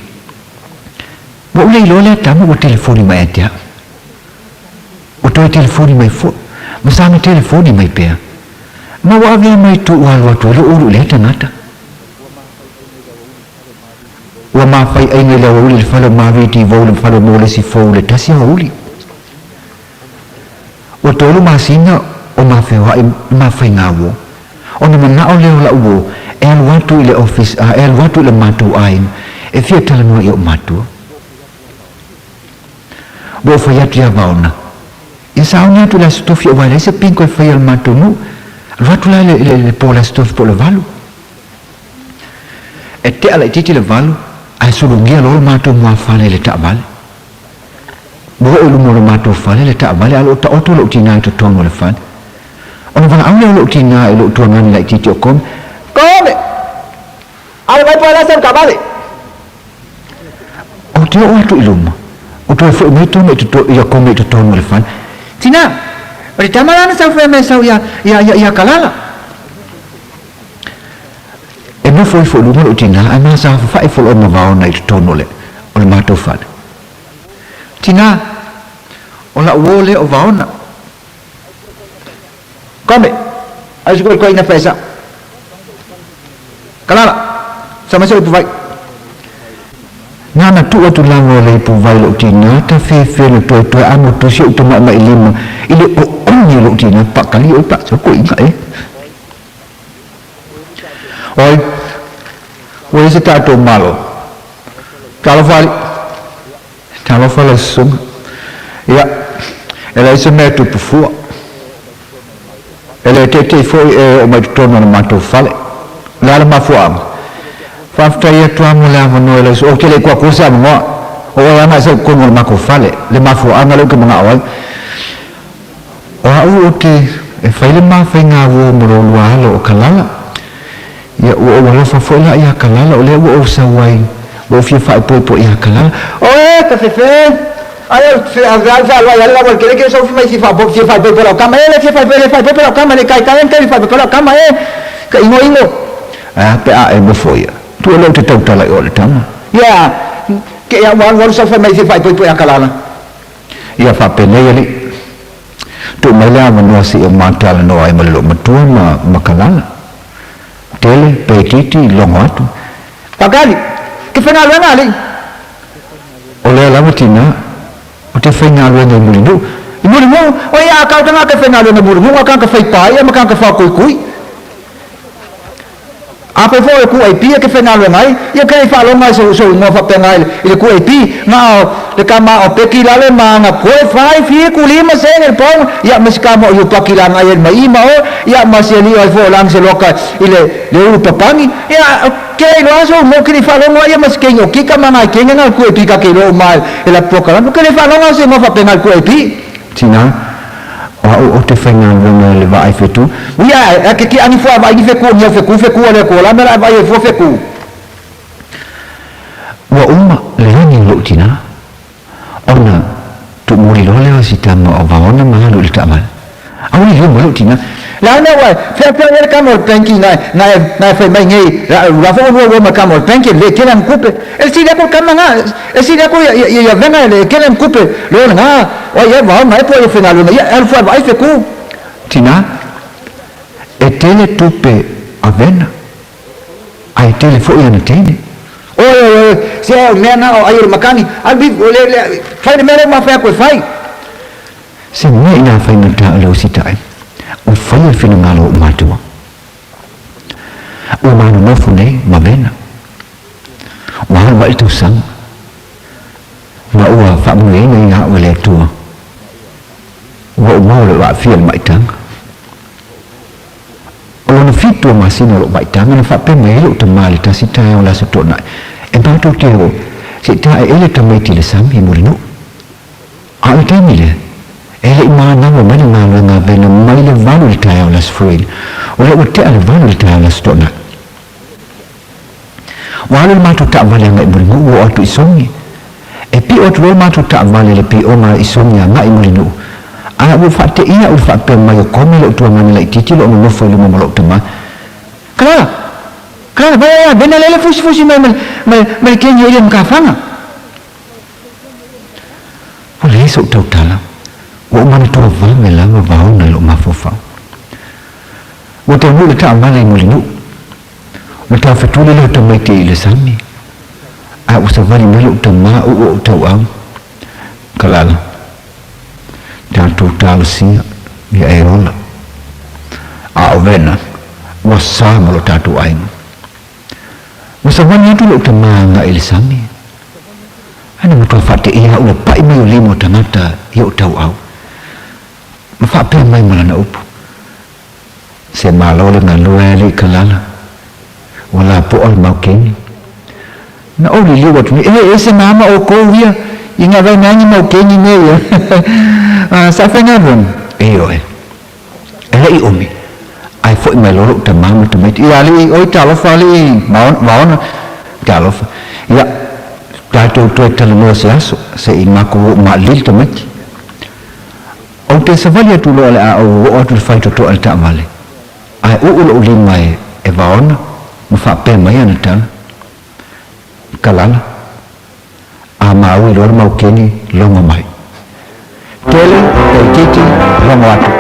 Ua ou le iloa lea tama ua telefoni mai ia te au. Ua toe telefoni mai foi, ma sana telefoni mai pea. Ma ua avea mai tou alu atu ai lou ulu i lea tagata. Ua mafaiaiga i le aoauli i le fale o Marie Devoe le fale o mo le isi fou i le tasi aoauli. Ua tolu masina o ma feoaʻi ma faiga uo. Ona manao lea o la'u uo e alu atu i le office a e alu atu i le matou aiga e fia talanoa i o'u matua. Ua ou fai atu iā Vaona, Ia sauni atu i le Aso Tofi aua e leai se bingo e faia i le matou nuu. Alu atu la i le po o le Aso Tofi po o le 8. E tea laitiiti le 8 ae sulugia loa le matou muafale i le taavale. Ua oo i luma o le matou fale le taavale a o lo o taoto lou tinā i totonu o le fale. Ona valaau lea o lou tinā i lou tuagani laitiiti o Kome, Kome! Alo mai po e lasa le taavale! Ou te oo atu i luma, ua toe foi mai tonu i Kome i totonu o le fale. Tinā! O le tama la na sau fea mea sau ia, ia, ia, ia Kalala? E nofo ifo i luga lou tinā ae masafafae ifo loa ma Vaona i totonu o le, o le matou fale. Tinā, o la'u uō lea o Vaona. Kome, ai se koe koe ina fesa. Kalala, sa mai se ipu vai. Nana tuu atu lava o le ipu vai lou tinā, ta fefe le toe toe amo tusi o'u tamaʻimaʻi lima i le oʻogi o lou tinā, pakali oi pa se koe inga e. Oi, ua i ai se tatou Malo. Talofa alii. Talofa lau susuga. Ia, e leai se mea e tupu fua. E le teitei foi e oo mai totonu o le matou fale. O le a le mafuaaga? Faafetai atu lava mo le avanoa i lau susuga. Ou te le i kuakua se avanoa. O oe lava na e sau i totonu o le matou fale. Le mafuaaga lea ou te manao ai. O a'u ou te e fai le ma faiga uo mo lo lua alo o Kalala. Ia, ua ou alofa foi la iā Kalala, o lea ua ou sau ai, ua ou fia faaipoipo iā Kalala. Oe, ka fefe! Ai au fe ave au fe aloa ia le laua kele kele sau mai fia faapo fia faaipoipo lau kama e le fia faaipoipo le faaipoipo lau kama le kai kai kai faaipoipo lau kama e ka ingo ingo. Ae a pe a e nofo ia, tua lea ou te tautala i o le tama. Ia, ke ia ua alu alu sau fai mai fia faaipoipo iā Kalala. Ia faapenei alii. Tuu mai le avanoa seia ma talanoa ai ma le loomatua ma ma Kalala. Tele, pe itiiti, logo atu. Fagali, Ke faigaluega alii? O lea lava tinā, o te faigaluega i Mulinuu. I Mulinuu? O ia a kau tanga ke faigaluega i Mulinuu, a kanga fai paia ma kanga whakoikui. Afai foi o le QAP e ke faigaluega ai, ia ke le i faaloga ai sou igoa faapena i le QAP, na o le kama o Peki lale ma ana koe fai fiku lima sene le paunga, ia ma si kama o Iupaki la ngai ma i ma o, ia ma si alii ai foi o lang se loka i le le ulu papangi, ia ke le iloa sou igoa ke le i faaloga ai ia ma si keni o Kika ma ngai kenge na le QAP ka ke iloa uma e la polokalame, ke le i faaloga se igoa faapena i le QAP. Tina, O a'u o te faigaluega i le vaai fetu. Ia, e ke ki ani fua vaai ni feku o niau feku, feku a le ko la mea la e vaai ai fua feku. Ua uma le lagi o lo'u tinā, ona tuumuli loa lea o si tama o Vaona ma alu i le taavale. Aua i uma lo'u tinā. Le a mea ua e, fea pea ia le kama o le benki na e, na e, na e fai mai nei, la, la fo ua ua ma kama o le benki le kele ang kupe. E sili aku le kama nga, e sili aku ia, ia, ia venga le kele ang kupe, le ona nga, o ia Vaona e po ia faigaluega ia, e alu fua e vaai feku. Tinā, e tele tupe a Vena, a e tele foi ana teine. Oi, oi, oi, se o mea na o ai o le makani, alu i, le, le, fai le mea lea ua mafai aku e fai. Se mea inā faigata o le usitaʻi, ua faia le finagalo o ou matua. Ua manonofo nei ma Vena. Ua alu aʻe le tausaga, ma ua faamanuiaina ia a'u e le Atua. Ua ou maua lou aafia i le maʻitaga. O lona fitu o masina o lou maʻitaga na faapea mai ai lou tamā i le tasi taeao o le Aso Toonai, e matou te o se i taeele tamaiti i le sami i Mulinuu. A o le taimi lea, e le i manawa mai le galuega a Vena mai le 8 i le taeao o le Aso Faraile, o lea ua tea le 8 i le taeao o le Aso Toonai. Ua alu le matou taavale agai Mulinuu, ua oo atu i Sogi. E pio atu loa le matou taavale i le pioga i Sogi agai Mulinuu, a ua faateia au i le faapea mai o Kome lou tuagani laitiiti o lo o nonofo i luma ma lou tama. Kalala! Kalala! Vai ai a Vena lele fusifusi mai ma le keni e ile makafaga! Ua leai sou tautala, ua ou manatua vave lava vaona i lou mafaufau. Ua taunuu le taavale i Mulinuu. Ua taufetuli lou tamaiti i le sami. Ae ua savali mai lo'u tamā u'u o'u tau'au kalala tatou talosia ia e ola a o vena ua sa ma lo tatou aiga. Ua savali atu lo'u tamā aga'i i le sami ae na matuā fa'ate'ia a'u le pa'i mai o lima o tagata i o'u tau'au ma fa'apea mai ma lana upu. Se malo le galue alii kalala ua lapo'a le maukeni. Na ou liliu atu nei, e ese ma ama oukou ia i nga vainagi maukeni nei ia. Sa faigaluega? Ioe. E le'i umi, ae fo'i mai loa lo'u tamā ma tamaiti, Ia alii, oi talofa alii Vaona, talofa. Ia, tatou toe talanoa se aso, se'i makou o'u ma'alili tamaiti. Ou te savali atu loa le a ou oo atu i le faitotoa i le taavale, ae uu lo'u lima e Vaona ma faapea mai ana tala, Kalala, a maui loa le maukeni, logo mai. Tele, itiiti, logo atu.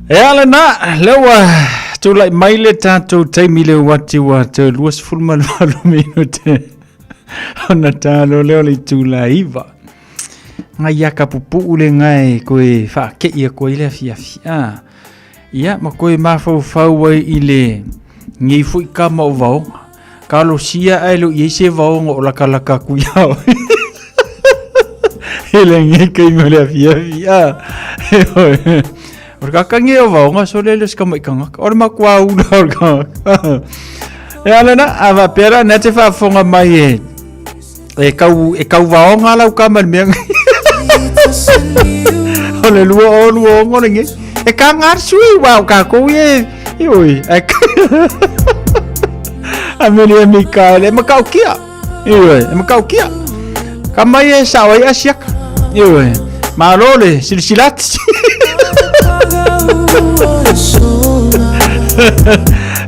E ala na, lea ua tulai mai le tatou taimi le uati ua toe 28 minute ona talo lea o le itula 9. Ngai ia ka pupuu le ngai koe whaakei a koe i le afiafi. Ah. Ia, ma koe mafaufau ai i le ngei fui ka ma o vaoga. Ka lo sia ai lo iei se vaoga o lakalaka aku ia oe. I le ngei kai mo le afiafi. Ah. O le kakangi o vaoga so le le se mai kangaka. O le makua ula o le kangaka. E ala na, a va pera na te whaafonga mai e e kau e kau vaoga lau ka ma le mea o le lua o lua o le nge e ka ngā sui wa o ka kou e i oi e a me le Mikael e makau kia i oi e makau kia ka mai e sa oi asiaka i oi malo le silsilati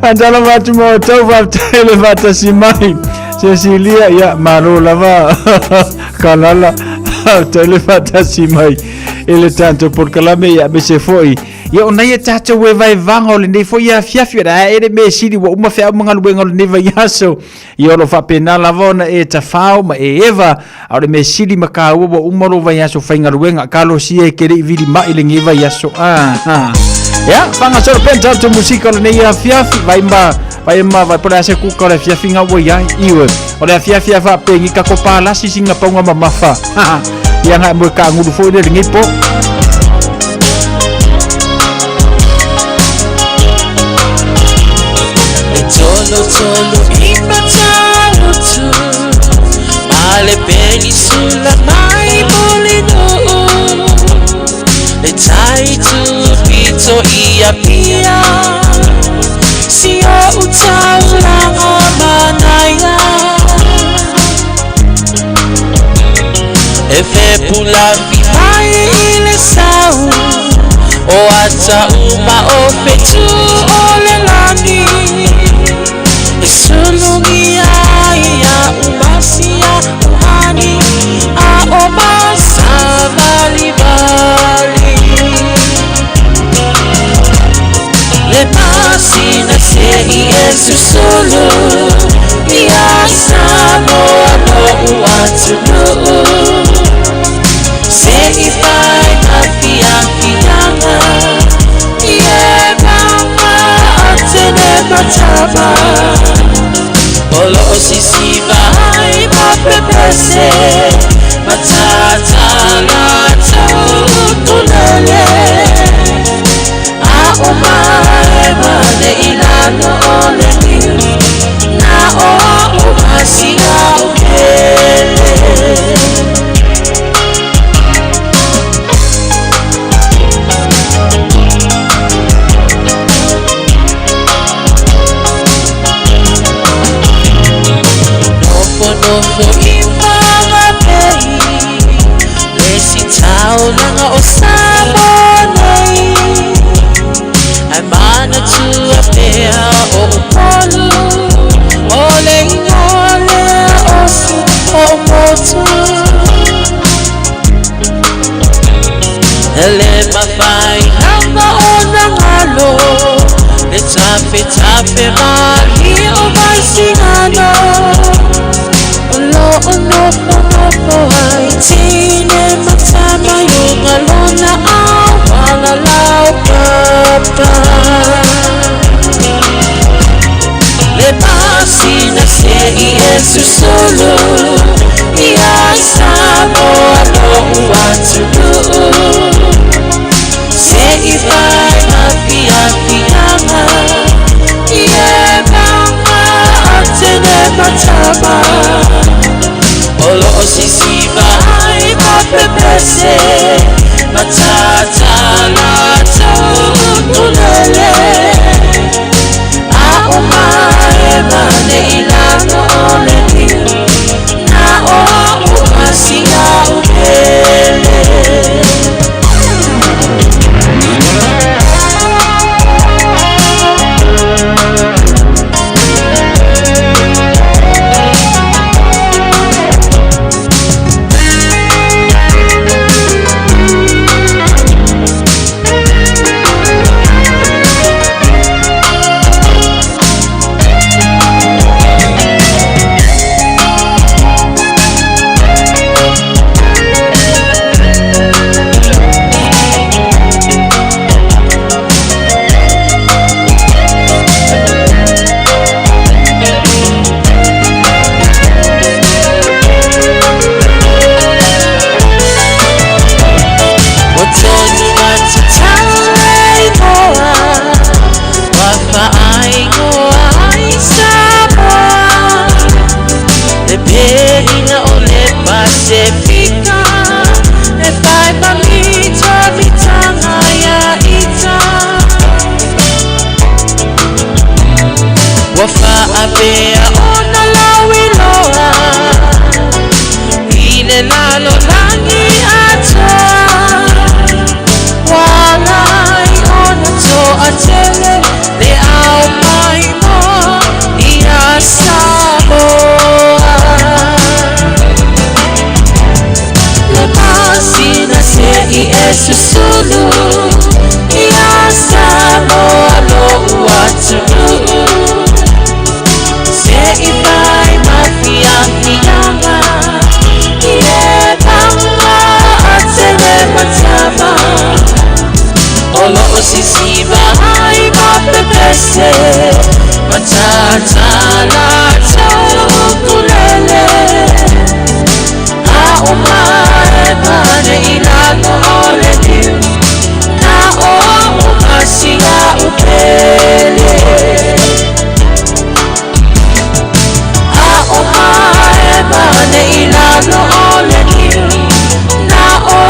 Andala vatu mo tau vaftai le vatasi mai Cecilia ia malo lava kalala tau le vatasi mai i le tatou polokalame ia me se foi ia ona ia tatou e vaevaga o lenei foi afiafi ona e le mea sili ua uma feau ma galuega o lenei vaiaso ia o lo faapena lava ona e tafao ma e eva a o le mea sili ma kāua ua uma lo vaiaso faigaluega kalosia e ke leʻi vilimaʻi lenei vaiaso ah. Ia fagasolo pea tatou musika o lenei afiafi vai ma vai ma vai po le ase kuka o le afiafiga ua iai iue o le afiafi a faapegi kako palasi siga pauga mamafa ia gae mo e kaagulu foi le lenei po. E tolo tolo i matalutu Ma le penisula mai Mulinuu Le tai tu pito i Apia Si o utaulanga manaia E fepula fi mai i le sau O ata uma o fetu o le lani E sulungi ai a umasia uhani A o masa bali bali Le masina se i e susulu Ia Samoa no uatunuu Se i pai ma fiafiaga Ie mama atene matama O lo o sisiva ai ma pepese Matata la tau A o mai mane i lalo o le niu Na o o masia o kele. Nofo i whangapei Le si taulanga o Samoa nei Ai mana tua pea o Upolu O le ingoa lea o si o motu Ele mawhai lava o nangalo Le tafe tafe mali o mai singano O lo o nofo nofo ai tine matama yo ngalona au wala lau papa Le masina se i e susulu Ia Samoa no uatunuu Se i pai ma fiafiaga Ie mama atene matama O lo o sisiva ai ma pepese Matata la tau A o mai mane i lalo o le niu Na o o masia o kele. le susulu Ia Samoa lo'u atunu'u Se'i mai ma fiafiaga I le paga atele matama O lo'o sisiva ai ma pepese Matatala taukulele A o mai pane i lalo o le niu Na o umasiga upele A o mai pane i lalo o le niu Na o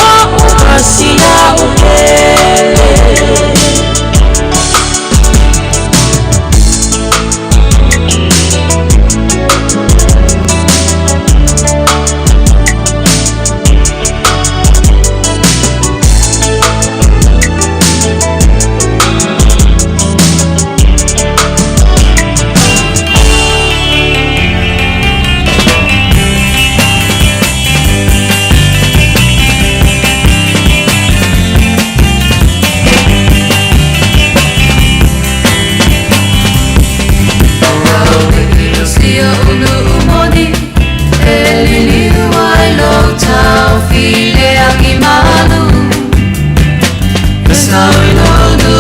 umasiga upele. Sia ulu umoni e liliu ai lo tau file aki malu e sau i lo nu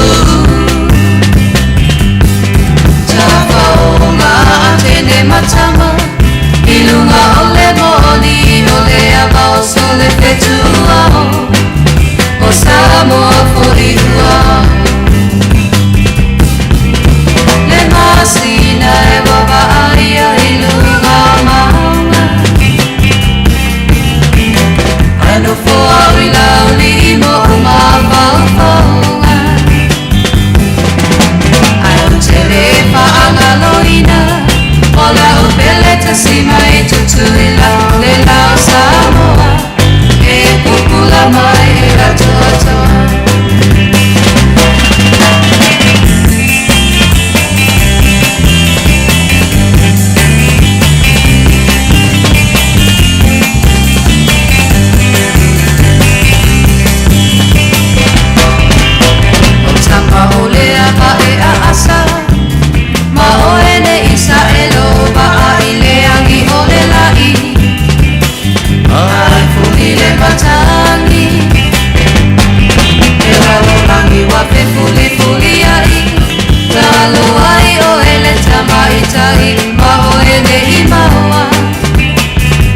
Tafaonga a tene matama i lunga o le moni o le ava o sole fetua o Samoa fori ua Le masina e wava aia i lunga o maunga Ai nofo au i lauli i mo mafaufauga Ai o te le whaangaloina O lau pele tasima i tutuila Le lau Samoa E pupula mai e atoatoa. O tama o le ava e aasa Ma oe ne isa e lo va'a i le angi o le la'i Ai fuli le matangi E lalolangi wa pe fuli fuli ai Talo ai o ele tama i tai Ma oe ne i maua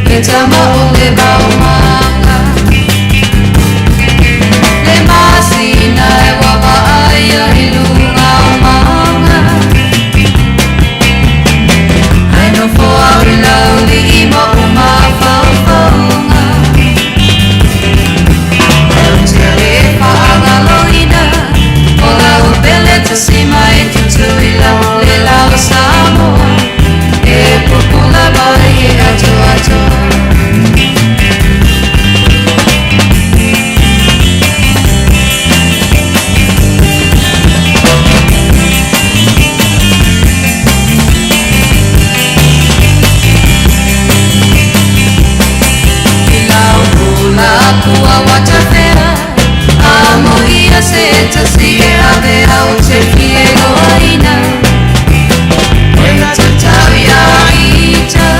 Le tama o le maumanga Le masina e wava aia i lunga o maunga Ai nofo au i lauli i mo mafaufauga E o te le whaangaloina O lau pele tasima e tutuila Le lau Samoa E pupula mai e atoatoa. I lau pula kua watafea Amo ia se tasi e ave au te fie loaina E tatau ia ita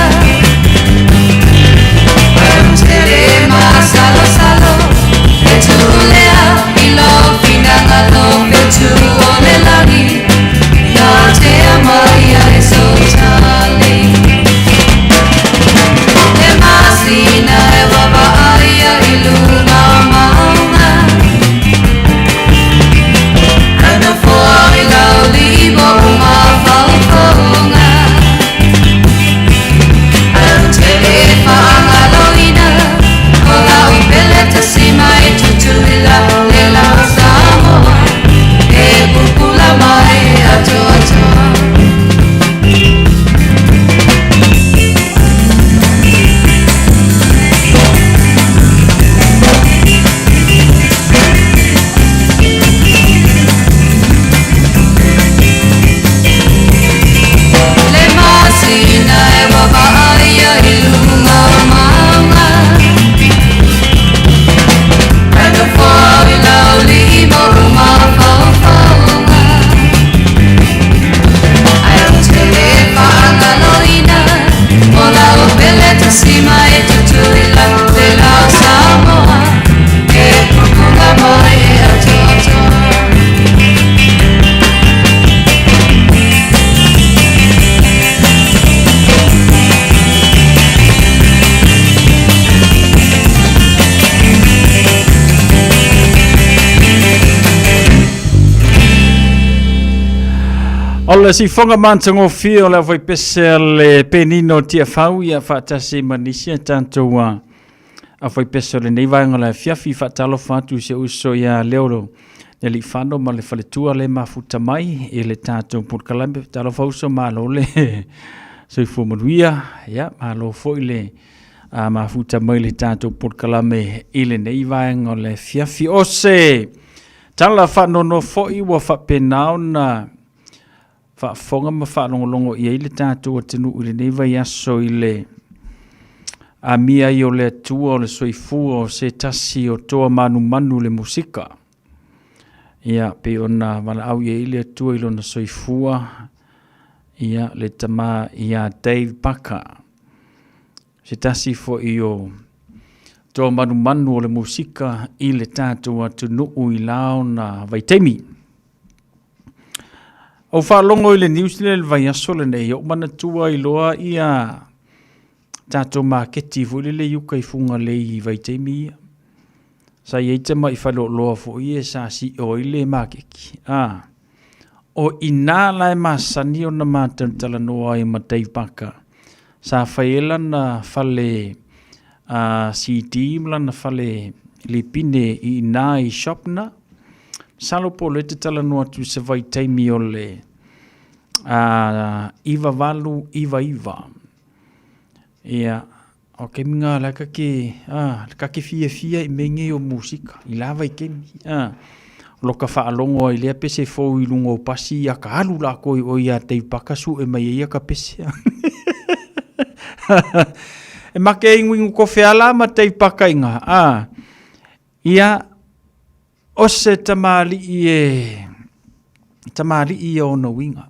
E te le masalosalo E tuulea i lo finangalo Fetu o le lagi Ia te amaia e sotale Le masina e wava aia i lunga o maunga O le sifoga matagofie o le aufaipese a le Penino Tiafau ia faatasi ma nisi a tatou aufaipese o lenei vaega o le afiafi. Faatalofa atu i si ou uso ia Leo le Alifano ma le faletua le mafuta mai i le tatou polokalame. Faatalofa uso, malo le soifua manuia, ia malo foi le mafuta mai le tatou polokalame i lenei vaega o le afiafi. O se tala faanoanoa foi ua faapena ona faafofoga ma faalogologo i ai le tatou atunuu i lenei vaiaso i le amia ai o le Atua o le soifua o se tasi o toa manumanu le musika. Ia, pei ona valaau i ai le Atua i lona soifua, ia, le tama ia Dave Barker. Se tasi foi o toa manumanu o le musika i le tatou atunuu i la ona vaitaimi. Ou faalogo i le news lea i le vaiaso lenei, ou manatua ai loa ia tatou maketi foi lele i uka i Fugalei i vaitaimi ia. Sa i ai tamai faleoloa foi ia sa sio ai le maketi. Ah, o i ina la e masani ona matalanoa ai ma Dave Barker. Sa fai ai lana fale CD ma lana fale lipine i ina i shop na. Masalo po o lea e te talanoa atu i se vaitaimi o le 9899. Ia, o kemi ngā la ka ke, ka ke fiafia i mea nei o musika, i la vaitaimi. Lo ka faalogo ai lea pese fou i luga o pasi, ia ka alu lākou i o ia Dave Barker suʻe mai ai ia ka pese. E make ai nguingu kofe ala ma Dave Barker inga. Ia, o se tamalii e, tamalii ia ona uiga.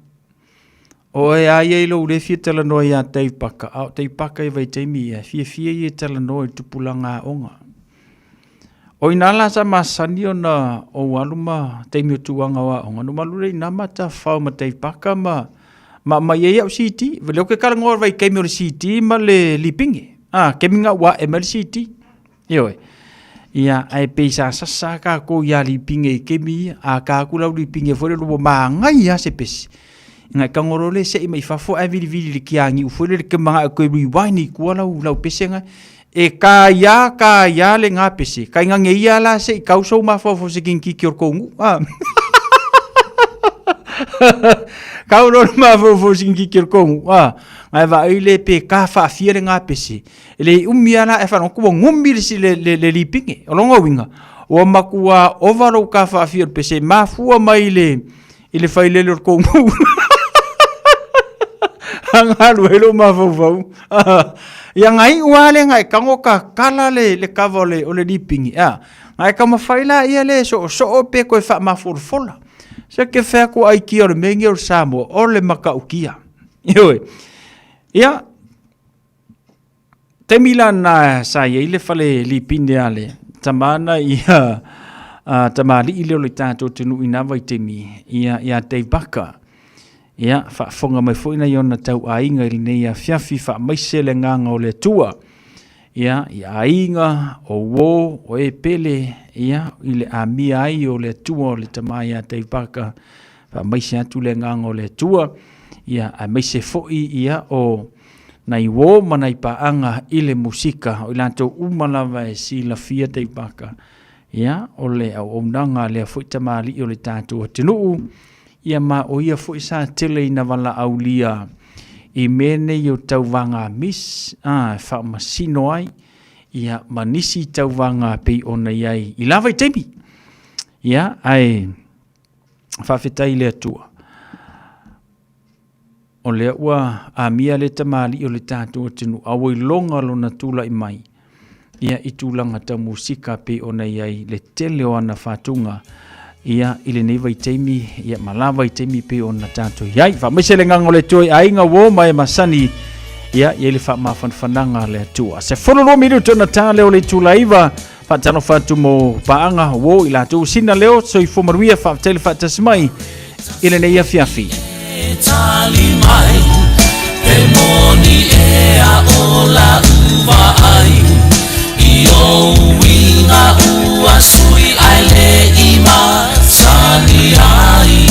O e a ia i lou le fia talanoa iā Dave Barker, a o Dave Barker i vaitaimi ia, e fiafia ia e talanoa i le tupulaga aoga. O ina la sa masani ona ou alu ma taimi o tuaga o aoga, na ou alu lea i ina ma tafafao ma Dave Barker ma ma aumai ai au CD. Lea ou te talanoa i le vaitaimi o le CD ma le lipine. A, kemi ga ua ae mai le CD. Ioe. Ia, ae pei sa sasa kākou iā lipine i kemi ia, a kā aku lau lipine foi lele ua māngai lava se pese. Ngai kangolo le seʻi mai fafo ae vilivili i le kiagiu foi lele ke manaʻo e toe rewind i tua lau, lau pese na. E kā iā, kā iā le ngā pese. Kai ngange ia la se i kau sou mafaufau se kinigiki o le kou nuʻu. Ah. Kau loa le mafaufau se kinigiki o le kou nuʻu. Ah. Ngai vaai le pe ka faafia le ngā pese. E le umi lava la e faalogo atu ua gumi le, le, le, le lipine. O lona uiga, ua matua ova lou ka faafia o le pese, mafua mai i le, i le failele o le kou nuu. Galu ai lou mafaufau. Ia na iu lava lea na e tago tatala le, le kava o le, o le lipini. A, na e taumafai laia lea e soosoo pe toe faamafolafola. Se ke fai atu aikia o le mea lenei o le Samoa, o le matautia. Ioe. Ia, Taimi la na sa i ai le fale lipine a le tama na ia a tamalii lea o le tatou atunuu i na vaitaimi ia ia Dave Barker. Ia faafofoga mai foi nai ona tauaiga i lenei afiafi faamaise le agaga o le Atua. Ia i aiga o uo o e pele ia i le amia ai o le Atua o le tama ia Dave Barker faamaise atu le agaga o le Atua ia aemaise foi ia o nai uo ma nai paaga i le musika, o i latou uma lava e silafia Dave Barker, ia, o le auaunaga a lea foi tamalii o le tatou atunuu, ia ma o ia foi sa tele ina valaaulia i mea nei o tauvaga miss, a, e faamasino ai, ia, ma nisi tauvaga pei ona i ai i la vaitaimi. Ia, ae faafetai i le Atua. O lea ua amia le tamalii o le tatou atunuu, a ua iloga lona tulai mai ia i tulaga tau musika pei ona i ai le tele o ana faatuga ia i lenei vaitaimi ia ma la vaitaimi pei ona tatou i ai. Faamaise le agaga o le Atua i aiga uo ma e masani ia i ai le faamafanafanaga a le Atua. Se 12 minuto ona ta lea o le itula 9 Faatalofa atu mo paaga uo i latou sina leo soifua manuia faafetai le faatasi mai i lenei afiafi. E tali mai pe moni ea o lau vaai I ou uiga ua sui ae le i masani ai.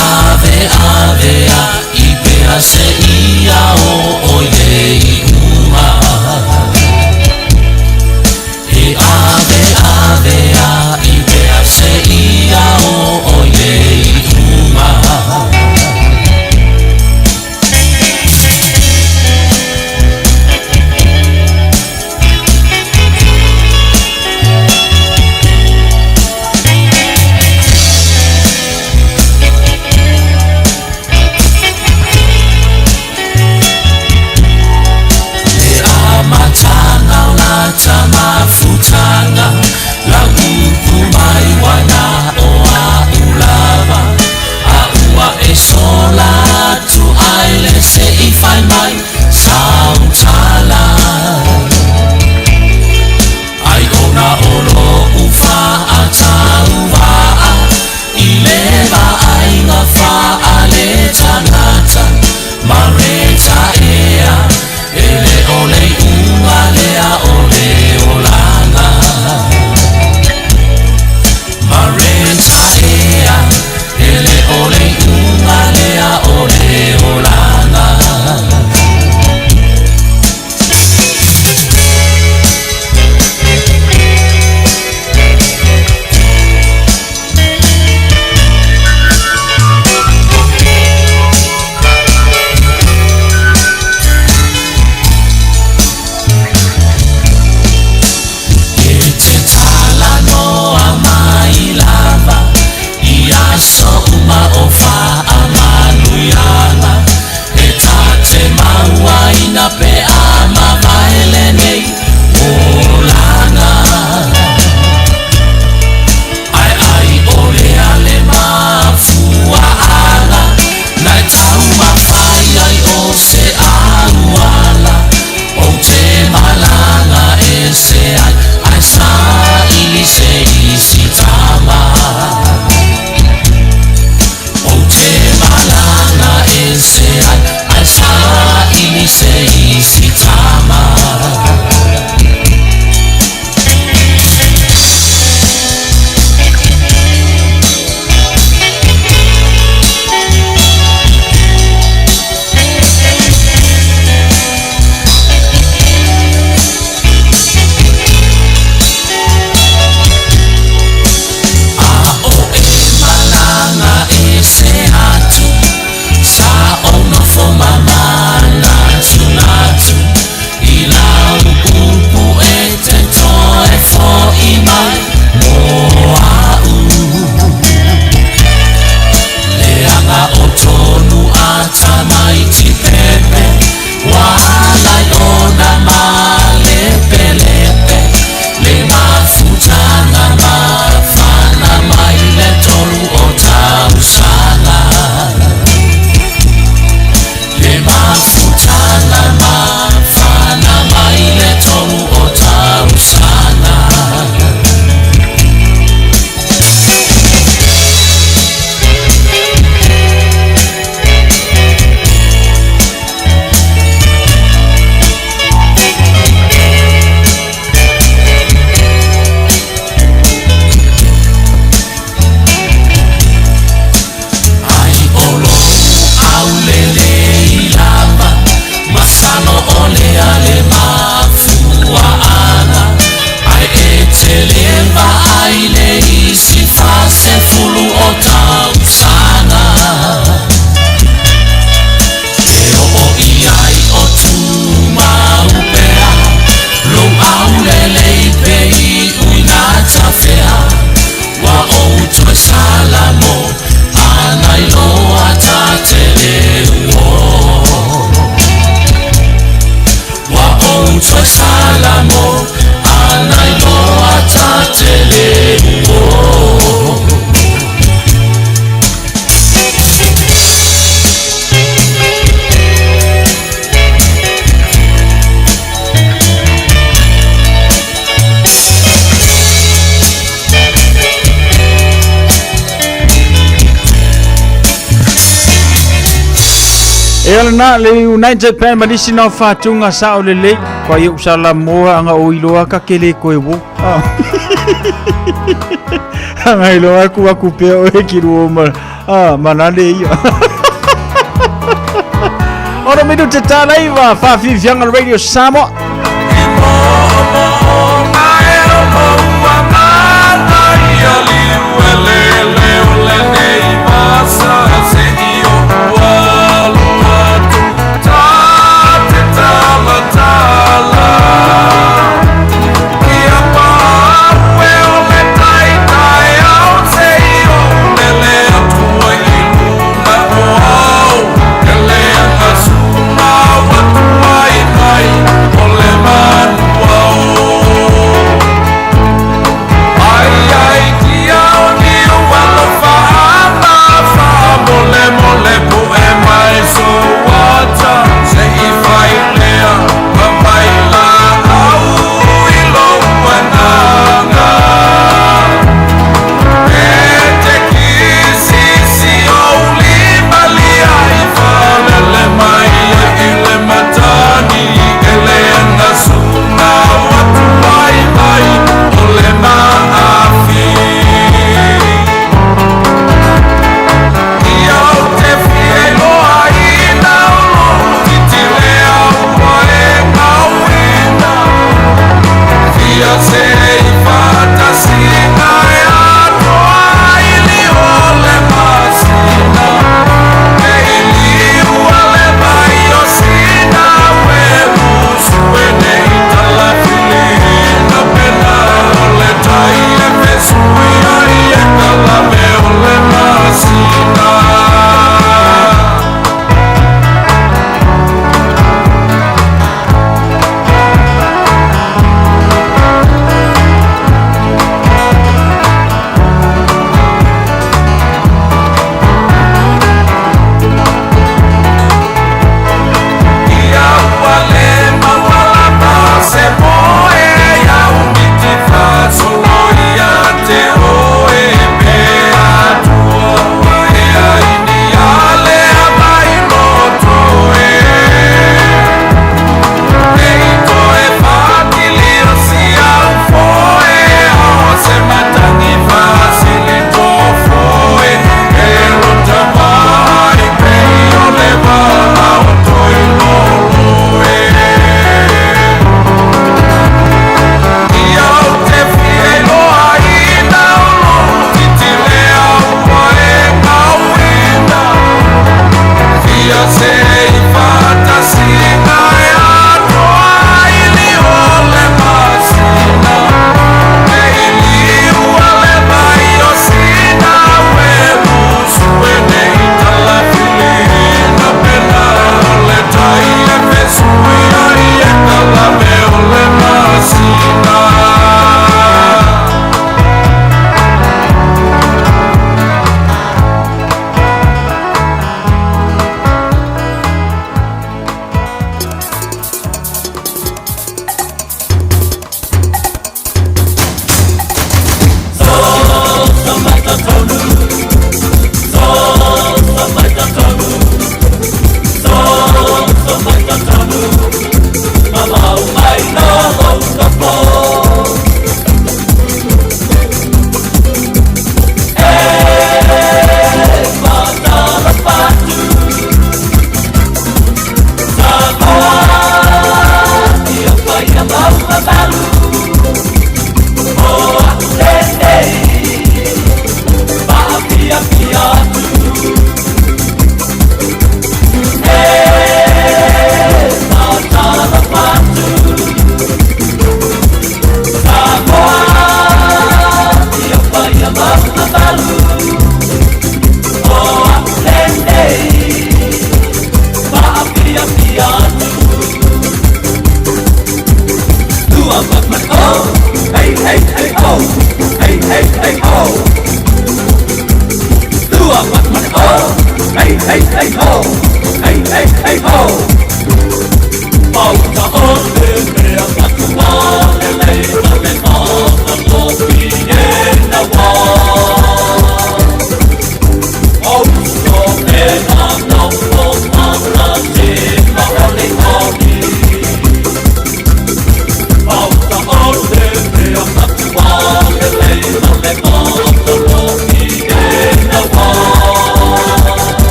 ave ave a i pea se ia o o le i unga. E ave ave a i pea se ia o o le i unga. Le amatanga o lata mafutanga lau upu mai wana o a ulava a ua e sola atu ai le se i fai mai sautala ai ona o lo ufa a tauva'a i le vaaiga faale tagata mareta ea e le o le iuga lea o le olaga mareta ea e le o le iuga lea o le olaga. E te talanoa mai lava i aso uma o faamanuiaga e ta te mauaina pe a mavae lenei olaga. Ai ai o lea le mafuaaga na e taumafai ai o se auala ou te malaga ese ai ae saili se isi tama. Ou te malaga ese ai ae saili se isi tama. A o e malaga ese atu sa ou nofo mamanatunatu i lau upu e te toe fo'i mai mo a'u. Leaga o tonu a tamaiti pepe ua alai ona malepelepe le mafutaga mafana mai le tolu o tausaga. Le mafutaga mafana mai le tolu o tausaga. Ai o lou aulelei lava masalo o lea le mafuaaga ae e tele vaai le isi 40 o tausaga. E oo i ai o tumau pea lou aulelei pe i uina tafea ua ou toe salamo anai loa ta te le uo. Ua ou toe salamo anai loa ta te le uo. E ala na le United Band ma nisi na o fātuga sa'o lelei kua i o'u salamoa aga o iloa ka ke lē koe wo. Aga iloa aku aku pea oe ki lua ma Ah, manane ia. Ono minuta talaiva, whawhiwhianga Radio Samoa. Oh.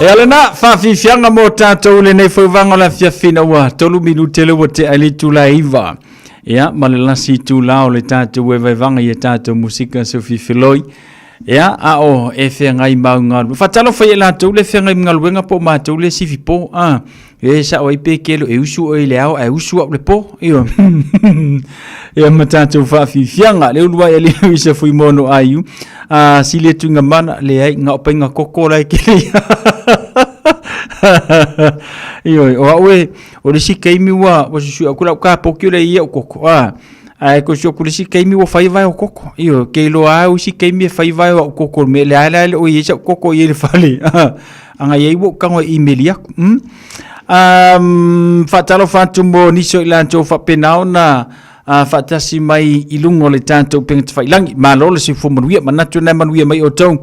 Ia lena, faafiafiaga mo tatou i lenei fauvaga o le afiafi ina ua 3 minute lea ua tea i le itula e 9. Ia, ma le lasi itula o le tatou evaevaga i a tatou musika sofifiloi. Ia, a o e feagai ma au galuega. Faatalofa ia i latou le feagai ma galuega po o matou le sifi po. Ah, e sao ai pe kelo e usu oe i le ao ae usu au le po. Io. Ia ma tatou faafiafiaga. Le ulu ai ali isa fui mono aiu. A sili atu inga mana le ai nga opa inga koko lai kele. Io, o au e, o le si keimi ua, ua susu aku lau ka poki o le ia o koko. Ah, ae ko si oku le si keimi ua fai vai o koko. Io, ke iloa au si keimi e fai vai o au koko me le ale ale o ia sa koko i le fale. Anga iai ua ou tago e email aku. Mm? Um, faatalofa atu mo nisi o i latou faapena ona uh, faatasi mai i luga o le tatou upega tafailagi. Malo le soifua manuia, manatu na manuia mai outou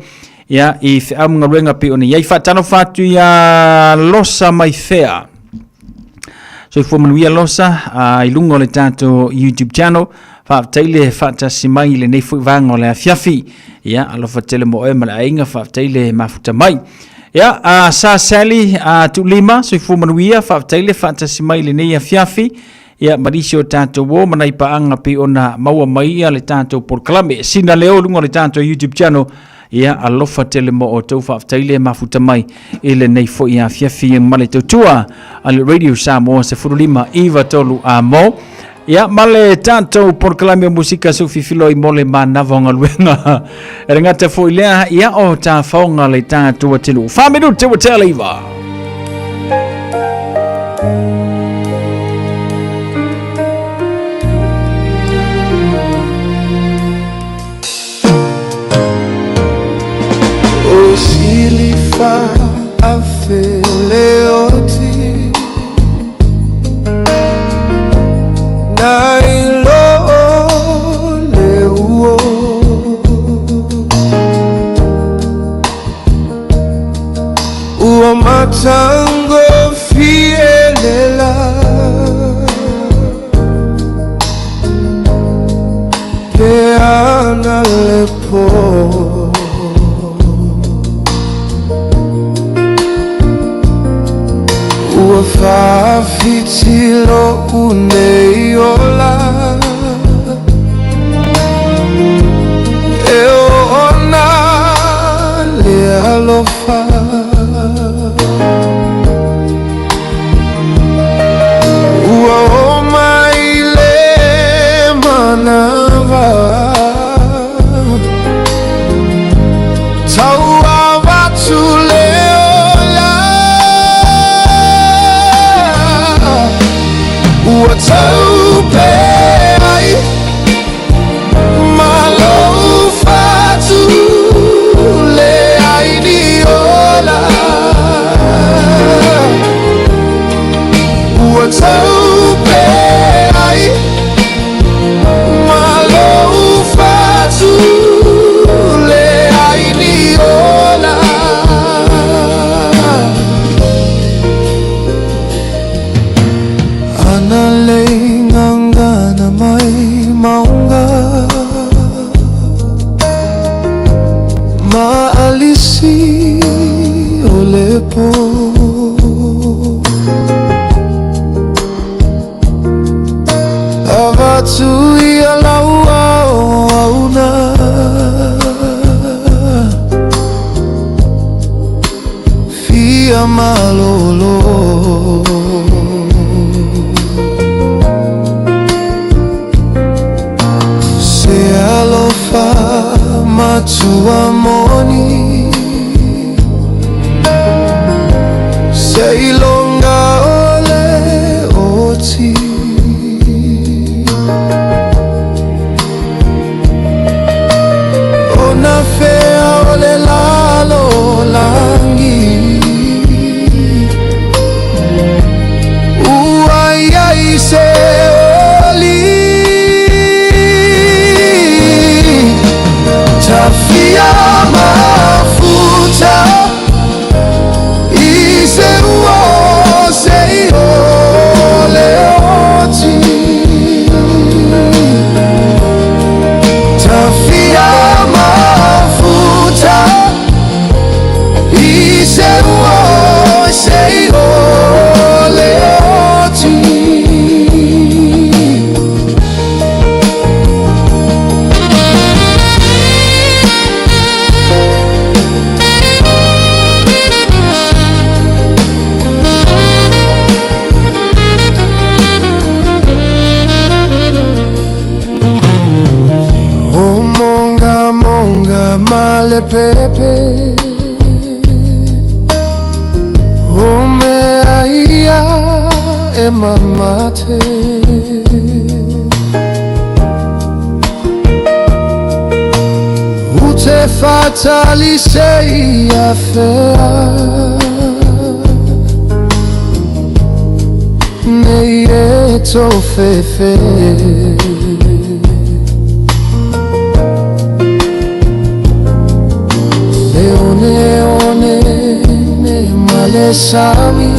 ia i feau ma galuega pei ona i ai. Faatalofa atu ia Losa Maifea. Soifua manuia Losa uh, i luga o le tatou YouTube channel. Faafetai le faatasi mai i lenei foi vaega o le afiafi. Ia, alofa tele mo oe ma le aiga, faafetai le mafuta mai. Ia, a Sa Sally, a Tuulima, soifua manuia, faafetai le faatasi mai i lenei afiafi. Ia, ma nisi o tatou o ma nai paaga pei ona maua mai ia le tatou polokalame. Sina leo i luga o le tatou YouTube channel. Ia, alofa tele mo outou, faafetai le mafuta mai i lenei foi afiafi ma le tautua a le Radio Samoa 15 93 a mo. Ia, ma le tatou polokalame o musika sufifiloi mo le manava o galuega. E le gata foi lea, ia o tafaoga le tatou atunuu. 4 minute ua tea le iva. O silifa afeleoti Na ilo le uo Ua matango fielela Pe ana le po Ua faafitilo unei ola E ona le alofa Ua o mai le manawa Tau avatu le ola Ua tau pea le pepe O mea ia e mamate U te fatali se ia fea Nei e tō fefe Le one one ne male sami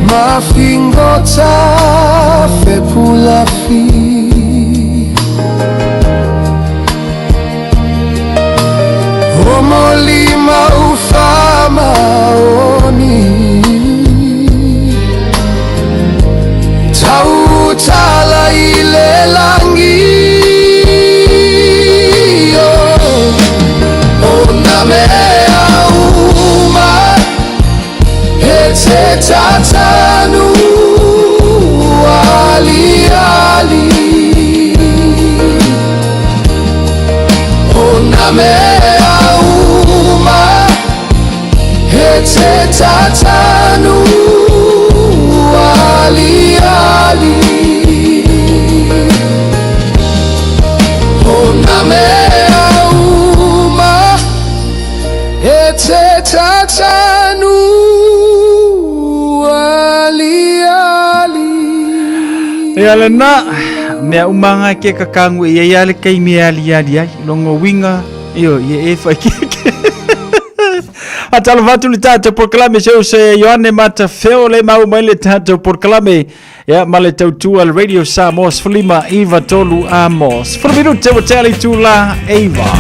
Ma fingota fe pula fi O molima ufama oni Tautala i le langi O na mea uma E te tatanu ali ali O na mea uma E te tatanu ali ali O na mea uma E te tatanu ali ali Ia lena, mea umanga ke kakangu e ia le kai mea ali ali ai, longo winga, io, ia e whai ke ke. A talo vatu le tātou porkalame se se Ioane Mata Feo le mau mai le tātou porkalame ia ma le tautua le Radio Samoa sefulima iva tolu amo. 10 minute ua tea le itula eiva.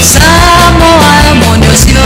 Samoa, mo ni o si le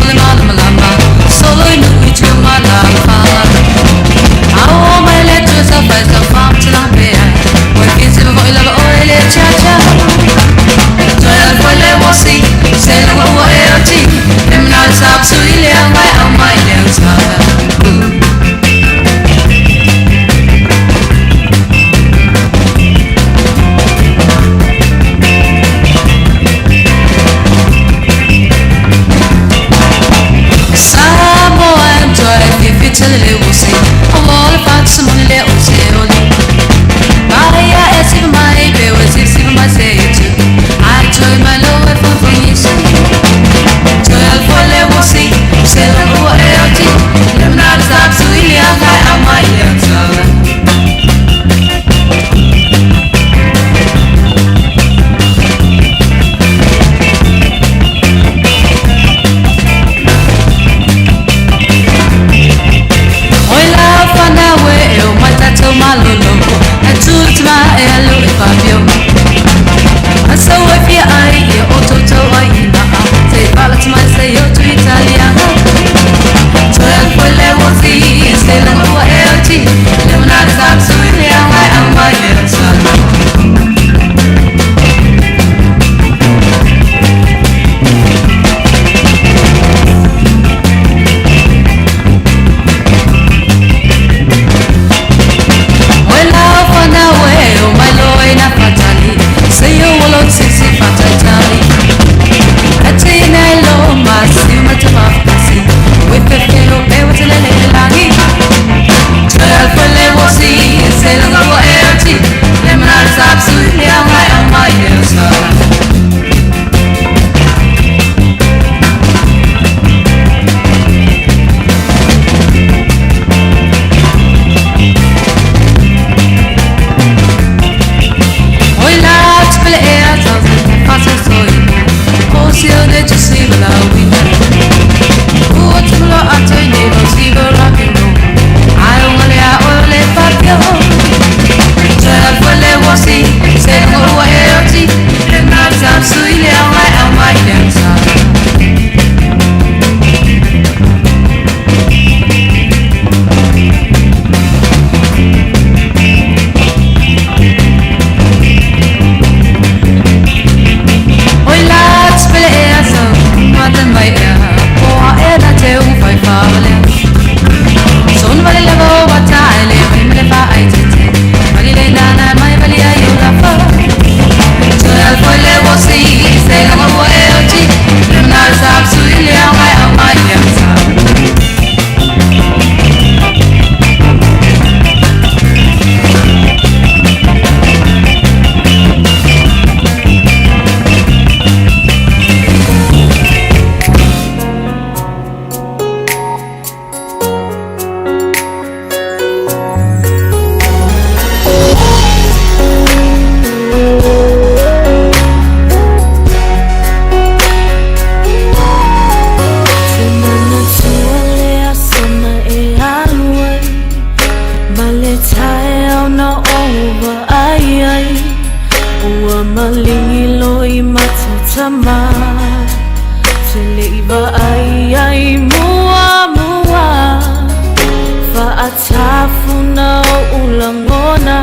Fa'atafuna o ulagona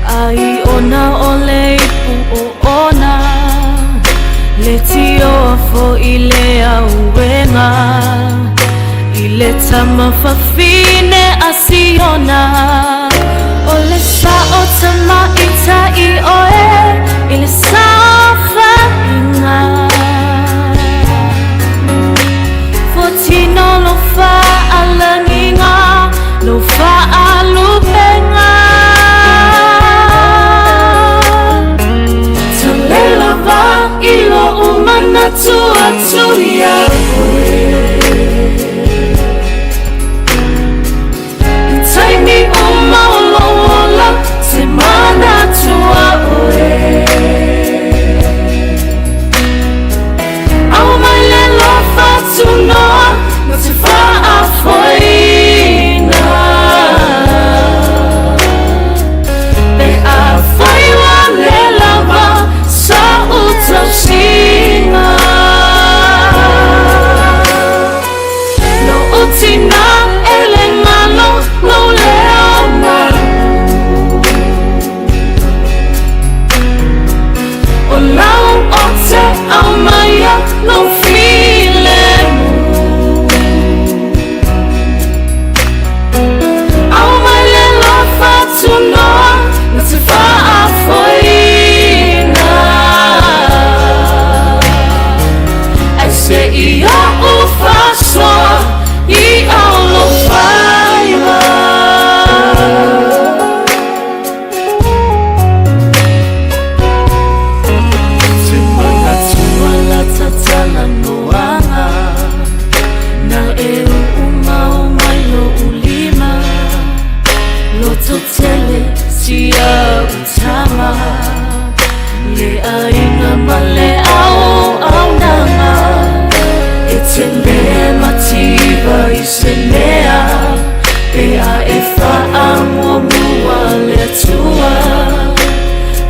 ai ona o le ipu o ona le tioa fo'i le auega i le tamafafine a Siona o le sa'o tama'ita'i oe i le saofaiga fotino lo fa'alagiga lo fa'alupega talelava i lo'u manatu atu iā oe i taimi uma o lou ola te manatua oe au mai le lofa tunoa na te fa'afoeina pe afai ua le lava sa'u tausiga lo'u tinā e le galo lou leo malu o lau o te aumaia lou filemu au mai le lofa tunoa na te fa'afoeina ai se i o'u fa'asoa i o lou faiva. Te manatua la tatalanoaga na e u'umau mai lo'u lima lototele sia utama le aiga ma le auaunaga e te lē mativa i se mea pe a e fa'amuamua le Atua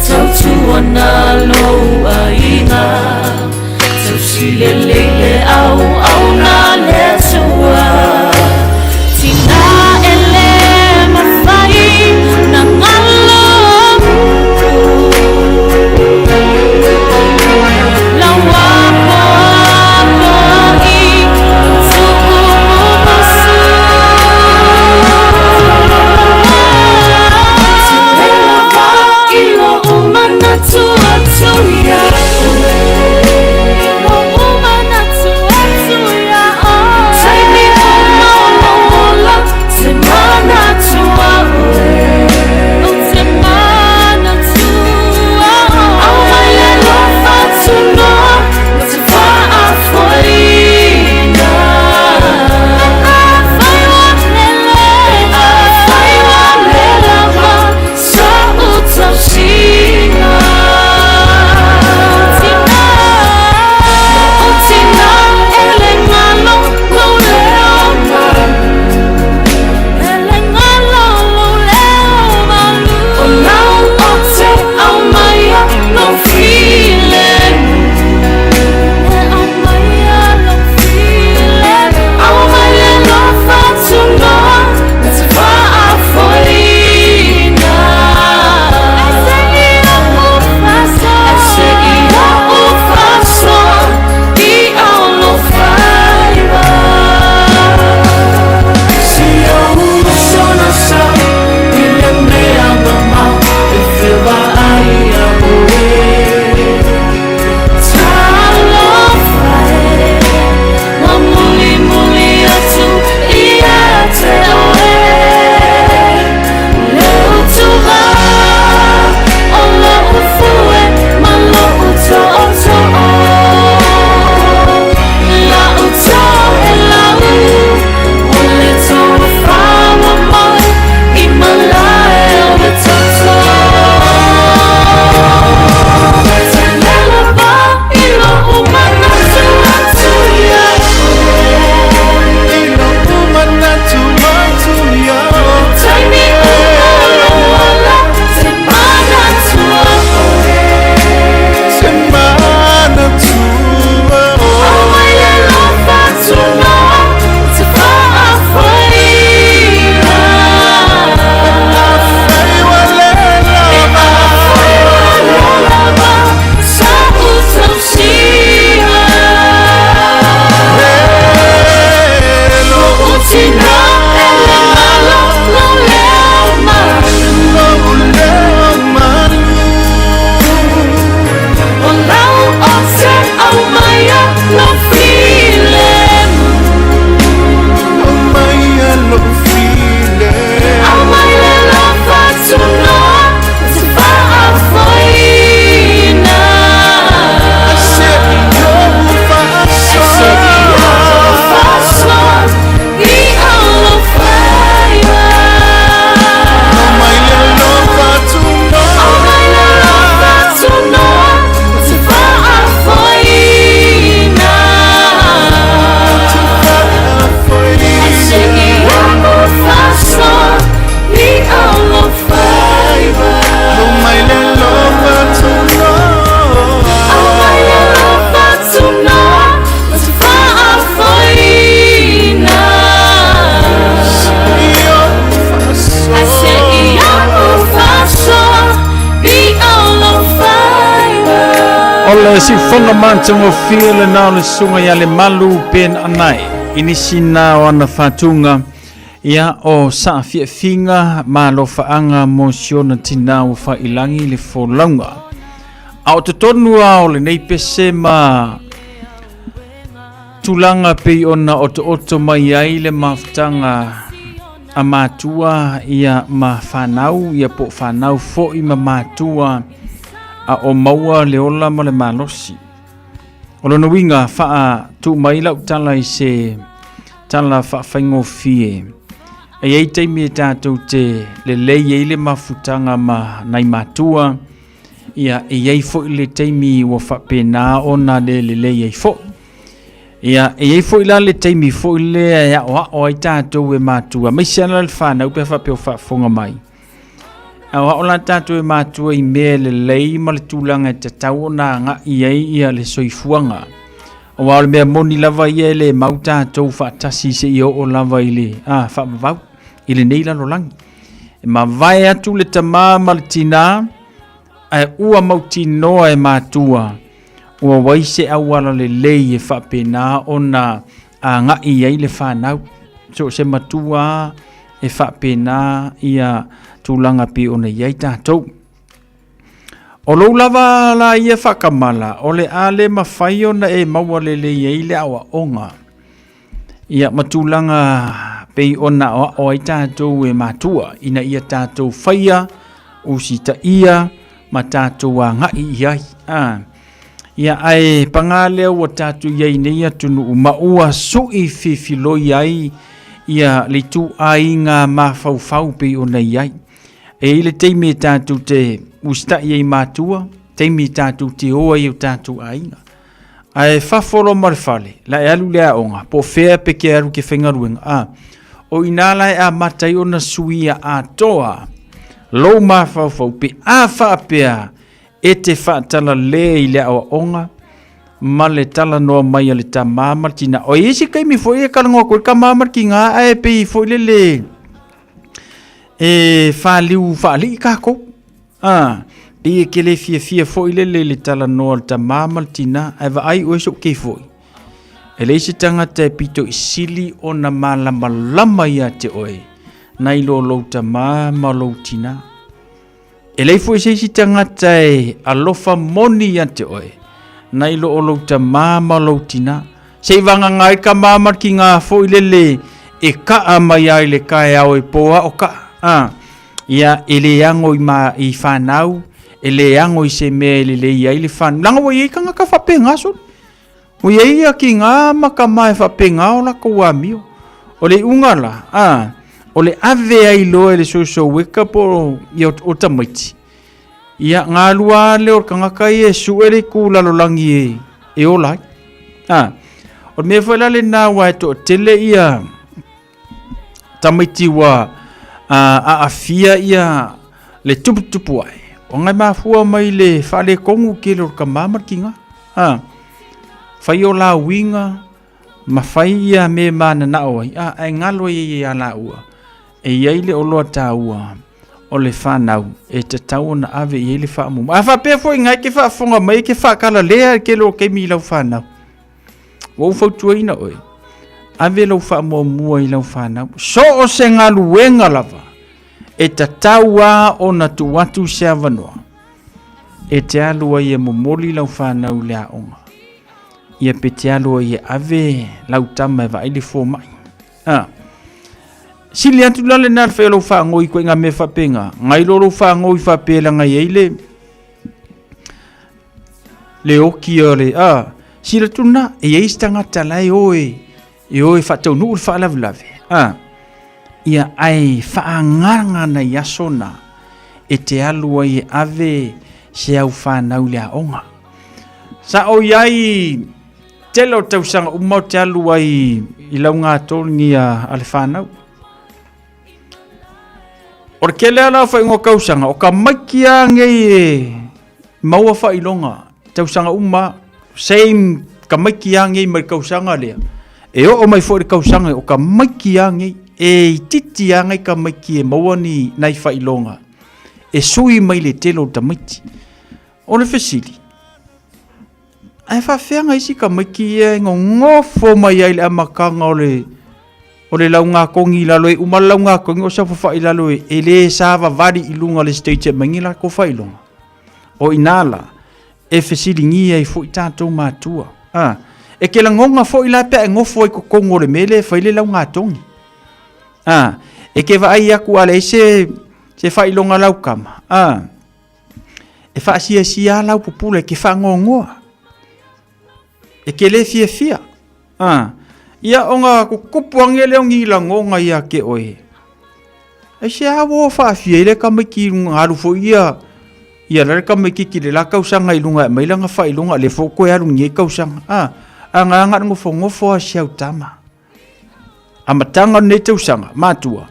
tautuana lou aiga tausilelei le auauna le Atua tina e lē mafai na galo lauapoapoa'i tu'umumasu telelava i lo'u manatu atu iā oe lo'u manatu atu iā oe taimi. siufoga matagofie lena o le susuga ia Lemalu Ben Anae i nisi na o ana faatuga ia o saafiafiga ma alofaaga mo si ona tinā ua faailagi le folauga. A o totonu lava o lenei pese ma tulaga pei ona otooto mai ai le mafutaga a matua ia ma fanau ia po o fanau foi ma matua a o maua le ola ma le malosi. O lona uiga faatuu mai lau tala i se tala faafaigofie. E i ai taimi e tatou te lelei ai le mafutaga ma nai matua, ia e i ai foi le taimi ua faapena ona le lelei ai foi. Ia, e i ai foi la le taimi foi lea e aoao ai tatou e matua, aemaise lava le fanau pe a faapea o faafofoga mai. Aoao la tatou e matua i mea lelei ma le tulaga e tatau ona agai i ai ia le soifuaga. Aua o le mea moni lava ia e le mau tatou faatasi seia oo lava i le faavavau i lenei lalolagi. E mavae atu le tamā ma le tinā, ae ua mautinoa e matua ua wai se auala lelei e faapena ona agai ai le fanau. So o se matua e faapena ia tulaga pei ona i ai tatou. O lou lava la ia faakamala, o le a le mafai ona e maua lelei ai le aoaoga ia ma tulaga pei ona aoao ai tatou e matua ina ia tatou faia, usitaia ma tatou agai i ai. Ia ae paga lea ua tatou i ai nei atunuu ma ua sui fifiloi ai ia le ituaiga mafaufau pei ona i ai. E i ai le taimi e tatou te usitai ai matua, taimi e tatou te o ai i o tatou aiga. Ae fafo loa ma le fale, la e alu i le aoga, po o fea pe ke alu ke faigaluega, a, o i ina la e amata ai ona suia atoa lou mafaufau pe a faapea e te faatalale i le aoaoga ma le talanoa mai a le tama ma le tina. O i ai se taimi foi e talanoa atu ai le tama ma le tina ae pei foi lele e faliu faalii tatou. A, pei e te le fiafia foi lele i le talanoa a le tama ma le tina, ae vaai oe sou kei foi. E leai se tagata e pito i sili ona malamalama ia te oe, nai lo lou tama ma lou tina. E leai foi se isi tagata e alofa moni ia te oe, nai lo o lou tama ma lou tina. Se i vagaga ai ka ma le tina foi lele e kaa mai ai le taeao e po a o kaa. A, ia, e le ago i, ma, i fanau, e le ago i se mea e lelei ai le fanau. Leaga ua i ai tagata faapena sole. Ua i ai ia tina ma tama e faapena o latou amio. O le iuga la, a, o le ave ai loa e le social worker po o, ia, o tamaiti. Ia, galua lava lea o le tagata ia e sue le itu lalolagi e, e ola ai. A, o le mea foi la lena aua e toatele ia tamaiti ua aafia ia le tuputupu ae, ona e mafua mai le faaletonu tele o le tama ma le tina. A, fai o la uiga ma fai ia mea e mananao ai, a, ae galo ai ia laua e i ai le oloa taua o le fanau e tatau ona ave i ai le faamuamua. A faapea foi ina e te faafofoga mai e te faakalalea le tele o taimi i lau fanau, ua ou fautuaina oe, ave lau faamuamua i lau fanau. So o se galuega lava e tatau lava ona tuu atu se avanoa e te alu ai e momoli lau fanau i le aoga, ia pe te alu ai e ave lau tama e vaai le fomai. A. Sili atu la lena le fai o lou faagoi koe ngā mea faapena. Ngai lo lou faagoi faapea laga i ai le le oki o le a. Sila tuna e iai se tagata la e o e e o e faataunuu le faalavelave. A. Ia ae faagaga nai aso na e te alu ai e ave se au fanau i le aoga. Sa o i ai Tele o tausaga uma ou te alu ai i lauga togi a le fanau. O le tele lava o faaiuga o tausaga, o tamaiti lava nei e maua faailoga tausaga uma lava. Same tamaiti lava nei mai le tausaga lea, e oo mai foi i le tausaga, o tamaiti lava nei, e itiiti lava nai tamaiti e maua ni nai faailoga e sui mai le tele o tamaiti. O le fesili, Ae faafefea isi tamaiti ia e gogofo mai ai i le amataga o le o le laugatogi i lalo e uma le laugatogi o saofafai i lalo e le savavali i luga o le stage e aumai ni latou faailoga. O i ina la e fesiligia ai foi tatou matua. A, e te lagona foi la pe a e nofo ai i totonu o le mea lea e fai le laugatogi. A, e te vaai atu a leai se, se faailoga a lau tama, a, e faasiasia lava lau pupula e te faanoanoa. E te le fiafia. A, ia ona tutupu ane lea o ni lagona ia te oe. Aisea ua faafia ai le tamaiti i luga alu foi ia ia la le tamaititi i le la tausaga i luga e aumai lana faailoga lea foi ua toe alu i lenei tausaga. A, aga aga nofonofo lava si au tama. Amataga o lenei tausaga, matua,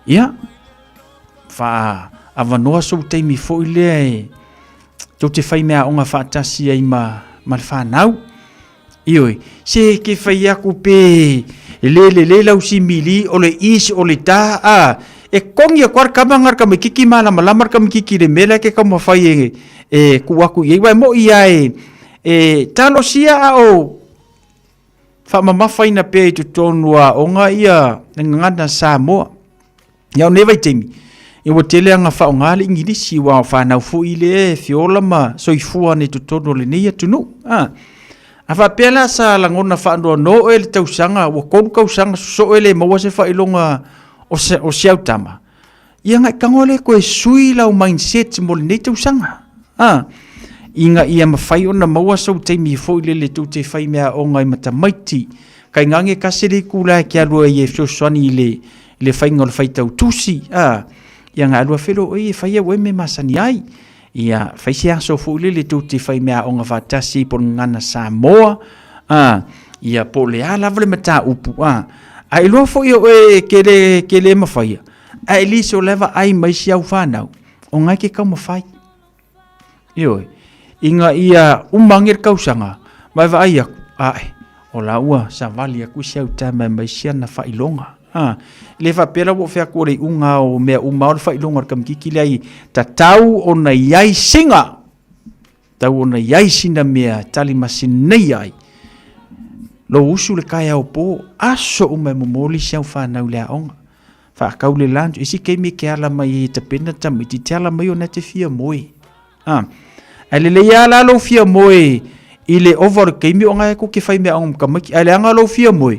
ia, faaavanoa sou taimi foi lea e tou te fai meaaoga faatasi ai ma, ma le fanau. Ioe, se ke fai aku pe le lelei lau simili o le is o le ta, a, e kogi aku lava le kama nga le tamaititi malamalama le tamaititi i le mea lea e te taumafai e, e tuu atu i ai. Aua e moni lava e, e talosia a o faamamafaina pea i totonu o aoga ia le gagana Samoa. Ia o nei vaitaimi, ia ua tele aga faaaoga le Igilisi aua o fanau foi lea e feola ma soifua ana i totonu o lenei atunuu. A, a faapea la sa lagona faanoanoa oe i le tausaga, ua 3 tausaga sosoo e le maua se faailoga o se, o si au tama, ia na e tago lea toe sui lau mindset mo lenei tausaga. A, ina ia mafai ona maua sou taimi foi lele tou te fai meaaoga ai ma tamaiti. Kainage tasi le itula e te alu ai e fesoasoani i le i le faiga o le faitau tusi, a, ia na alu afe loa oe e fai au e mea masani ai. Ia, fai se aso foi lele tou te fai meaaoga faatasi ai po o le gagana Samoa, a, ia po o le a lava le mataupu, a, a iloa foi e oe e ke le, ke le mafaia, ae at least o la e vaai mai si au fanau, o na e te taumafai. Ioe, ina ia uma ane le tausaga, ma e vaai atu, ae, o la ua savali atu si au tama e aumai si ana faailoga. A, e le faapea la ua ou fai atu o le iuga o mea uma o le faailoga o le tamaitiiti lea i tatau ona i ai sina, tatau ona i ai sina mea e tali masini ai lou usu i le taeao po, aso uma e momoli si au fanau i le aoga. Faatau le lunch, isi taimi e te ala mai ai e tapena tamaiti, te ala mai ona e te fia moe. A, ae lelei lava la lou fia moe i le ova o le taimi o na e tou te fai meaaoga ma tamaiti. Ae leaga lou fia moe,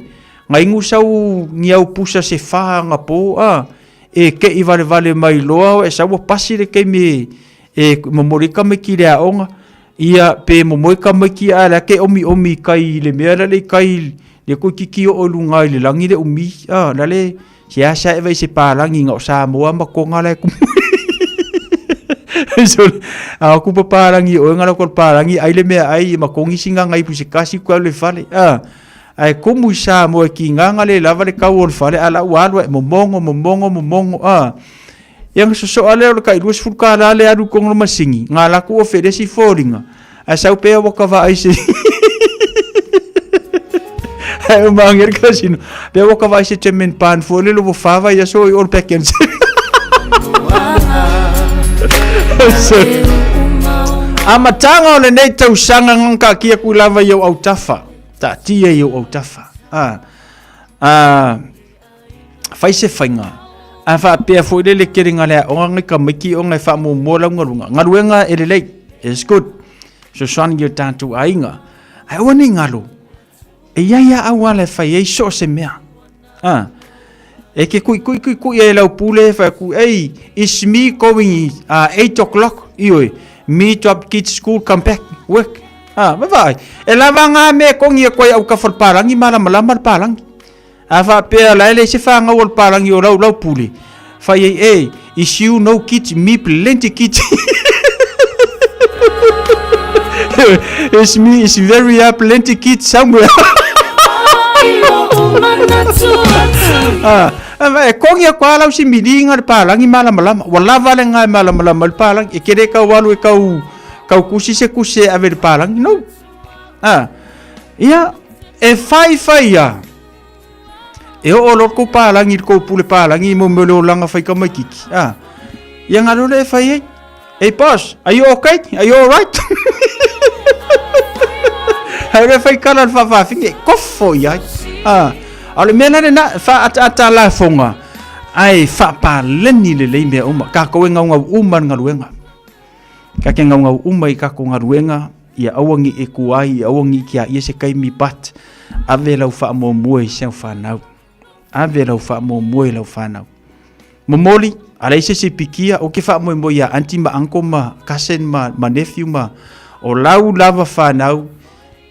na inu sau ni au pusa se fa anapo, a, e tei valevale mai loa e sau ua pasi le taimi e momoli ai tamaiti i le aoga. Ia, pe momoe tamaiti ae la ke omiomi i kai i le mea la le i kai le toeitiiti oo i luga i le lagi le umi, a, la le seasea e vaai i se palagi na o Samoa ma Toga la e tumu So, a o kupa palagi oe nga la ko palagi ai le mea ai ma kongi singa ngai pu se kasi ku le fale. A, ae kumu i Samoa ki nganga le lava le kau o le fale a la ua alu e momongo momongo momongo a. Ia na sosoa lea o le tai 20 tala lea alu i totonu o le masini, na alu atu ofe i le isi foliga, ae sau pea ua ka vaai se Ae uma ane le casino, pea ua ka vaai se German pan foi lele ua fa vaiaso i all back and Amataga o lenei tausaga na taatia atu lava i ou autafa. Taatia i ou autafa. Ah. Ah. Fai se faiga, a faapea foi lele kelega le aoga ngai tamaiti ona e faamuamua lau galuega. Galuega e lelei, it's good. Fesoasoani i o tatou aiga. Ae aua ne i galo, e i ai lava auala e fai ai so o se mea. A, e ke kuikui kuikui ai lau pule e fai atu, ei, it's me going 8 o'clock, ioe, me drop kids school, come back, work. A, vaavaai, e lava ngā mea e kongi atu ai au kafa o le palagi, malamalama le palagi. A faapea la e leai se fanau o le palagi o lau lau pule, fai ai e, is you no kids, me plenty kids. It's me, it's very plenty kids somewhere. Ah, e kongi aku a lau si milinga le palagi malamalama. Ua lava le ngai malamalama le palagi. E kere kau alu e kau, kau kusi se kusi e ave le palagi. No. Ah, ia, e fai fai ia. E oo loa le kou palagi i le kou pule palagi i mo mea o le olaga fai tamaititi. Ah, ia galo lea e fai ai. Hey boss, are you okay? Are you alright? Ai le fai kala le faafaafine e kofo i ai. A o le mea la lena, e faaataata lafoga ae faapaleni lelei mea uma. Tatou e gaugau uma i le galuega. Ka te gaugau uma i tatou galuega, ia aua ne i e tuai, ia aua ne i tiaia se taimi, but ave lau faamuamua i si au fanau. Ave lau faamuamua i lau fanau. Momoli, a leai se isi e pikia, ou te faamoemoe ia aunty ma uncle ma cousin ma, ma nephew ma o lau lava fanau,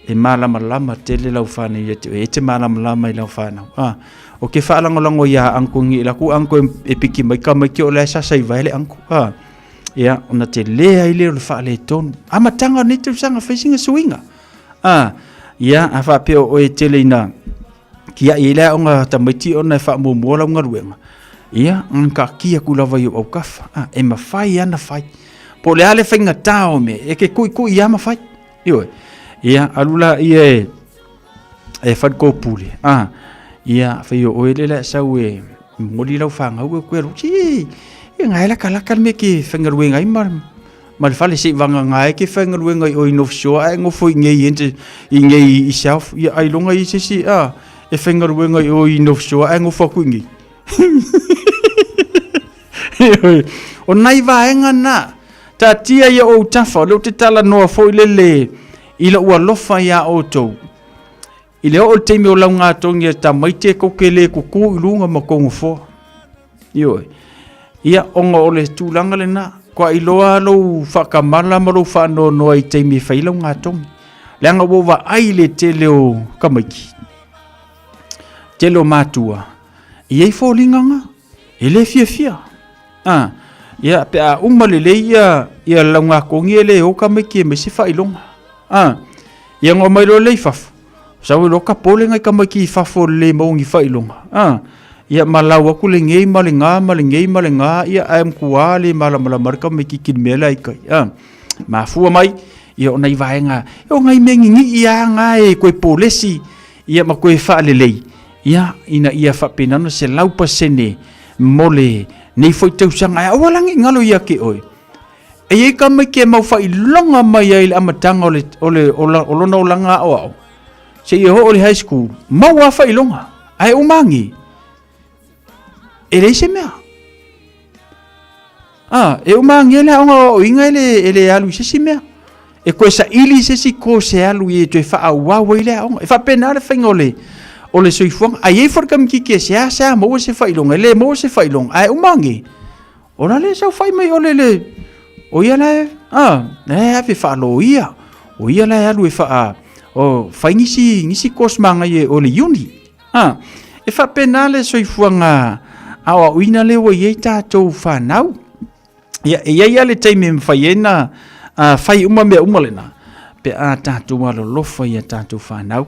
e malamalama tele lau fanau ia te oe, e te malamalama i lau fanau. Ah, o ke faalagolago ia uncle ngi la ku uncle e piki mai ka mai ke o le sasa i vai le uncle. Ah, ia, ona te le ai le o le faaletonu. Amataga o lenei tausaga fai sina suiga. Ah, ia, a faapea o oe tele ina kiaʻi ai le aoga tamaiti ona e faamuamua lau galuega, ia, taatia atu lava i ou aukafa. Ah, e mafai lava ona fai. Po o le a le faigata o mea, e ke kuʻikuʻi lava ma fai. Ioe. Ia, alu laia e, e fai le kōpule. Ah, ia, fai o oe le lea sau e momoli lau fanau e koe alu. Si, e ngai lakalaka le mea ke faigaluega ai ma, ma le fale seʻi vagana ai ke faigaluega i o i North Shore ae nofo i nei ente i nei i South ia ailoga i se isi a e faigaluega i o i North Shore ae nofo atu i nei. O nai vaega na, taatia ia ou tafa, o lea ou te talanoa foi lele i lou alofa iā outou. I le oo i le taimi o laugatogi a tamaiti e kou te le kuku i luga ma kou nofoa. Ioe. Ia, ona o le tulaga lena, kua iloa lou faakamala ma lou faanoanoa i taimi e fai ai laugatogi. Leaga ua ou vaai i le tele o tamaiti, tele o matua, e i ai foliga na, e le fiafia. A, ia, pe a uma lelei ia, ia laugatogi e le o tamaiti e aumai se faailoga. A, ia ona omai loa lea i fafo, sau ai loa tapole nai tamaiti i fafo e le maua ni faailoga. A, ia ma lau atu lenei ma lena ma lenei ma lena, ia ae matua le malamalama le tamaititi i le mea la e i tai. A, mafua mai, ia o nai vaega, o nai mea ninii lava na e toe polesi, ia ma toe faalelei, ia, ina ia faapena ona 100% mo lenei foi tausaga. Ae aua la ne i galo ia te oe, E i ai tamaiti e mau faailoga mai ai i le amataga o le, o le, o la, o lona olaga aoao, seia oo i le high school, maua lava faailoga, ae uma agi, e leai se mea. Ah, e uma agi le aoga aoaoina e le, e le alu i se isi mea. E toe saili se isi course e alu i ai e toe faaauau ai le aoga. E faapena le faiga o le, o le soifuaga. Ae i ai foi le tamaititi e seasea maua se faailoga, e le maua se faailoga, ae uma agi, O la le saofai mai ole le, o ia la e, a, la e ave faaloia, o ia la e alu e faa, o, fai nisi, nisi course manaia o le uni. A, e faapena le soifuaga aoaoina lea ua i ai tatou fanau. Ia, e i ai lava le taimi e mafai ai ona fai uma mea uma lena, pe a tatou alolofa i a tatou fanau.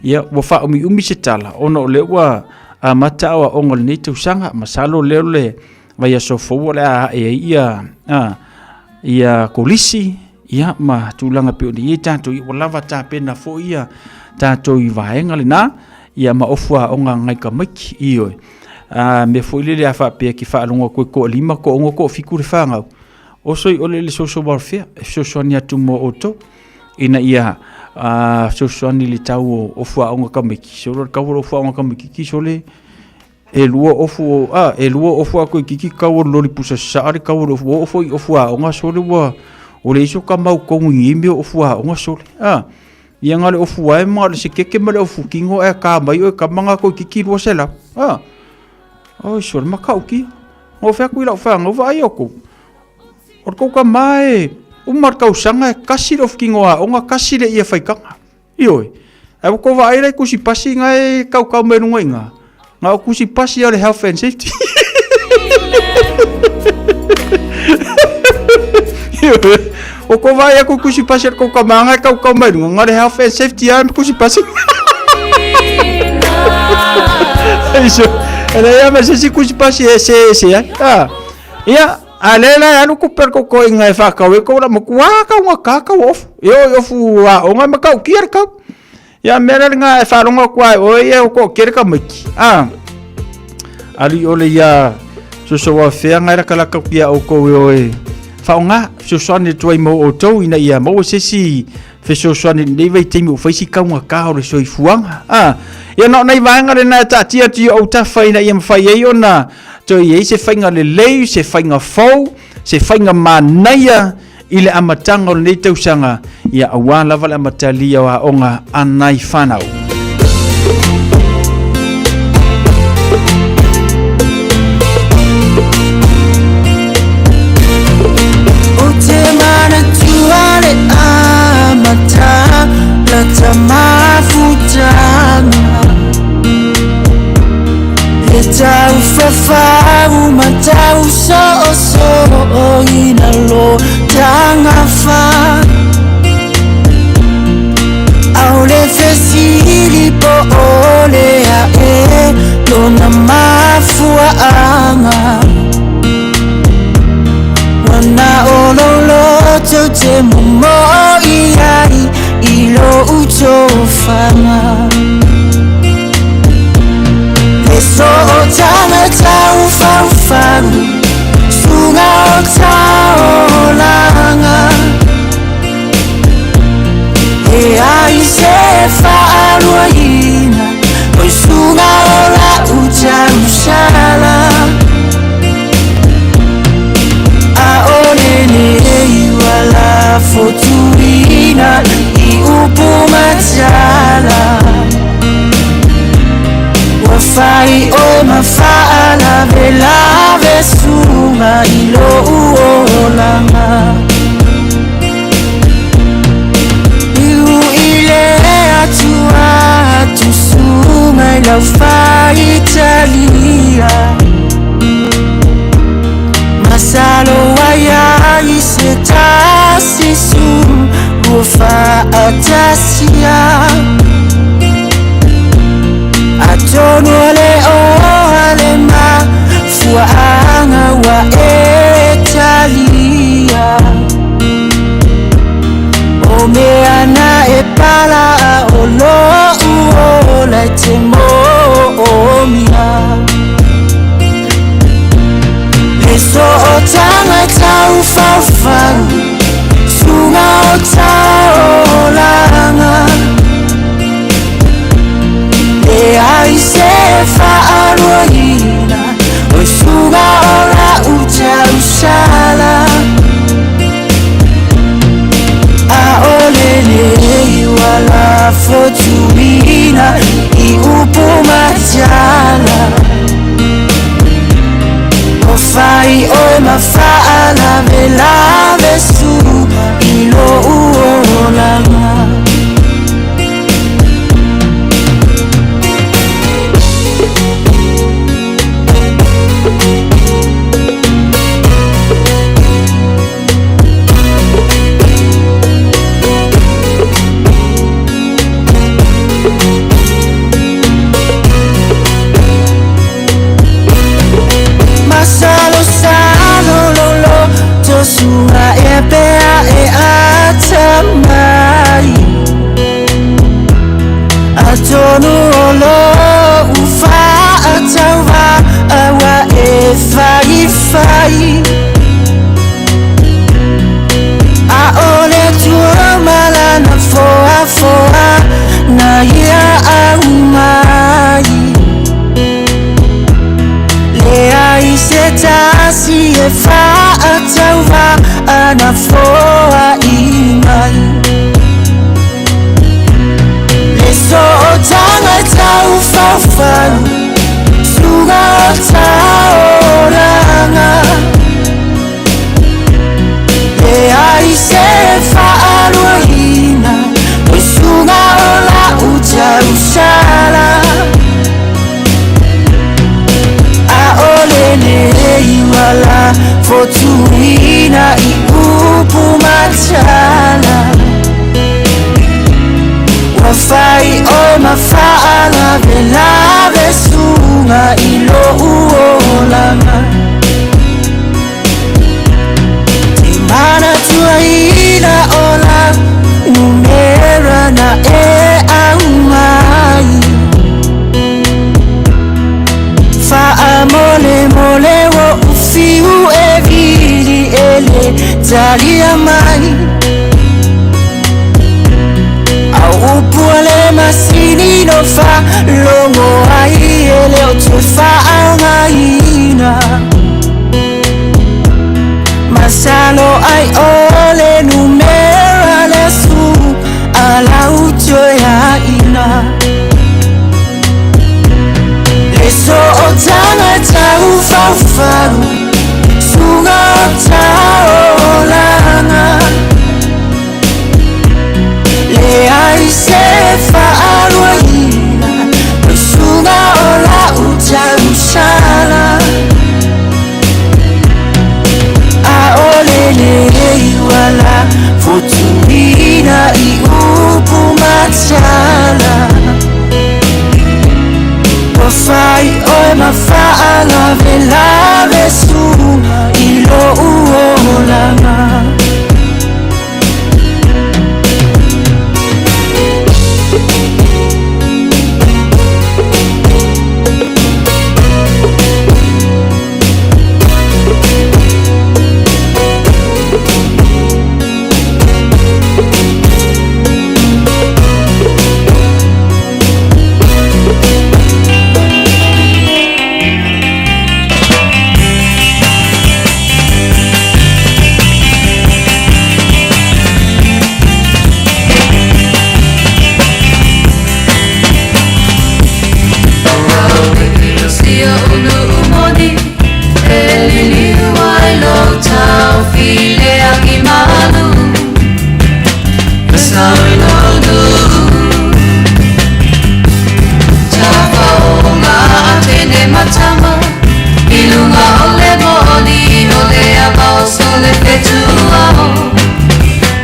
Ia, ua faaumiumi se tala, ona o lea ua amata aoaoga o lenei tausaga, masalo lea o le vaiaso fou o le a ae ai ia, a, ia kolisi, ia, ma tulaga pei ona i ai tatou, ia, ua lava tapena foi ia tatou i vaega lena, ia, ma ofu aoga a nai tamaiti, ioe. A mea foi lele a faapea e te faalogo atu e toalima, toaono, toafitu le fanau, oso i ole le social welfare e fesoasoani atu mo outou. ina ia fesoasoani i le tau o ofu aoga tamaiti. Solo le tau o le ofu aoga tamaititi sole e lua ofu a e lua ofu a koe kiki kau o le loli pusa sasaa le tau o le ofu o foi ofu aoga sole ua o le iso ka mau kongu i nei mea o ofu aoga sole a ia nga le ofu ae ma le sekeke ma le ofu kingo e ka mai o ka manga koe kiki 200 a oi sole makau kia ngo fe aku i lau whangau vaai o kou O le kou tama e uma le tausaga e kasi le ofu aoga, kasi le ia faitaga. Ioe. Ae ua tou vaai la i tusi pasi na e kaukau mai luga i ina. Na o tusi pasi o le health and safety. Ioe. O tou vaai atu i tusi pasi a le kou tama na e kaukau mai luga, na o le health and safety lava ma tusi pasi. Isso. E leai lava ma se isi tusi pasi e ese ese ai. Ah. Ia, a lea la e alu kupe le kokoiga e faatau ai kou la matua taugata tau ofu. E oo i ofu aoga e matautia le tau. Ia mea la lena e faalogo atu lava e oe ia ua toatele tamaiti. A, alu i ole ia sosoafea na e latalata atu ia outou e o e faaaoga fesoasoani atu ai mo outou ina ia maua se isi fesoasoani i lenei vaitaimi ua fai si taugata o le soifuaga. A, ia na o nai vaega lena e taatia atu i ou autafa ina ia mafai ai ona toe i ai se faiga lelei, se faiga fou, se faiga manaia i le amataga o lenei tausaga, ia aua lava le amatalia o aoga a nai fanau. Ou te manatua le amata lata mafutaga Le taufafau ma tausoosoo ina lo tagafa Ao le fesili po o le ae lona mafuaaga Ua na o lou loto te momoo i ai i lou tofaga Le sootaga taufaufau suga o taolaga E ai se faaluaina o suga o lau tausala Aole nei ua lafotuina i upu matala Ua fai oe ma faalavelave suga i lou olaga Iu i le atua tusuga i lau faitalia Masalo ai ai se tasi su ua faatasia Atonu o le oa le mafuaaga ua e talia O mea na e pala o lou ola e te moomia Le sootaga e taufaufau suga o taolaga Le ai se faaluaina o suga o lau tausala Aole nei ua lafotuina i upu matala O fai oe ma faalavelave su i lou olaga Masalosalo lou loto suga e pea e atamai Atonu o lou faatauvaa ua e faifai Aole tua malana foafoa na ia aumai Leai se tasi e faatauvaa na foai mai Le sootaga e taufaufau suga o taolaga Leai se faaluaina o suga o lau tausala Aole nei ua lafotuina i upu matala Ua fai oe ma faalavelave suga i lou olaga Te manatuaina o lau numera na e aumai Faamolemole ua ou fiu e vili e le talia mai. Upu a le masini no faalogo ai e le o toe faaaogaina. Masalo ai o le numera le su a lau toe aina. Le sootaga taufaufau suga o taolaga. Le ai se faaluaina le suga o lau tausala. A o le lelei ua fotuina i upu matala. Ua fai oe ma faalavelave suga i lou olaga. Sia ulu umoni e liliu ai lo tau file aki malu Sa lo nu Tafa o ngā atene matama I lunga o le moli o le ava o sole whetua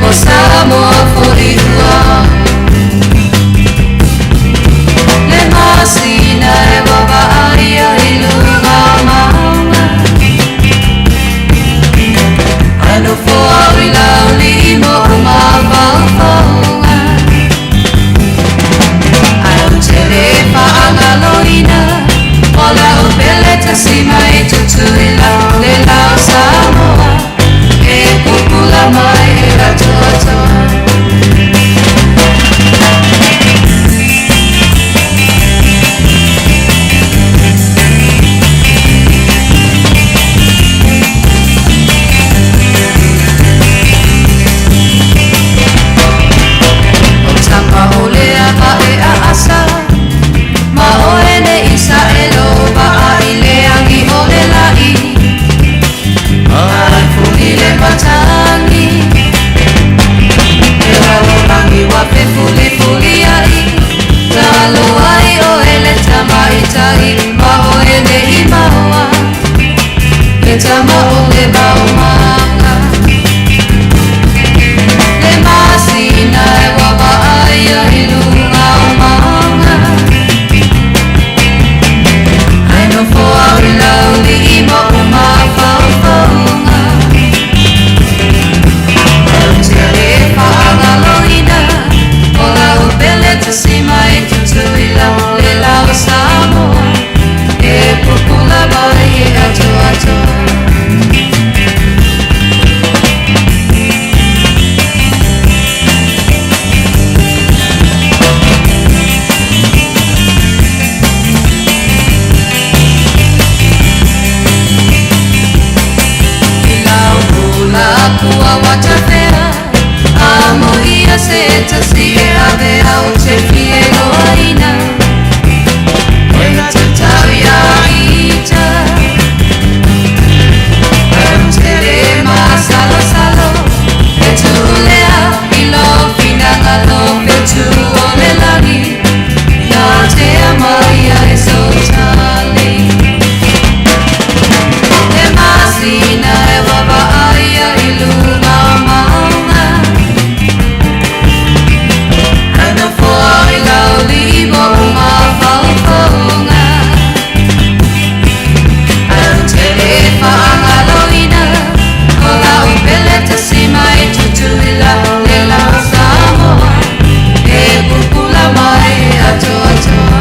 o Samoa fori ua Le masina e wava aia i lunga o maunga Ano fo au i lauli i mo mafaufauga Ai o te le whaangaloina O lau pele tasima e tutu i lau le lau Samoa E pupula mai e atoatoa. O tama o le ava e a asa Ma o ene isa e lo va i le angi o le lai Ai fuli le matangi E ralo rangi wa pe fuli fuli ai Talo ai o ele tama i tai Ma o ene i maua Le tama o le maumanga Le masina e wava aia i lunga o maunga Ai no fo au i lauli i mo mafaufauga O te le whaangaloina O lau pele tasima e tutu i lau le lau Samoa E pupula mai e atoatoa. I lau pula pua watafea Amo ia se tasi e ave au te fie loaina E tatau ia ita E te le masalosalo E tūlea i lo finangalo Fetu o le lagi Nā te amaia e sotali Le masina e wava aia i lunga o maunga Ano fo au i lauli i mo mafaufauga Au te le whaangaloina O lau pele tasima e tutu i lau le lau Samoa E pupula mai e atoatoa.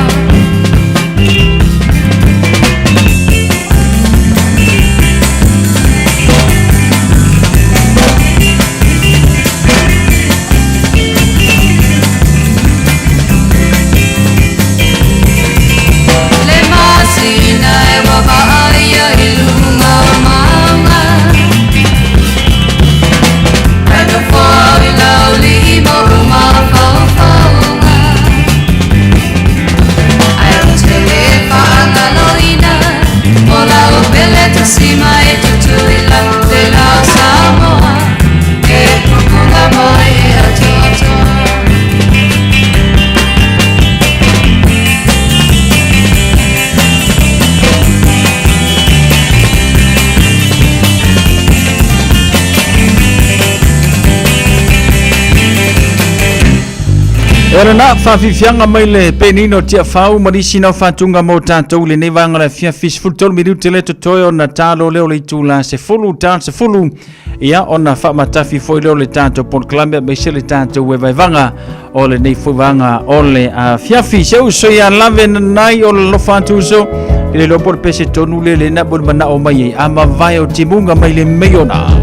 E lena faafiafiaga mai le penina o Tiafau ma nisi nao faatuga mo tatou i lenei vaega o le afiafi 13 minute le totoe ona talo lea o le itula 10 ta 10 ia ona faamatafi foi lea o le tatou polokalame aemaise le tatou evaevaga o lenei foi vaega o le afiafi. Se uso ia lave nanai o le alofa atu uso i le iloa po o le pese tonu lea lena mo le manao mai ai a mavae o timuga mai le meiona.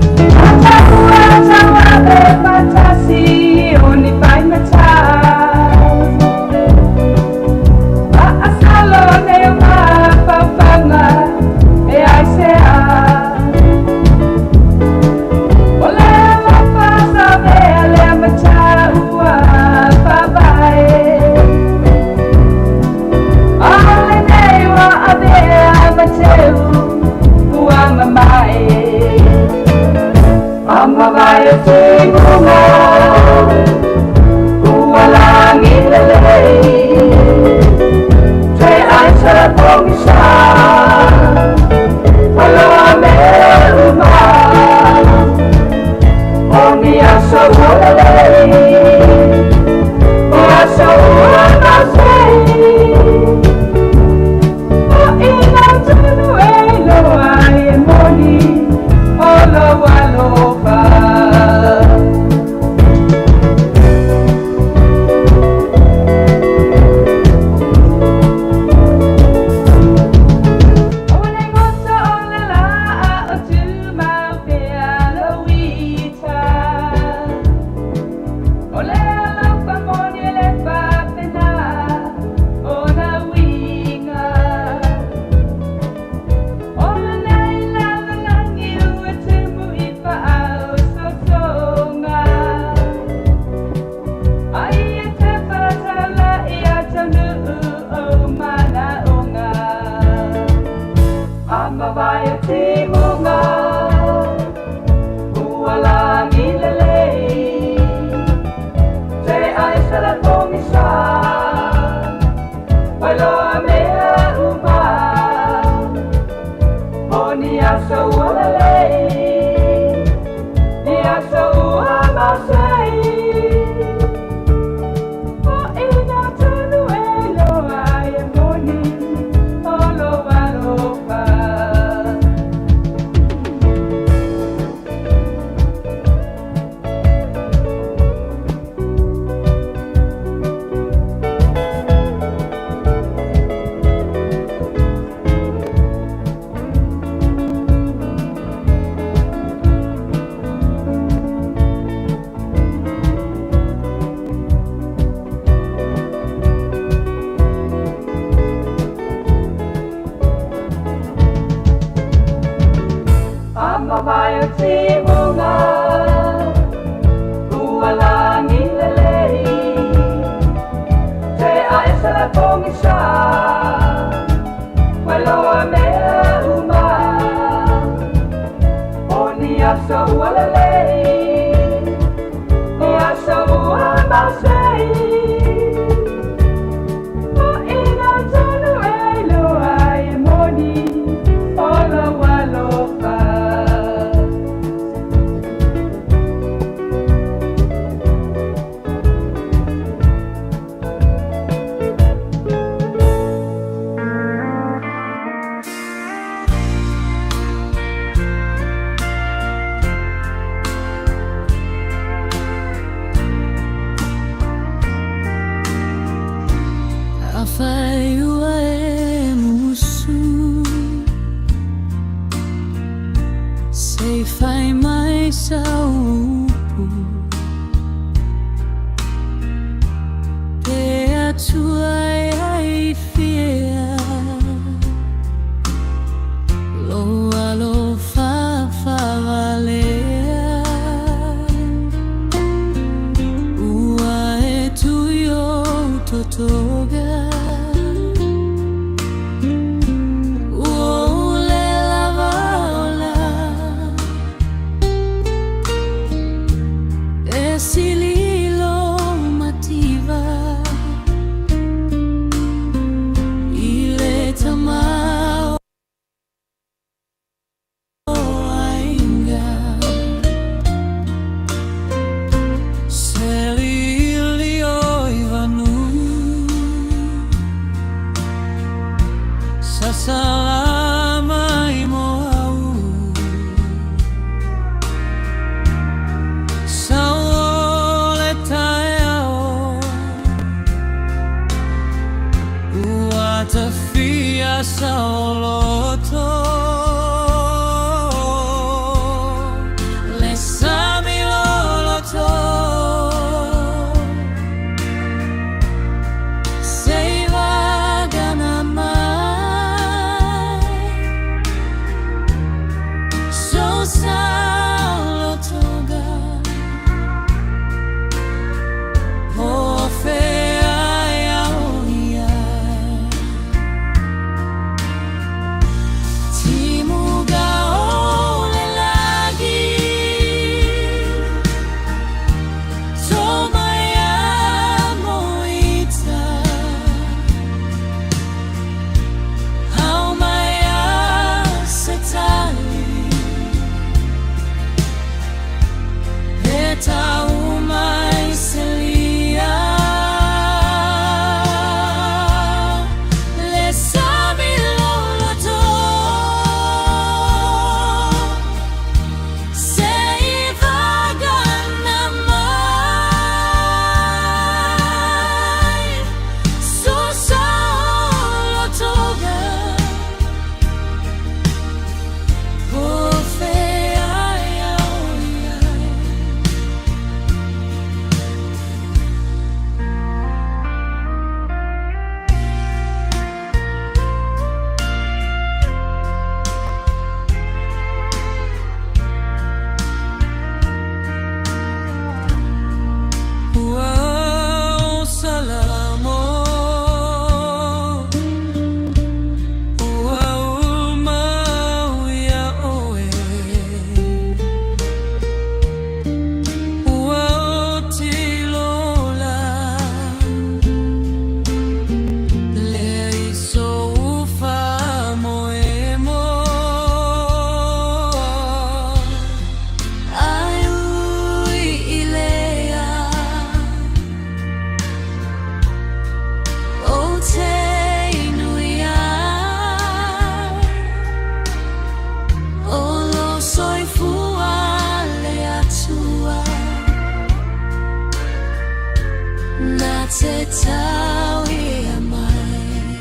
tau ia mai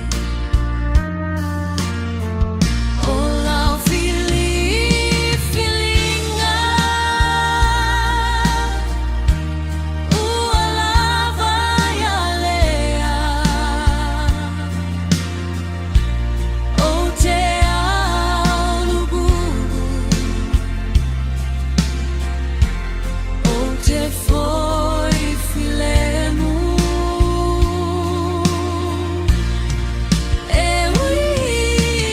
O lau filifiliga Ua lava ia lea Ou te aulugugu Ou te foi filemu E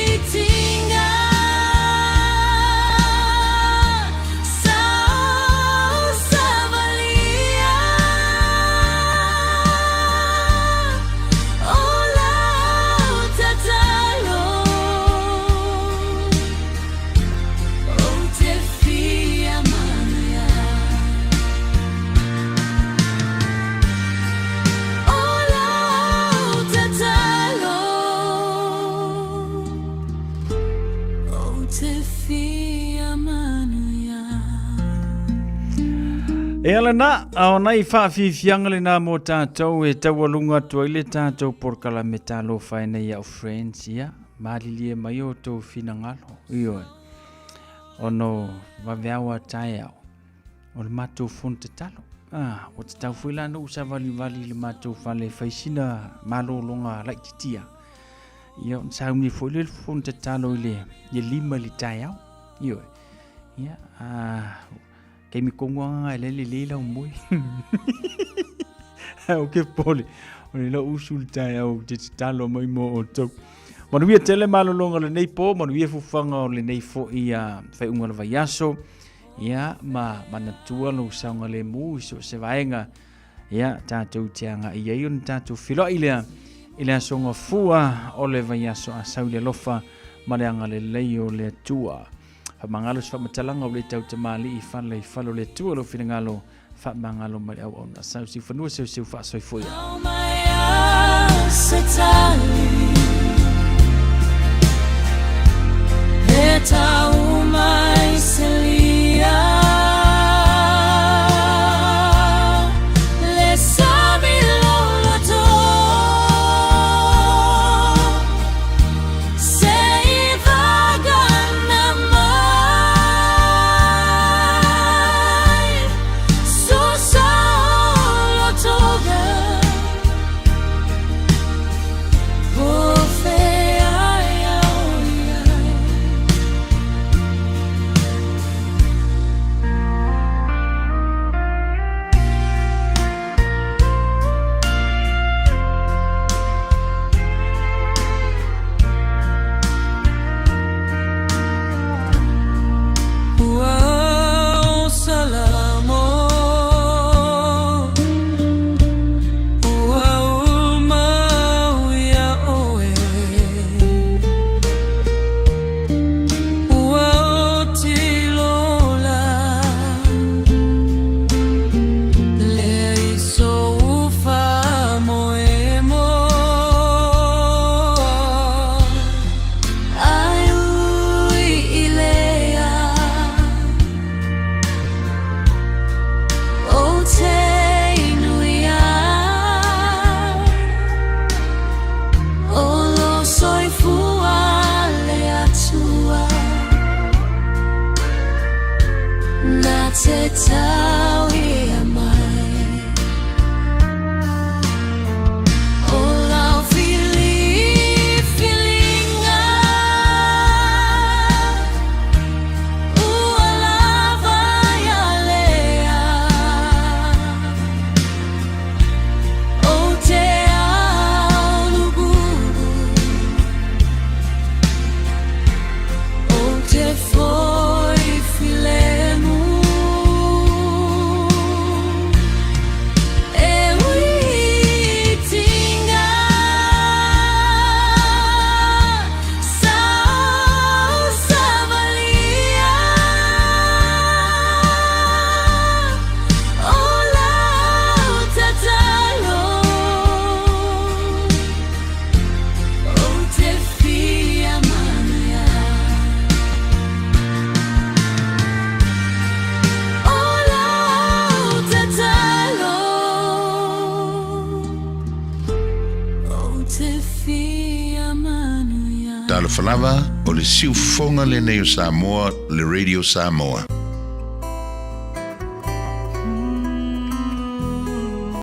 uitinga Sao savalia O lau tatalo Ou te fia manuia O lau tatalo Ou te fia manuia E ala na, a o nai whaafifianga le nā mō tātou e taualuga atu ai le tātou porokalame talofa e nei au friends, ia, malilie mai o tou finagalo, ioe, ona o vaveao a taeao, o le matou fono tatalo. Ah, ua tatau foi la ona ou savalivali i le matou fale e fai sina malologa laititia. Ia, ona sauni foi lea le fono tatalo i le 5 i le taeao, ioe. Ia, ah, Taimi tonu lava e le lelei lau moe. Ae ou ke pole, o le lau usu le taeao ou te tatalo mai mo outou. Manuia tele malologa o lenei po, manuia fuafuaga o lenei foi faaiuga o le vaiaso. Ia, ma manatua lou saogalemu i so o se vaega. Ia, tatou te agai ai ona tatou feiloai lea i le aso Gafua o le vaiaso a sau i le alofa ma le agalelei o le Atua. Faamagalo se faamatalaga ua le tau tamalii i fale i fale o le Atua lou finagalo faamagalo mai le auauna sau siufanua seuseu faasoifua ia. Se tali E tau mai se lia Le sami loloto Se i vagana mai Susa o lotoga Po feai au i ai. Ua salamo Ua umau ia oe Ua oti lola Le iso ufa moemo Ai ui i lea O te nui ai O lo soifua le Atua Na te tau ia mai O lau filifiliga Ua lava ia lea Ou te aulugugu Ou te foi filemu. Talofa lava, o le siufofoga lenei o Samoa, le Radio Samoa.